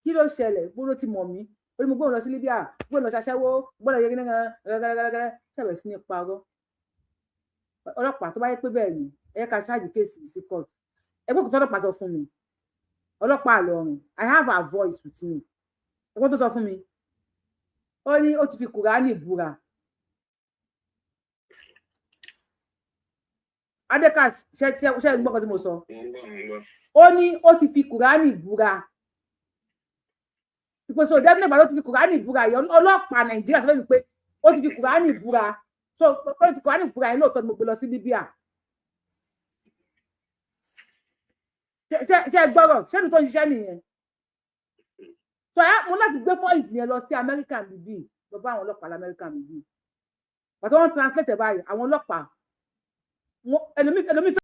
kí ló ṣẹlẹ̀? Bó ló ti mọ̀ mí? Ó ní mo gbé òun lọ sí Libya, gbé òun lọ ṣaṣẹ́wó, gbé òun lọ yẹ kíní kan gẹ́gẹ́gẹ́gẹ́, ṣẹ̀bẹ̀ sí ní parọ́. Ọlọ́pàá, tó bá yẹ pé bẹ́ẹ̀ ni, ẹ ká charge case sí court. Ẹgbẹ́ kò tọ́lọ́pàá sọ fún mi, ọlọ́pàá àlọ́run, I have her voice with me. Ẹgbẹ́ tó sọ fún mi, ó ní ó ti fi Kùránì búra. Adéka, ṣe ṣe gbọ́ kan tí mo sọ? Ó ní ó ti fi Kùránì búra. Ìpèsè òdẹ́bí nígbà tó ti fi Kùránì búra yìí, ọlọ́pàá Nàìjíríà sọ fún mi pé ó ti fi Kùránì búra. So ó ti fi Kùránì búra yìí, lóòótọ́ ni mo gbé lọ sí Libya. Ṣe gbọ́rọ̀ ṣé ní tó ń ṣiṣẹ́ nìyẹn? So ẹ mo láti gbé fọ́ìsì yẹn lọ sí Amẹ́ríkà bíbí, lọ bá àwọn ọlọ́pàá lamẹ́ríkà bíbí. Pàtó wọn translate báyìí, àwọn ọlọ́pàá ẹlòmíì.